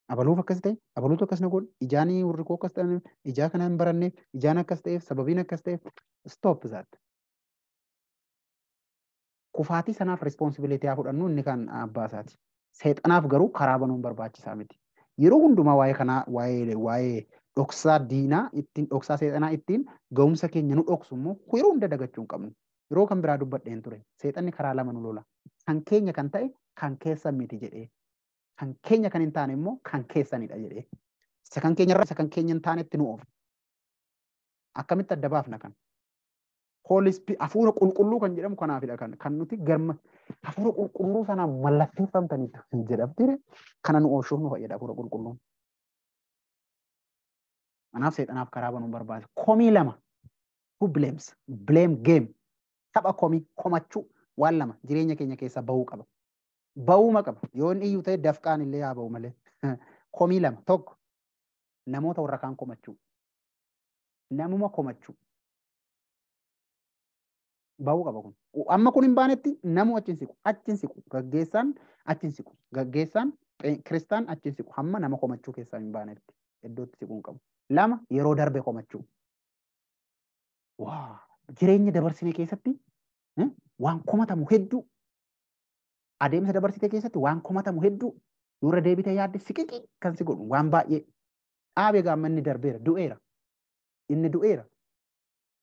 [SPEAKER 1] Abaluuf akkas ta'e, abaluutu akkas na godhe, ijaanii warri koo akkas ta'an, ijaa kana hin baranneef, ijaan akkas ta'eef, sababiin akkas ta'eef, stop that. Kufaatii sanaaf responsibility haa fudhannu inni kan abbaa isaati. Seexanaaf garuu karaa banuun barbaachisaa miti. Yeroo hundumaa waa'ee kanaa waa'ee dhoksaa diinaa ittiin dhoksaa seexanaa ittiin ga'umsa keenya nu dhoksu immoo yeroo hunda dagachuu hin qabnu. Yeroo kan biraa dubbadheen ture. Seexanni karaa lama nu lola. Kan keenya kan ta'e kan keessan miti jedhee. Kan keenya kan hin taane immoo kan keessanidha jedhee. Isa kan keenya irraa isa kan keenya hin taanetti nu oofa. Akkamitti adda baafna kan? Holy Spirit hafuura qulqulluu kan jedhamu kanaafidha kan nuti garma hafuura qulqulluu sanaan mallatteeffamtaniitu jedhamtire kana nu oolchuuf nu fayyada hafuura qulqulluun. Kanaaf seexanaaf karaa banuun barbaachisa. Komii lama. Who blames? Blame game. Tapha komii komachuu waan lama jireenya keenya keessa bahuu qaba. Bahuuma qaba. Yoo inni iyyuu ta'e dafqaan illee haa bahu malee. Komii lama. Tokko namoota warra kaan komachuu. Namuma komachuu. Bahuu qaba kun. Amma kun hin baanetti namu achi hin siqu. Achi hin siqu. Gaggeessaan achi hin siqu. Gaggeessaan kiristaan achi hin siqu. Hamma nama komachuu keessaa hin baanetti iddootti siquu hin qabu. Lama yeroo darbe komachuu. Waa jireenya dabarsine keessatti waan komatamu hedduu adeemsa dabarsite keessatti waan komatamu hedduu dura deebitee yaadde siqiqi kan si godhu waan baay'ee dhaabee gaamma inni darbeera du'eera. Inni du'eera.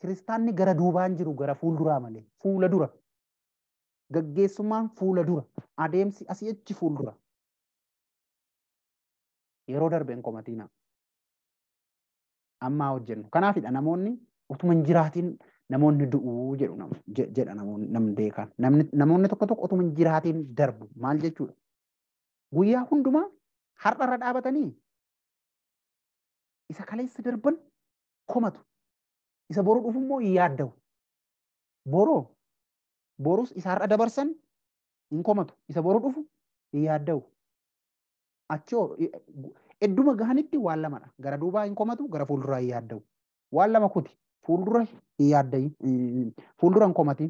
[SPEAKER 1] Kiristaanni gara duubaan jiru gara fuulduraa malee fuula dura. Gaggeessummaan fuula dura. Adeemsi asii achi fuuldura. Yeroo darbe hin komatiina. Ammaa hojjennu. Kanaafidha namoonni utuma hin jiraatiin namoonni du'uu jedhu jedha namni beekan. Namoonni tokko tokko utuma hin jiraatiin darbu. Maal jechuudha? Guyyaa hundumaa har'arra dhaabatanii isa kaleessa darban komatu. Isa boru dhufu immoo hin yaadda'u. Borus isa har'a dabarsan hin komatu. Isa boru dhufu hin yaadda'u. Achoo edduma gahanitti waan lamadha. Gara duubaa hin komatu, gara fuulduraa hin yaadda'u. Waan lama kuti. Fuuldura hin yaaddayin, fuuldura hin komatin,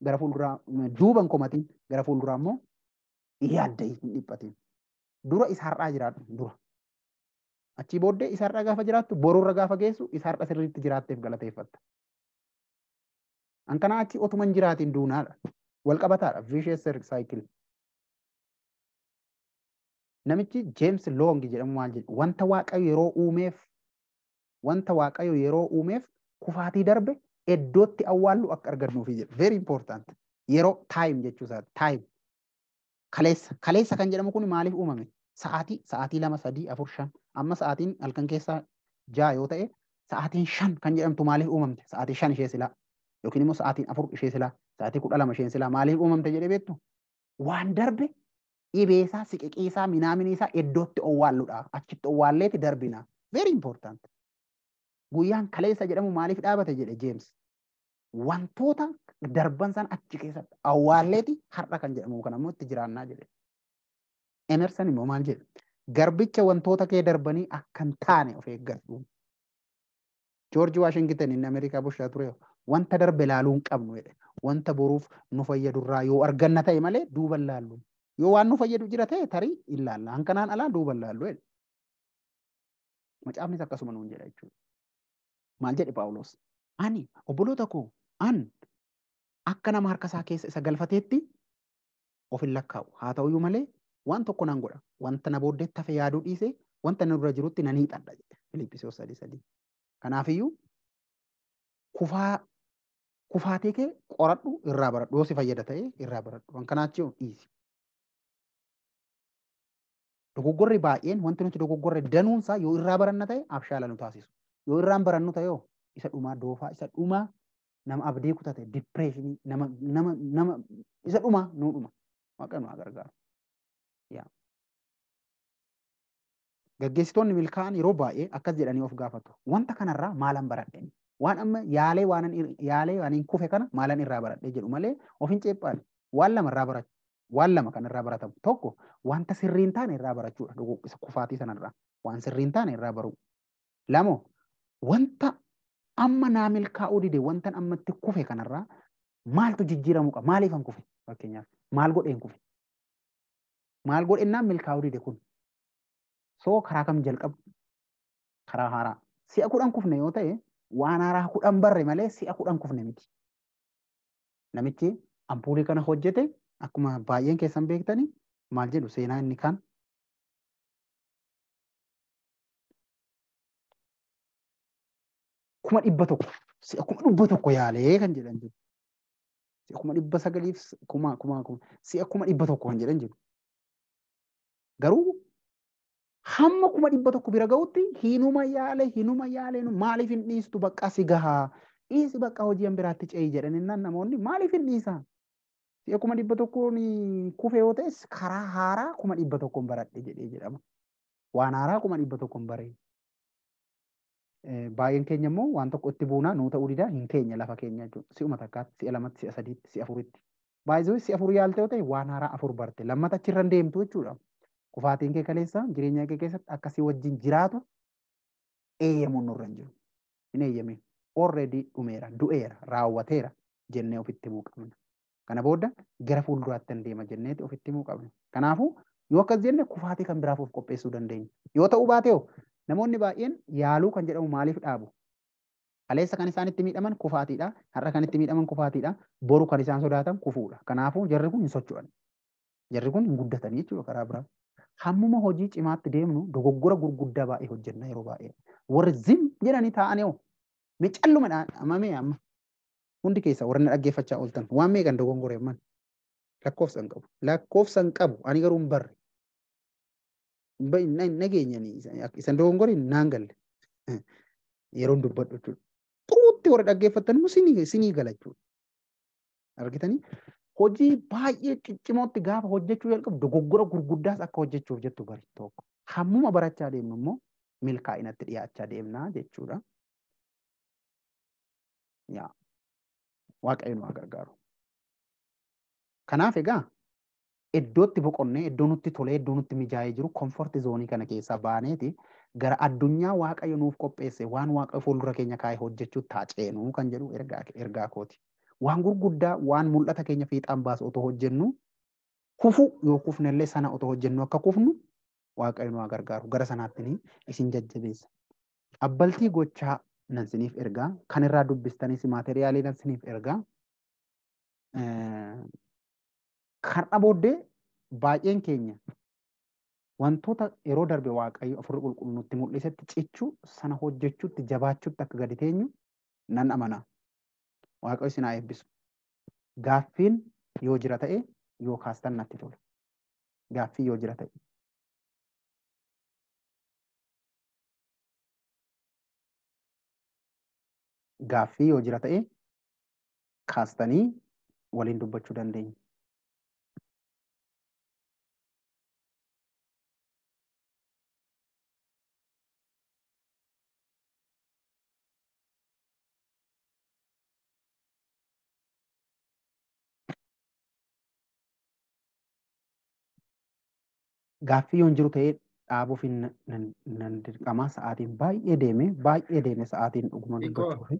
[SPEAKER 1] gara fuulduraa duuba hin komatin, gara fuulduraa immoo hin yaaddayin, hin dhiphatin. Dura isa har'aa jiraadhu dura. Achii booddee isa har'aa gaafa jiraattu, borurra gaafa geessu, isa har'a sirriitti jiraatteef galateeffatta. An kanaa achi otuma hin jiraatin duunaadha. Wal qabataadha. Vicious cycle. Namichi James Long jedhamu maal jedhu? Wanta Waaqayyo yeroo uumeef kufaatii darbe iddootti awwaallu akka argannuufi jedhu. Very important. Yeroo time jechuu isaati. Time. Kaleessa. Kaleessa kan jedhamu kun maaliif uumame? Sa'aatii 2, 3, 4, 5. Amma sa'aatiin halkan keessaa 6 yoo ta'e sa'aatiin 5 kan jedhamtu maaliif uumamte? Sa'aatii 5 ishee silaa. Yookiin immoo sa'aatiin 4 ishee silaa. Sa'aatii 12 isheen silaa maaliif uumamte jedhee beektu? Waan darbe dhibeesaa, siqiqiisaa, minaaminiisaa iddootti owwaalludha. Achitti owwaalleeti darbina. Very important. Guyyaan kaleessa jedhamu maaliif dhaabate jedhe James. Wantoota darban san achi keessatti awwaalleeti har'a kan jedhamu kan ammoo itti jiraannaa jedhe. Emerson immoo maal jedhe? Garbicha wantoota kee darbanii akka hin taane of eeggadhu. George Washington inni Ameerikaa bulchaa ture wanta darbe ilaaluu hin qabnu jedhe. Wanta boruuf nu fayyadurraa yoo arganna ta'e malee duuba hin laallu. Yoo waan nu fayyadu jira ta'e tarii hin laalla. Hankanaan alaa duuba hin laallu jedhe. Macaafnis akkasuma nuun jedha jechuudha. Maal jedhe Phaawulos? Ani obboloota koo an akka nama harka isaa keessa isa galfateetti of hin lakkaa'u. Haa ta'uyyuu malee waan tokko nan godha. Wanta na booddeetti hafe yaaduu dhiisee wanta na dura jirutti nan hiixadha jedhe. Filiphisiyoos 3:3. Kanaafiyyuu Kufaatii kee qoradhu irraa baradhu. Yoo si fayyada ta'e irraa baradhu. Waan kanaa achi dhiisi. Dogoggorri baay'een wanti nuti dogoggorre danuunsaa yoo irraa baranna ta'e abshaala nu taasisu. Yoo irraan barannu ta'e isa dhumaa doofaa, isa dhumaa nama abdii kutate, dipireeshinii, nama nama nama isa dhumaa nuu dhuma. Waaqa nu haa gargaaru. Gaggeessitoonni milkaa'an yeroo baay'ee akkas jedhanii of gaafatu. Wanta kanarraa maalan baradhe? Waan amma yaalee waan hin kufe kana maalan irraa baradhe jedhu malee of hin ceephaani. Waan lama irraa barachuu. Waan lama kan irraa baratamu. Tokko wanta sirriin taane irraa barachuudha. Isa kufaatii sanarraa. Waan sirriin taane irraa baruu. Lamo wanta amma naa milkaa'uu dide wanta ammatti kufe kanarraa maaltu jijjiiramuu qaba? Maaliifan kufe? Fakkeenyaaf maal godheen kufe? Maal godhennaan milkaa'uu dide kun? Soo karaa kam jalqabu? Karaa haaraa. Si'a 10 kufne yoo ta'e waan haaraa 10 barre malee si'a 10 kufne miti. Namichi ampuulii kana hojjete akkuma baay'een keessan beektanii maal jedhu seenaa inni kan kuma 100 si'a 100 yaalee kan jedhan jiru. Si'a 900 kuma kuma si'a 100 kan jedhan jiru. Garuu hamma 100 bira ga'utti hinuma yaale maaliif hin dhiistu bakka si gahaa dhiisi bakka hojii biraatti ce'i jedhaninnaan namoonni maaliif hin dhiisaa? Si'a 100 kufe yoo ta'es karaa haaraa 100 baradhe jedhee jedhama. Waan haaraa 100 baree. Baay'een keenya immoo waan tokko itti buunaa nuu ta'uu didaa hin keenya lafa keenya jechuudha. Si'uma takkaatti, si'a lamatti, si'a sadiitti, si'a afuritti. Baay'ee si'a afur yaalte yoo ta'e waan haaraa 4 barte. Lammata achirra hin deemtu jechuudha. Kufaatiin kee kaleessa jireenya kee keessatti akkasii wajjin jiraatu eeyyamuun nurra hin jiru. Hin eeyyamin. Already dhumeera, du'eera, raawwateera jennee ofitti himuu qabna. Kana booda gara fuulduraatti hin deema jenneeti ofitti himuu qabna. Kanaafuu yoo akkas jenne kufaatii kan biraaf of qopheessuu dandeenya. Yoo ta'uu baate hoo namoonni baay'een yaaluu kan jedhamu maaliif dhaabu? Kaleessa kan isaan itti miidhaman kufaatiidha. Har'a kan itti miidhaman kufaatiidha. Boru kan isaan sodaatan kufuudha. Kanaafuu jarri kun hin socho'an. Jarri kun hin guddatanii jechuudha karaa biraa. Hammuma hojii cimaatti deemnu dogoggora gurguddaa baay'ee hojjenna yeroo baay'ee. Warri zim jedhanii taa'anii hoo miicalluma amamee amma hundi keessa warri na dhaggeeffachaa ooltan waan meeqan dogoggore amman lakkoofsa hin qabu. Lakkoofsa hin qabu ani garuu hin barre. Nageenyanii isan dogoggore naan galle yeroon dubbadhu jechuudha. Xuruutti warri dhaggeeffattan immoo sinii gala jechuudha. Argitanii? Hojii baay'ee ciccimootti gaafa hojjechuu jalqabu dogoggora gurguddaas akka hojjechuuf jettu bari tokko. Hammuma barachaa deemnu immoo milkaa'inatti dhiyaachaa deemnaa jechuudha. Yaa Waaqayyo nu haa gargaaru. Kanaaf egaa iddootti boqonnee iddoo nutti tolee iddoo nutti mijaa'ee jiru komforti zoonii kana keessaa baaneeti gara addunyaa Waaqayyo nuuf qopheesse waan Waaqayyo fuuldura keenya kaa'ee hojjechuutti haa ceenuu kan jedhu ergaa kooti. Waan gurguddaa waan mul'ata keenya fiixaan baasu otoo hojjennu kufu yoo kufnellee sana otoo hojjennu akka kufnu Waaqayyo nu haa gargaaru. Gara sanaatti isin jajjabeessa. Abbaltii gochaa nan siniif ergaa kan irraa dubbistanis maateriyaalii nan siniif ergaa. Har'a booddee baay'een keenya wantoota yeroo darbe Waaqayyo afurri qulqulluu nutti mul'isetti cichuu sana hojjechuutti jabaachuutti akka gadi teenyu nan amana. Waaqayyo isin haa eebbisu. Gaaffiin yoo jira ta'e yoo kaastan natti tola. Gaaffii yoo jira ta'e. Gaaffii yoo jira ta'e kaastanii waliin dubbachuu dandeenya. Gaaffii yoo hin jiru ta'ee dhaabuuf nan dirqama. Sa'aatiin baay'ee deeme sa'aatiin dhuguma dubbachuuf.